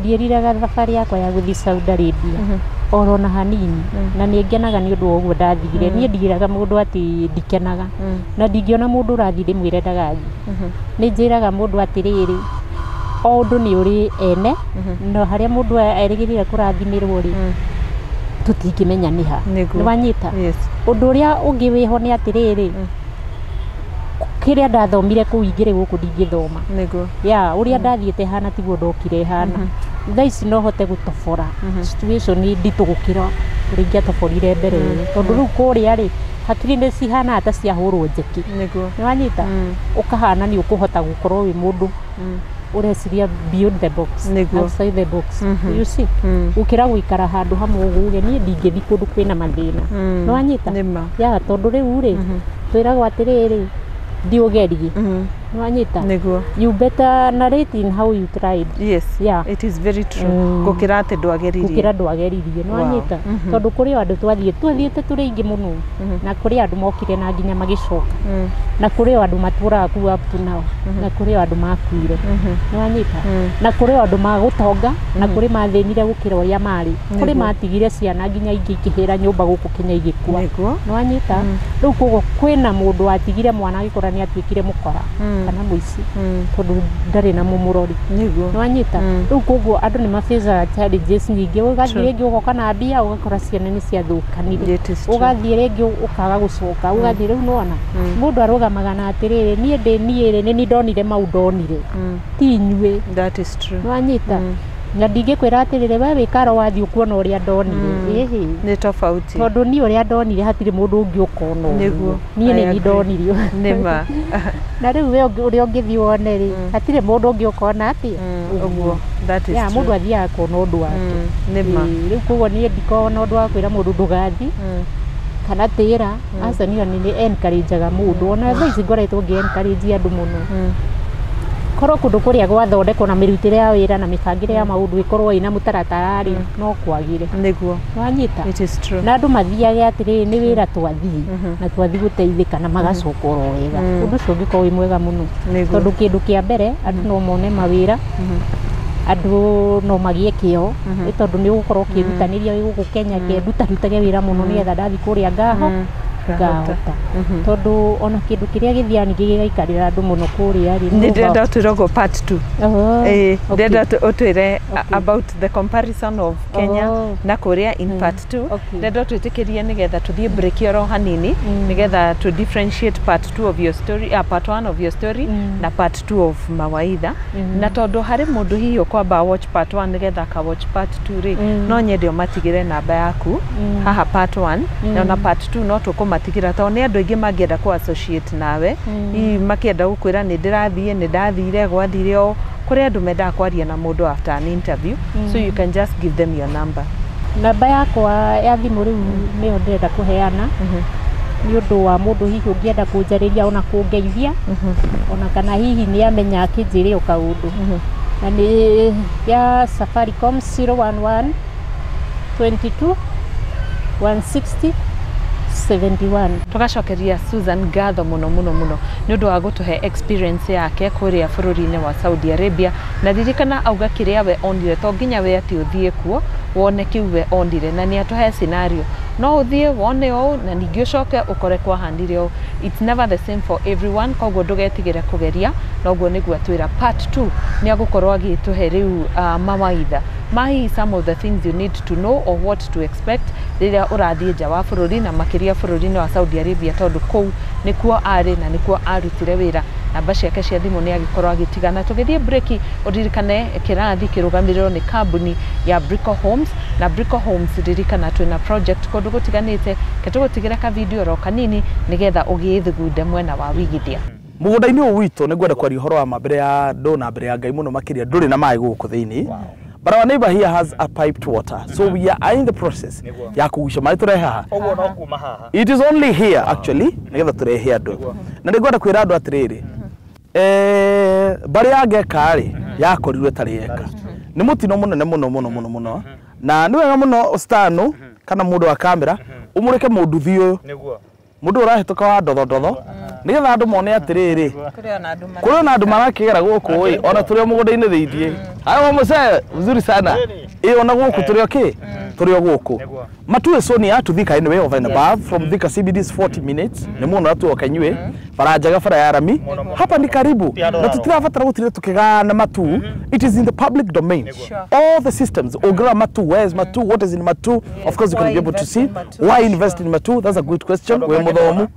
ndiĩriraga thabarĩ yakwa ya gũthiĩ Saudi Arabia oro na hanini, na nĩ ngenaga nĩ ũndũ wa ũguo ndathire. Niĩ ndirĩraga mũndũ atĩ ndikenaga, na ndingĩona mũndũ ũrathiĩ ndĩmwĩre ndagathiĩ. Nĩ njĩraga mũndũ atĩrĩrĩ, o ũndũ nĩ ũrĩ ene, na harĩa mũndũ erĩgĩrĩire kũrathimĩrwo rĩ, tũtingĩmenya nĩ ha. Nĩ wanyita? Yes. Ũndũ ũrĩa ũngĩ wĩho nĩ atĩrĩrĩ, kĩrĩa ndathomire kũu ingĩrĩ gũkũ ndingĩthoma. Ya ũrĩa ndathiĩte hana tiguo ndokire hana. Thaa ici no hote gũtobora situation nditũ gũkĩra ũrĩa ingĩatoborire mbere ĩyo, tondũ rĩu kũrĩa rĩ, hakiri nĩ cihanaga ta ciahũrwo njeki. Nĩ wanyita? Ũkahana nĩ ũkũhota gũkorwo wĩ mũndũ ũreciria beyond the box, outside the box, you see, gũkĩra gũikara handũ hamwe ũguo uge niĩ ndingĩthiĩ kũndũ kwĩna mathĩna. Nĩ wanyita? Nĩma. Ya tondũ rĩu rĩ, twĩragwo atĩrĩrĩ, thiĩ ũgerie. Nĩ wanyita? You better narrate in how you tried. Yeah. It is very true. Gũkĩra atĩ ndwageririe. Gũkĩra ndwageririe. Nĩ wanyita? Tondũ kũrĩ o andũ twathiĩ twathiĩte tũrĩ aingĩ mũno, na kũrĩ andũ mokire na nginya magĩcoka, na kũrĩ o andũ matũraga kuu up to now, na kũrĩ o andũ makuire. Nĩ wanyita? Na kũrĩ o andũ magũtonga, na kũrĩ mathĩnire gũkĩra ũrĩa marĩ, kũrĩ matigire ciana nginya ingĩ ikĩhĩra nyũmba gũkũ Kenya igĩkua. Nĩ wanyita? Rĩu koguo kwĩna mũndũ watigire mwana agĩkora nĩ atuĩkire mũkora kana mũici, tondũ ndarĩ na mũmũrori. Nĩ wanyita? Rĩu koguo andũ nĩ mafacaga challenges nyingĩ. Ũgathiĩ rĩngĩ ũgoka na mbia, ũgakora ciana nĩ ciathũkanire. It is true. Ũgathiĩ rĩngĩ ũkaga gũcoka, ũgathiĩ rĩu nĩwona mũndũ arũgamaga na atĩrĩrĩ, niĩ ndĩ niĩ rĩ, nĩ niĩ ndonire mau ndonire, ti inyuĩ. That is true. Nĩ wanyita? Na ndingĩkwĩra atĩrĩrĩ, we wĩ karo wathiĩ ũkuona ũrĩa ndonire. Ĩhĩ. Nĩ tofauti. Tondũ niĩ ũrĩa ndonire hatirĩ mũndũ ũngĩ ũkona ũguo. Niĩ I nĩ niĩ agree. ndonire. Nĩma. Na rĩu we ũrĩa ũngĩthiĩ wone rĩ, hatirĩ mũndũ ũngĩ ũkona atĩa Ũguo. That is ya true. mũndũ athiaga kuona ũndũ wake. Nĩma. Rĩu koguo niĩ ndikoragwo na ũndũ wa kwĩra mũndũ ndũgathiĩ kana tĩra. Aca, niĩ nĩ encourageaga mũndũ. Ona thaa ici ngoretwo ngĩ encourage andũ mũno, korwo kũndũ kũrĩa gwathondekwo na mĩrutĩre ya wĩra na mĩbangĩre ya maũndũ ĩkorwo ĩna mũtaratara rĩ, no kwagĩre. Wanyita? It is true. Na andũ mathiage atĩrĩrĩ, nĩ wĩra twathiĩ na twathiĩ gũteithĩka, na magacoka oro wega. Ũndũ ũcio ũngĩkorwo wĩ mwega mũno, tondũ kĩndũ kĩa mbere andũ no mone mawĩra, andũ no magĩe kĩo, nĩ tondũ nĩ ũgũkorwo ũkĩrutanĩria wĩ gũkũ Kenya, ke ndutarutage wĩra mũno nĩgetha ndathiĩ kũrĩa ngaho ngahota, tondũ ona kĩndũ kĩrĩa gĩthiaga ningĩ gĩgaikarĩra andũ mũno kũrĩa rĩ, Nĩ ndĩrenda ũtwĩre ũguo part 2. Oh, okay. Ndĩrenda ũtwĩre about the comparison of Kenya na kũrĩa in part 2. Ndĩrenda ũtwĩtĩkĩrie nĩgetha tũthiĩ break oro hanini, nĩgetha to differentiate part 2 of your story, part 1 of your story na part 2 of mawaidha, na tondũ harĩ mũndũ hihi ũkwamba watch part 1 nĩgetha aka watch part 2 rĩ, no nyende ũmatigĩre namba yaku haha part 1, na ona part 2 no tũkũmatigĩra, tondũ nĩ andũ aingĩ mangĩenda kũ associate nawe, hihi makĩenda gũkwĩra nĩ ndĩrathiĩ, nĩ ndathire, gwathire ũũ. Kũrĩ andũ mendaga kwaria na mũndũ after an interview, so you can just give them your number. Namba yakwa ya thimũ rĩu nĩyo ndĩrenda kũheana, nĩ ũndũ wa mũndũ hihi ũngĩenda kũnjarĩria ona kũngeithia, ona kana hihi nĩ amenya akĩnjĩre o kaũndũ, na nĩ ya Safaricom, 011 22 160 71. Tũgacokeria Susan ngatho mũno mũno mũno nĩ ũndũ wa gũtũhe experience yake kũrĩa bũrũri-inĩ wa Saudi Arabia. Na ririkana auga kĩrĩa we onire, to nginya we atĩ ũthiĩ kuo wone kĩu we onire, na nĩ atũhe scenario no ũthiĩ wone ũũ na ningĩ ũcoke ũkore kwahanire ũũ. It's never the same for everyone, koguo ndũgetigĩre kũgeria. Na ũguo nĩguo atwĩra part 2 nĩ agũkorwo agĩtũhe rĩu mawaitha ma hihi some of the things you need to know or what to expect rĩrĩa ũrathiĩ nja wa bũrũri, na makĩria bũrũri-inĩ wa Saudi Arabia, tondũ kũu nĩkuo arĩ na nĩkuo arutire wĩra. Namba ciake cia thimũ nĩ agĩkorwo agĩtigana. Tũgĩthiĩ break, ũririkane kĩrathi kĩrũgamĩrĩrwo nĩ kambuni ya Brico Homes, na Brico Homes, ririkana twĩna project kũndũ gũtiganĩte. Ke tũgũtigĩre ka video oro kanini nĩgetha ũgĩthugunde mwena wa wigithia. Mũgũnda-inĩ ũyũ witũ nĩ ngwenda kwaria ũhoro wa ma mbere ya andũ na mbere ya Ngai mũno makĩria, ndũrĩ na maĩ gũkũ thĩinĩ. But our neighbor here has a piped water, so we are in the process ya kũgucia maĩ tũrehe haha. Ũguo no kuma haha. It is only here actually nĩgetha tũrehe andũ. Na nĩ ngwenda kwĩra andũ atĩrĩrĩ, mbarĩ ya Ngeka rĩ, yakorirwo ĩtarĩ eka. Nĩ mũtino mũnene mũno mũno mũno mũno, na nĩ wega mũno stano kana mũndũ wa kamera ũmũrĩke mũnduthi ũyũ, mũndũ ũrahĩtũka wa ndothondotho, nĩgetha andũ mone atĩrĩrĩ, kũrĩ ona andũ marakĩgera gũkũ ĩ, ona tũrĩ o mũgũnda-inĩ thĩiniĩ. Haya mzee, mzuri sana. Ĩ, ona gũkũ tũrĩ o kĩ, tũrĩ o gũkũ. Matuu is so near to Thika anyway, over and above from Thika CBD is 40 minutes. Nĩ muona tuoka inyuĩ bara njega, bara ya rami, hapa ni karibu na tutirabatara gũtinda tũkĩgana Matuu. It is in the public domain, all the systems. Ũngĩrora Matuu, where is Matuu, what is in Matuu, of course you can Why be able to invest see in Matuu? Why invest in Matuu? That's a good question. Wĩ mũthomu